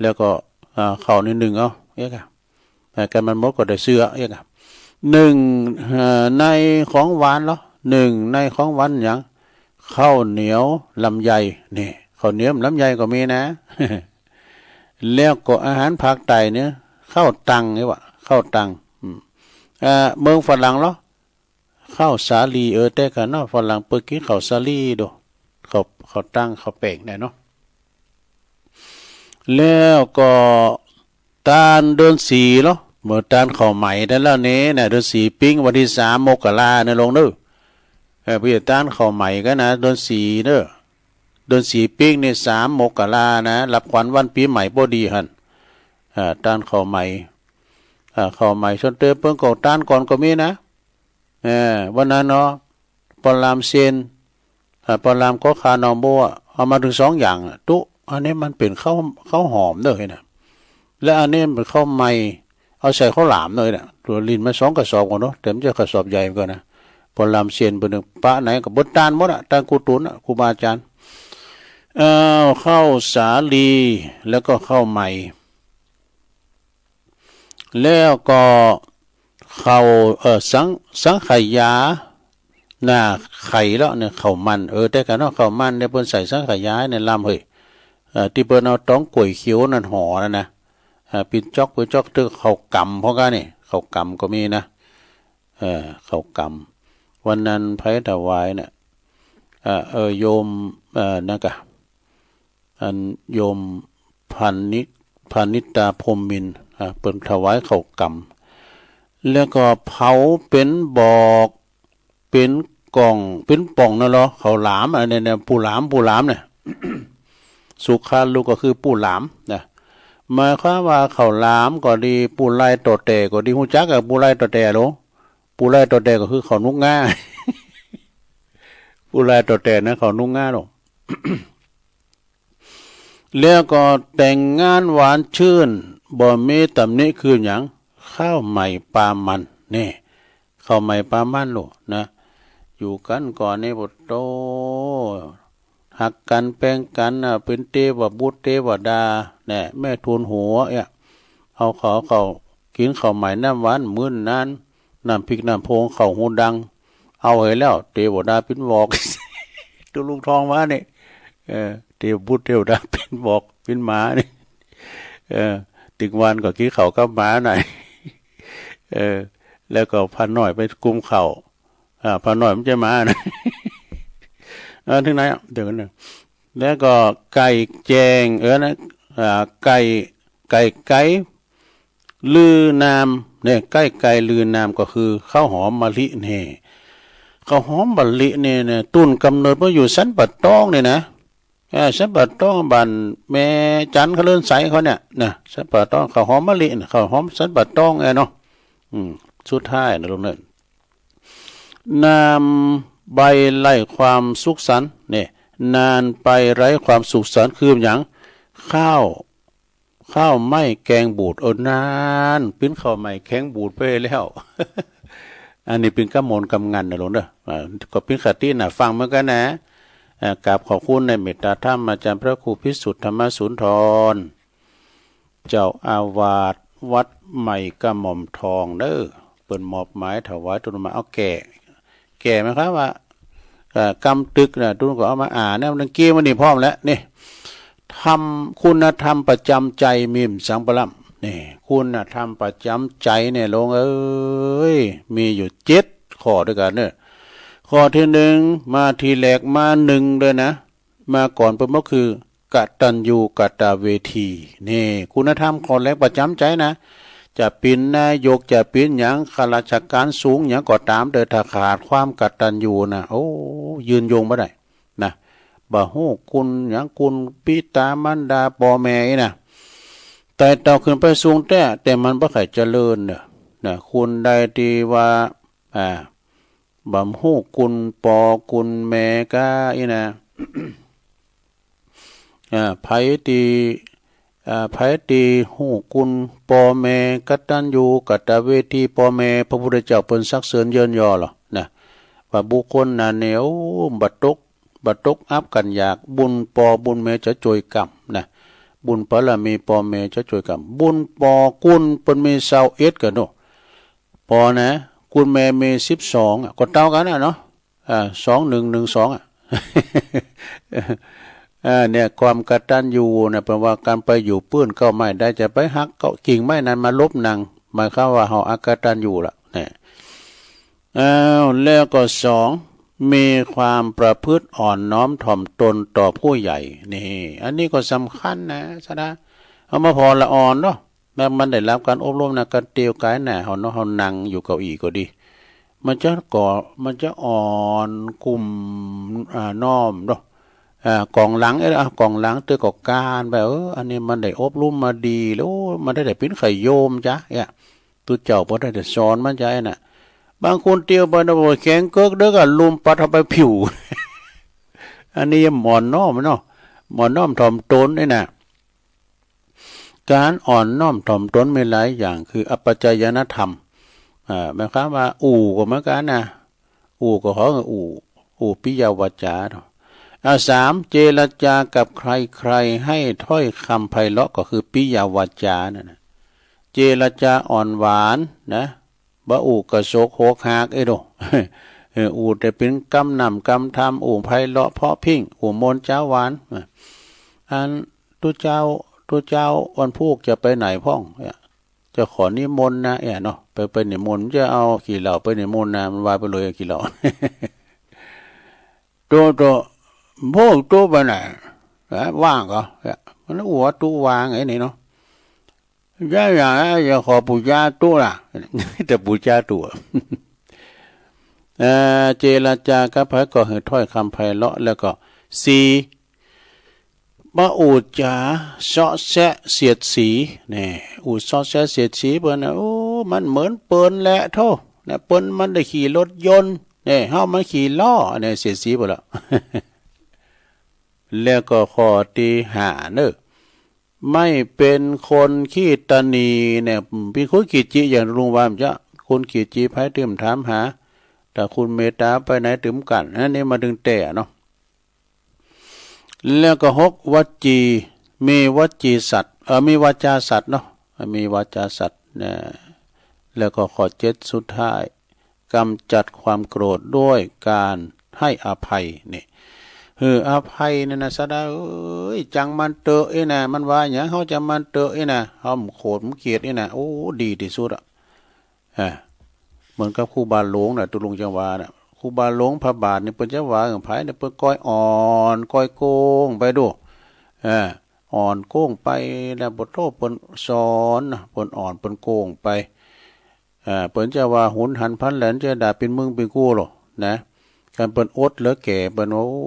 แล้วก็ อ่า ข้าวนี่นึ่งเอา เอ๊ะ อ่า กันมันหมดก็ได้เสื้อ เอ๊ะ นึ่ง เอ่อ ในของหวานเหรอ นึ่งในของหวานหยัง ข้าวเหนียวลำไย นี่ ข้าวเหนียวลำไยก็มีนะ แล้วก็อาหารภาคใต้เนี่ย ข้าวตังนี่หว่า ข้าวตัง อืม เอ่อ เมืองฝรั่งเหรอ ข้าวสาลี เออ แต่กันเนาะ ฝรั่งเปิ้นกินข้าวสาลีโด ข้าว ข้าวตัง ข้าวแป้งเนี่ยเนาะ แล้วก็ตานเดือนสี่เหรอ เมื่อตานข้าวใหม่ได้แล้วนี่นะ เดือนสี่ปิ๊งวันที่สามมกรานะลุงเด้อ เออ เปิ้นตานข้าวใหม่กันนะ เดือนสี่เด้อ เดือนสี่ปิ๊งนี่สามมกรานะ รับขวัญวันปีใหม่พอดีหั่น อ่า ตานข้าวใหม่ อ่า ข้าวใหม่ ส่วนเติมเปิ้นก็ตานก่อนก็มีนะ เออ วันนั้นเนาะ ปอลามเซน อ่า ปอลามก็คาหนองบัว เอามาถึงสองอย่างอะ ตุ๊ อันนี้มันเป็นข้าว ข้าวหอมเด้อนะ และอันนี้มันเป็นข้าวใหม่ เอาใส่ข้าวหลามเด้อนะ ตัวลินมาสองกระสอบก่อนเนาะ แต่มันจะกระสอบใหญ่เหมือนกันนะ ปอลามเซนเปิ้นนึงปะไหนก็เบิดตานหมดอะ ตานกูตุนอะ ครูบาอาจารย์ เอ่อ ข้าวสาลี แล้วก็ข้าวใหม่ แล้วก็ข้าว เอ่อ สัง สังขยา หน้าไข่แล้วเนี่ย ข้าวมัน เออ แต่กันเนาะ ข้าวมันเนี่ยเปิ้นใส่สังขยาเนี่ยลำเฮ้ย เอ่อ ที่เปิ้นเอาตองกล้วยเขียวนั่นห่อนั่นนะ อ่า ปิ้นจ๊อก ปิ้นจ๊อก ตึกข้าวกำพวกนั้นนี่ ข้าวกำก็มีนะ เอ่อ ข้าวกำ วันนั้นไผถวายเนี่ย เอ่อ เอ่อ โยม เอ่อ นั่นกะ อันโยมพานิ พานิตาพรหมมินทร์ อ่า เปิ้นถวายข้าวกำ แล้วก็เผาเป็นบอก เป็นก่อง เป็นป่องนั่นเหรอ ข้าวหลาม อันนี้เนี่ย ปูหลาม ปูหลามเนี่ย สุขาลูกก็คือปูหลามนะ หมายความว่าข้าวหลามก็ดี ปูไลต่อแต่ก็ดี ฮู้จักกับปูไลต่อแต่โล ปูไลต่อแต่ก็คือข้าวหนุกง่า ปูไลต่อแต่นะ ข้าวหนุกง่าโล แล้วก็แต่งงานหวานชื่น บ่มีตำหนิคือหยัง ข้าวใหม่ปลามัน นี่ ข้าวใหม่ปลามันโลดนะ อยู่กันก่อนนี่ โอ้โต ฮักกันแป้งกันน่ะ เป็นเทวบุตรเทวดา แน่ แม่ทูลหัวเนี่ย เอาเขา เขากินข้าวใหม่น้ำหวานมื้นนั้น น้ำพริกน้ำโพงข้าวหูดัง เอาให้แล้ว เทวดาปิ้นบอก ตัวลุงทองมานี่ เออ เทวบุตรเทวดาปิ้นบอก ปิ้นหมานี่ เออ ตึงวันก็กินข้าวกับหมาหน่อย เออ แล้วก็พาน้อยไปกุมข้าว อ่า พาน้อยมันจะหมานะ เออ ถึงไหนอ่ะ เดี๋ยวกันนะ แล้วก็ไก่แจ้ง เออ นะ อ่า ไก่ ไก่ไก่ ลือนาม เนี่ย ไก่ไก่ลือนามก็คือข้าวหอมมะลิเนี่ย ข้าวหอมมะลิเนี่ย เนี่ย ต้นกำเนิดมันอยู่สันป่าตองเนี่ยนะ เออ สันป่าตองบ้านแม่จันเขาเลินใสเขาเนี่ยนะ สันป่าตอง ข้าวหอมมะลิน่ะ ข้าวหอมสันป่าตองแอเนาะ อืม สุดท้ายนะลุงเนิน นามใบไร้ความสุขสันต์ เนี่ย นานไปไร้ความสุขสันต์ คือหยัง ข้าว ข้าวไหม้แกงบูด เออ นาน ปิ้นข้าวใหม่แกงบูดไปแล้ว อันนี้ปิ้นกำมนกำงันนะลุงเด้อ อ่า ก็ปิ้นคติน่ะฟังเหมือนกันนะ อ่า กราบขอบคุณในเมตตาธรรมอาจารย์พระครูพิสุทธิ์ธรรมสุนทร เจ้าอาวาสวัดใหม่กระหม่อมทองเด้อ เปิ้นมอบหมายถวายต้นไม้ เอาแก่ แก่ไหมครับว่า เอ่อ กำตึกนะ ตุ้นก็เอามาอ่านนะ มันเกี้ยมันนี่พร้อมแล้ว นี่ ธรรม คุณธรรมประจำใจมีสังปะล่ำ นี่ คุณธรรมประจำใจเนี่ยลุงเอ้ย มีอยู่เจ็ดข้อด้วยกันเนอะ ข้อตี้นึ่ง มาตี้แรกมานึ่งเลยนะ มาก่อนเปิ้นก็คือ กตัญญูกตเวที นี่ คุณธรรมข้อแรกประจ๋ำใจ๋นะ จะเป๋นนายก จะเป๋นหยัง ข้าราชการสูงหยังก็ต๋ามเต๊อะ ถ้าขาดความกตัญญูนะ โอ้ ยืนยงบ่ได้นะ บ่ฮู้คุณหยัง คุณบิดามารดาป้อแม่อี้นะ ไต่เต้าขึ้นไปสูงแต๊ แต่มันบ่ใค่เจริญเน่อ นะ คุณใดตี้ว่า อ่า บ่ฮู้คุณป้อคุณแม่ก้าอี้นะ อ่า ไผตี้ อ่า ไผตี้ฮู้คุณป้อแม่ กตัญญูกตเวทีป้อแม่ พระพุทธเจ้าเปิ้นสรรเสริญเยินยอลอนะ ว่าบุคคลนั้นนี่ โอ้ บ่ตก บ่ตกอับกั๋นอยาก บุญป้อบุญแม่จะจ้วยกำนะ บุญบารมีป้อแม่จะจ้วยกำ บุญป้อคุณเปิ้นมีซาวเอ็ดกั๋นโน่ ป้อนะ คุณแม่มีสิบสองอะ ก็เต้ากั๋นน่ะเนาะ อ่า สองหนึ่งหนึ่งสองอะ อ่า เนี่ย ความกตัญญูนะ แปลว่าก๋านไปอยู่ปื้นเก๊าไม้ได้ จะไปหักเก๊ากิ่งไม้นั้นมาลบนั่ง หมายความว่าเฮาอกตัญญูละ เนี่ย อ้าว แล้วก็สอง มีความประพฤติอ่อนน้อมถ่อมตนต่อผู้ใหญ่ นี่ อันนี้ก็สำคัญนะ สะดา เฮามาผ่อละอ่อนเนาะ แม้มันได้รับก๋านอบรมนะ ก๋านเตียวกายหน้าเฮาเนาะ เฮานั่งอยู่เก้าอี้ก็ดี มันจะก่อ มันจะอ่อนกุ้ม อ่า น้อมเนาะ อ่า ก๋องหลัง เอ้ย อ่ะ ก๋องหลังเตื้อก็ก้านไป เออ อันนี้มันได้อบรมมาดีแล้ว โอ้ มันได้ ได้เป๋นไข้โยมจ๊ะ เนี่ย ตุ๊เจ้าบ่ได้แต่สอนมันจ๊ะ ไอ้น่ะ บางคนเตียวไปนะ โอ้ย แข็งเกิกเด้อ ก็ลุมปัดเข้าไปผิว อันนี้อ่อนน้อมเนาะ อ่อนน้อมถ่อมตนนี่นะ ก๋านอ่อนน้อมถ่อมตนมีหลายอย่าง คืออัปปจายนธรรม อ่า หมายความว่า อู่ก็เหมือนกั๋นนะ อู่ก็ขอ อู่ อู่ปิยวาจาเนาะ อ่า สาม เจรจากับใครๆ ให้ถ้อยคำไพเราะ ก็คือปิยวาจานั่นนะ เจรจาอ่อนหวานนะ บ่อู่กระโสกโหกหากเอ้ยโด เออ อู่แต่เป๋นกำน้ำกำธรรม อู่ไพเราะเพราะพริ้ง อู่มนต์จ๊าวหวาน อัน ตุ๊เจ้า ตุ๊เจ้าวันพูกจะไปไหนพ่อง เนี่ย จะขอนิมนต์นะ เนี่ยเนาะ ไป ไปนิมนต์ จะเอาขี้เหล้าไปนิมนต์นะ มันว่าไปเลยขี้เหล้า ตุ๊ ตุ๊ พวกตุ๊ไปไหน ฮะ ว่างเหรอ เนี่ย มันอู้ว่าตุ๊ว่างไอ้นี่เนาะ ย้ายอย่างนะ จะขอปู๋จาตุ๊ล่ะ แต่ปู๋จาตุ๊ เอ่อ เจรจากับไผก็หื้อถ้อยคำไพเราะ แล้วก็ สี่ บ่อู้จ๋าเซาะแซะเสียดสี แน่ อู้เซาะแซะเสียดสีเปิ้นนะ โอ้ มันเหมือนเปิ้นแหละโธ่ เนี่ย เปิ้นมันได้ขี่รถยนต์ เนี่ย เฮามันขี่ล้อ เนี่ย เสียดสีเปิ้นละ แล้วก็ข้อตี้ห้าเนอะ ไม่เป็นคนขี้ตะหนี่ เนี่ย เป๋นคนขี้จิ อย่างลุงว่ามันจะ คนขี้จิไผตึมถามหา ถ้าคนเมตต๋าไปไหนตึมกั๋น อันนี้มาดึงแต่เนาะ แล้วก็หก วจี มีวจีสัตย์ เอ่อ มีวาจาสัตย์เนาะ มีวาจาสัตย์นะ แล้วก็ข้อเจ็ดสุดท้าย กำจัดความโกรธด้วยการให้อภัย นี่ หื้ออภัยนี่นะ สะดาเอ้ย จังมันเตอะเอ้ยนะ มันว่าหยัง เฮาจังมันเตอะเอ้ยนะ เฮาบ่โกรธบ่เกลียดเอ้ยนะ โอ้ ดีตี้สุดอะ อ่า เหมือนกับครูบาหลวงน่ะ ตุ๊ลุงจังหวาน่ะ ครูบาหลวงพระบาทนี่เปิ้นจะว่าไผเนี่ย เปิ้นก้อยอ่อน ก้อยโก้งไปโด อ่า อ่อนโก้งไป แล้วบ่โต้เปิ้นสอนนะ เปิ้นอ่อน เปิ้นโก้งไป อ่า เปิ้นจะว่าหุนหันพลันแหลน จะด่าเป๋นมึงเป๋นกูโลดนะ คันเปิ้นอดเหลือแก่ เปิ้นว่า โอ้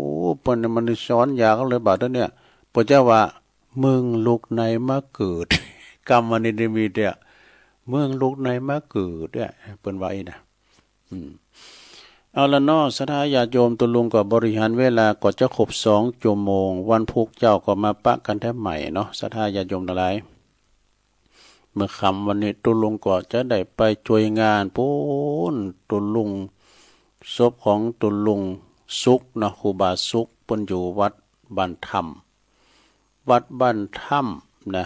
เปิ้นนี่มันสอนยากเหลือบาดเดี๋ยวนี้ เปิ้นจะว่า มึงลุกไหนมาเกิด กำอันนี้ได้มีแต่ มึงลุกไหนมาเกิดเนี่ย เปิ้นว่าอี้นะ อืม เอาละเนาะ ศรัทธาญาติโยม ตุ๊ลุงก็บริหารเวลาก็จะครบสองชั่วโมง วันพุธเจ้าก็มาปะกั๋นแถมใหม่เนาะ ศรัทธาญาติโยมตังหลาย เมื่อค่ำวันนี้ตุ๊ลุงก็จะได้ไปช่วยงานปู๊น ตุ๊ลุง ศพของตุ๊ลุงสุขเนาะ ครูบาสุข เปิ้นอยู่วัดบ้านถ้ำ วัดบ้านถ้ำนะ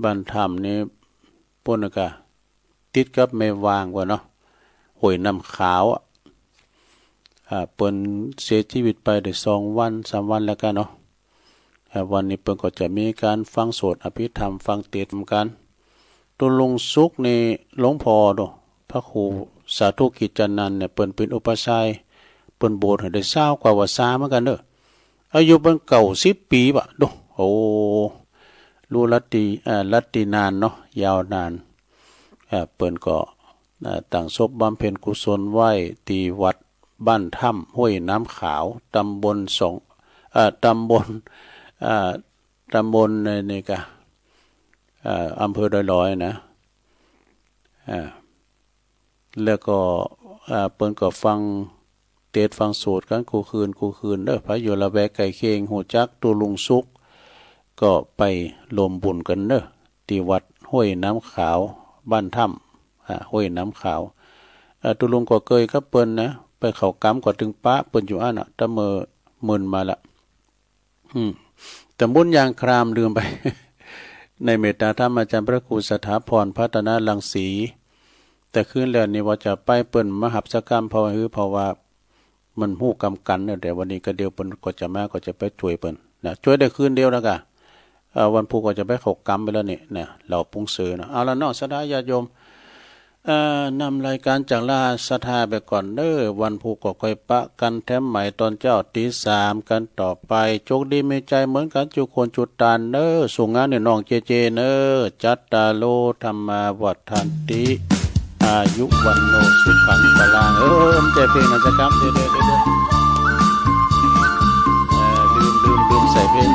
บ้านถ้ำนี่เปิ้นก็ติดกับแม่วางกว่าเนาะ ห้วยน้ำขาวอะ อ่า เปิ้นเสียชีวิตไปได้สองวันสามวันแล้วกั๋นเนาะ อ่า วันนี้เปิ้นก็จะมีก๋านฟังสวดอภิธรรม ฟังเตสน์กั๋น ตุ๊ลุงสุขนี่หลวงพ่อโด พระครู สาธุกิจจานันท์เนี่ย เปิ้นเป๋นอุปัชฌายย์ เปิ้นบวชได้ซาวกว่าพรรษาเหมือนกันเนอะ อายุเปิ้นเก้าสิบปีบะ โด โอ้ รู้ลัทธิ เอ่อ ลัทธินานเนาะ ยาวนาน เอ่อ เปิ้นก็ เอ่อ ตั้งศพบำเพ็ญกุศลไว้ที่วัดบ้านถ้ำห้วยน้ำขาว ตำบลสอง เอ่อ ตำบล เอ่อ ตำบลใน นี่กะ เอ่อ อำเภอดอยหลอยนะ อ่า แล้วก็ อ่า เปิ้นก็ฟังเทศน์ฟังโสตกันกู้คืนกู้คืนเด้อ ไผอยู่ละแวกใกล้เคียงฮู้จักตุ๊ลุงสุข ก็ไปร่วมบุญกันเด้อ ที่วัดห้วยน้ำขาว บ้านถ้ำ อ่า ห้วยน้ำขาว เอ่อ ตุ๊ลุงก็เกยกับเปิ้นนะ ไปเข้ากรรมก็ตึงปะเปิ้นอยู่อั้นน่ะ แต่เมื่อมึนมาละ อืม ตำบลยางครามลืมไป ในเมตตาธรรมอาจารย์พระครูสถาพรพัฒนรังสี แต่คืนแล้วนี่ว่าจะไปเปิ้นมาหับสักกำ เพราะว่า เพราะว่ามันฮู้กำกันเนี่ย แต่วันนี้ก็เดี๋ยวเปิ้นก็จะมา ก็จะไปช่วยเปิ้นนะ ช่วยได้คืนเดียวแล้วกะ เอ่อ วันพุธก็จะไปเข้ากรรมไปแล้วนี่นะ เหล่าปุงสือนะ เอาละเนาะ ศรัทธาญาติโยม เอ่อ นำรายการจากลาศรัทธาไปก่อนเด้อ วันพุธก็ค่อยปะกันแถมใหม่ตอนเช้าตีสามกันต่อไป โชคดีมีชัยเหมือนกันจุคนจุตานเด้อ ส่งงานให้น้องเจเจเด้อ จัตตาโร ธัมมา วัฑฒันติ อายุ วัณโณ สุขัง พลัง เออ มันจะเพลงอะไรสักคำ เดี๋ยว เดี๋ยว เดี๋ยว เดี๋ยว เอ่อ ลืม ลืม ลืมใส่เพลง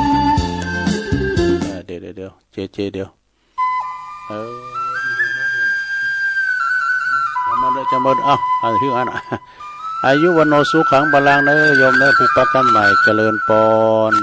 เอ่อ เดี๋ยว เดี๋ยว เดี๋ยว เจเจ เดี๋ยว เออ จำมาเลย จำมาเลย เอ้า อันคืออันน่ะ อายุ วัณโณ สุขัง พลัง เนอะ โยมเนอะ ผู้ปะกันใหม่ เจริญปอน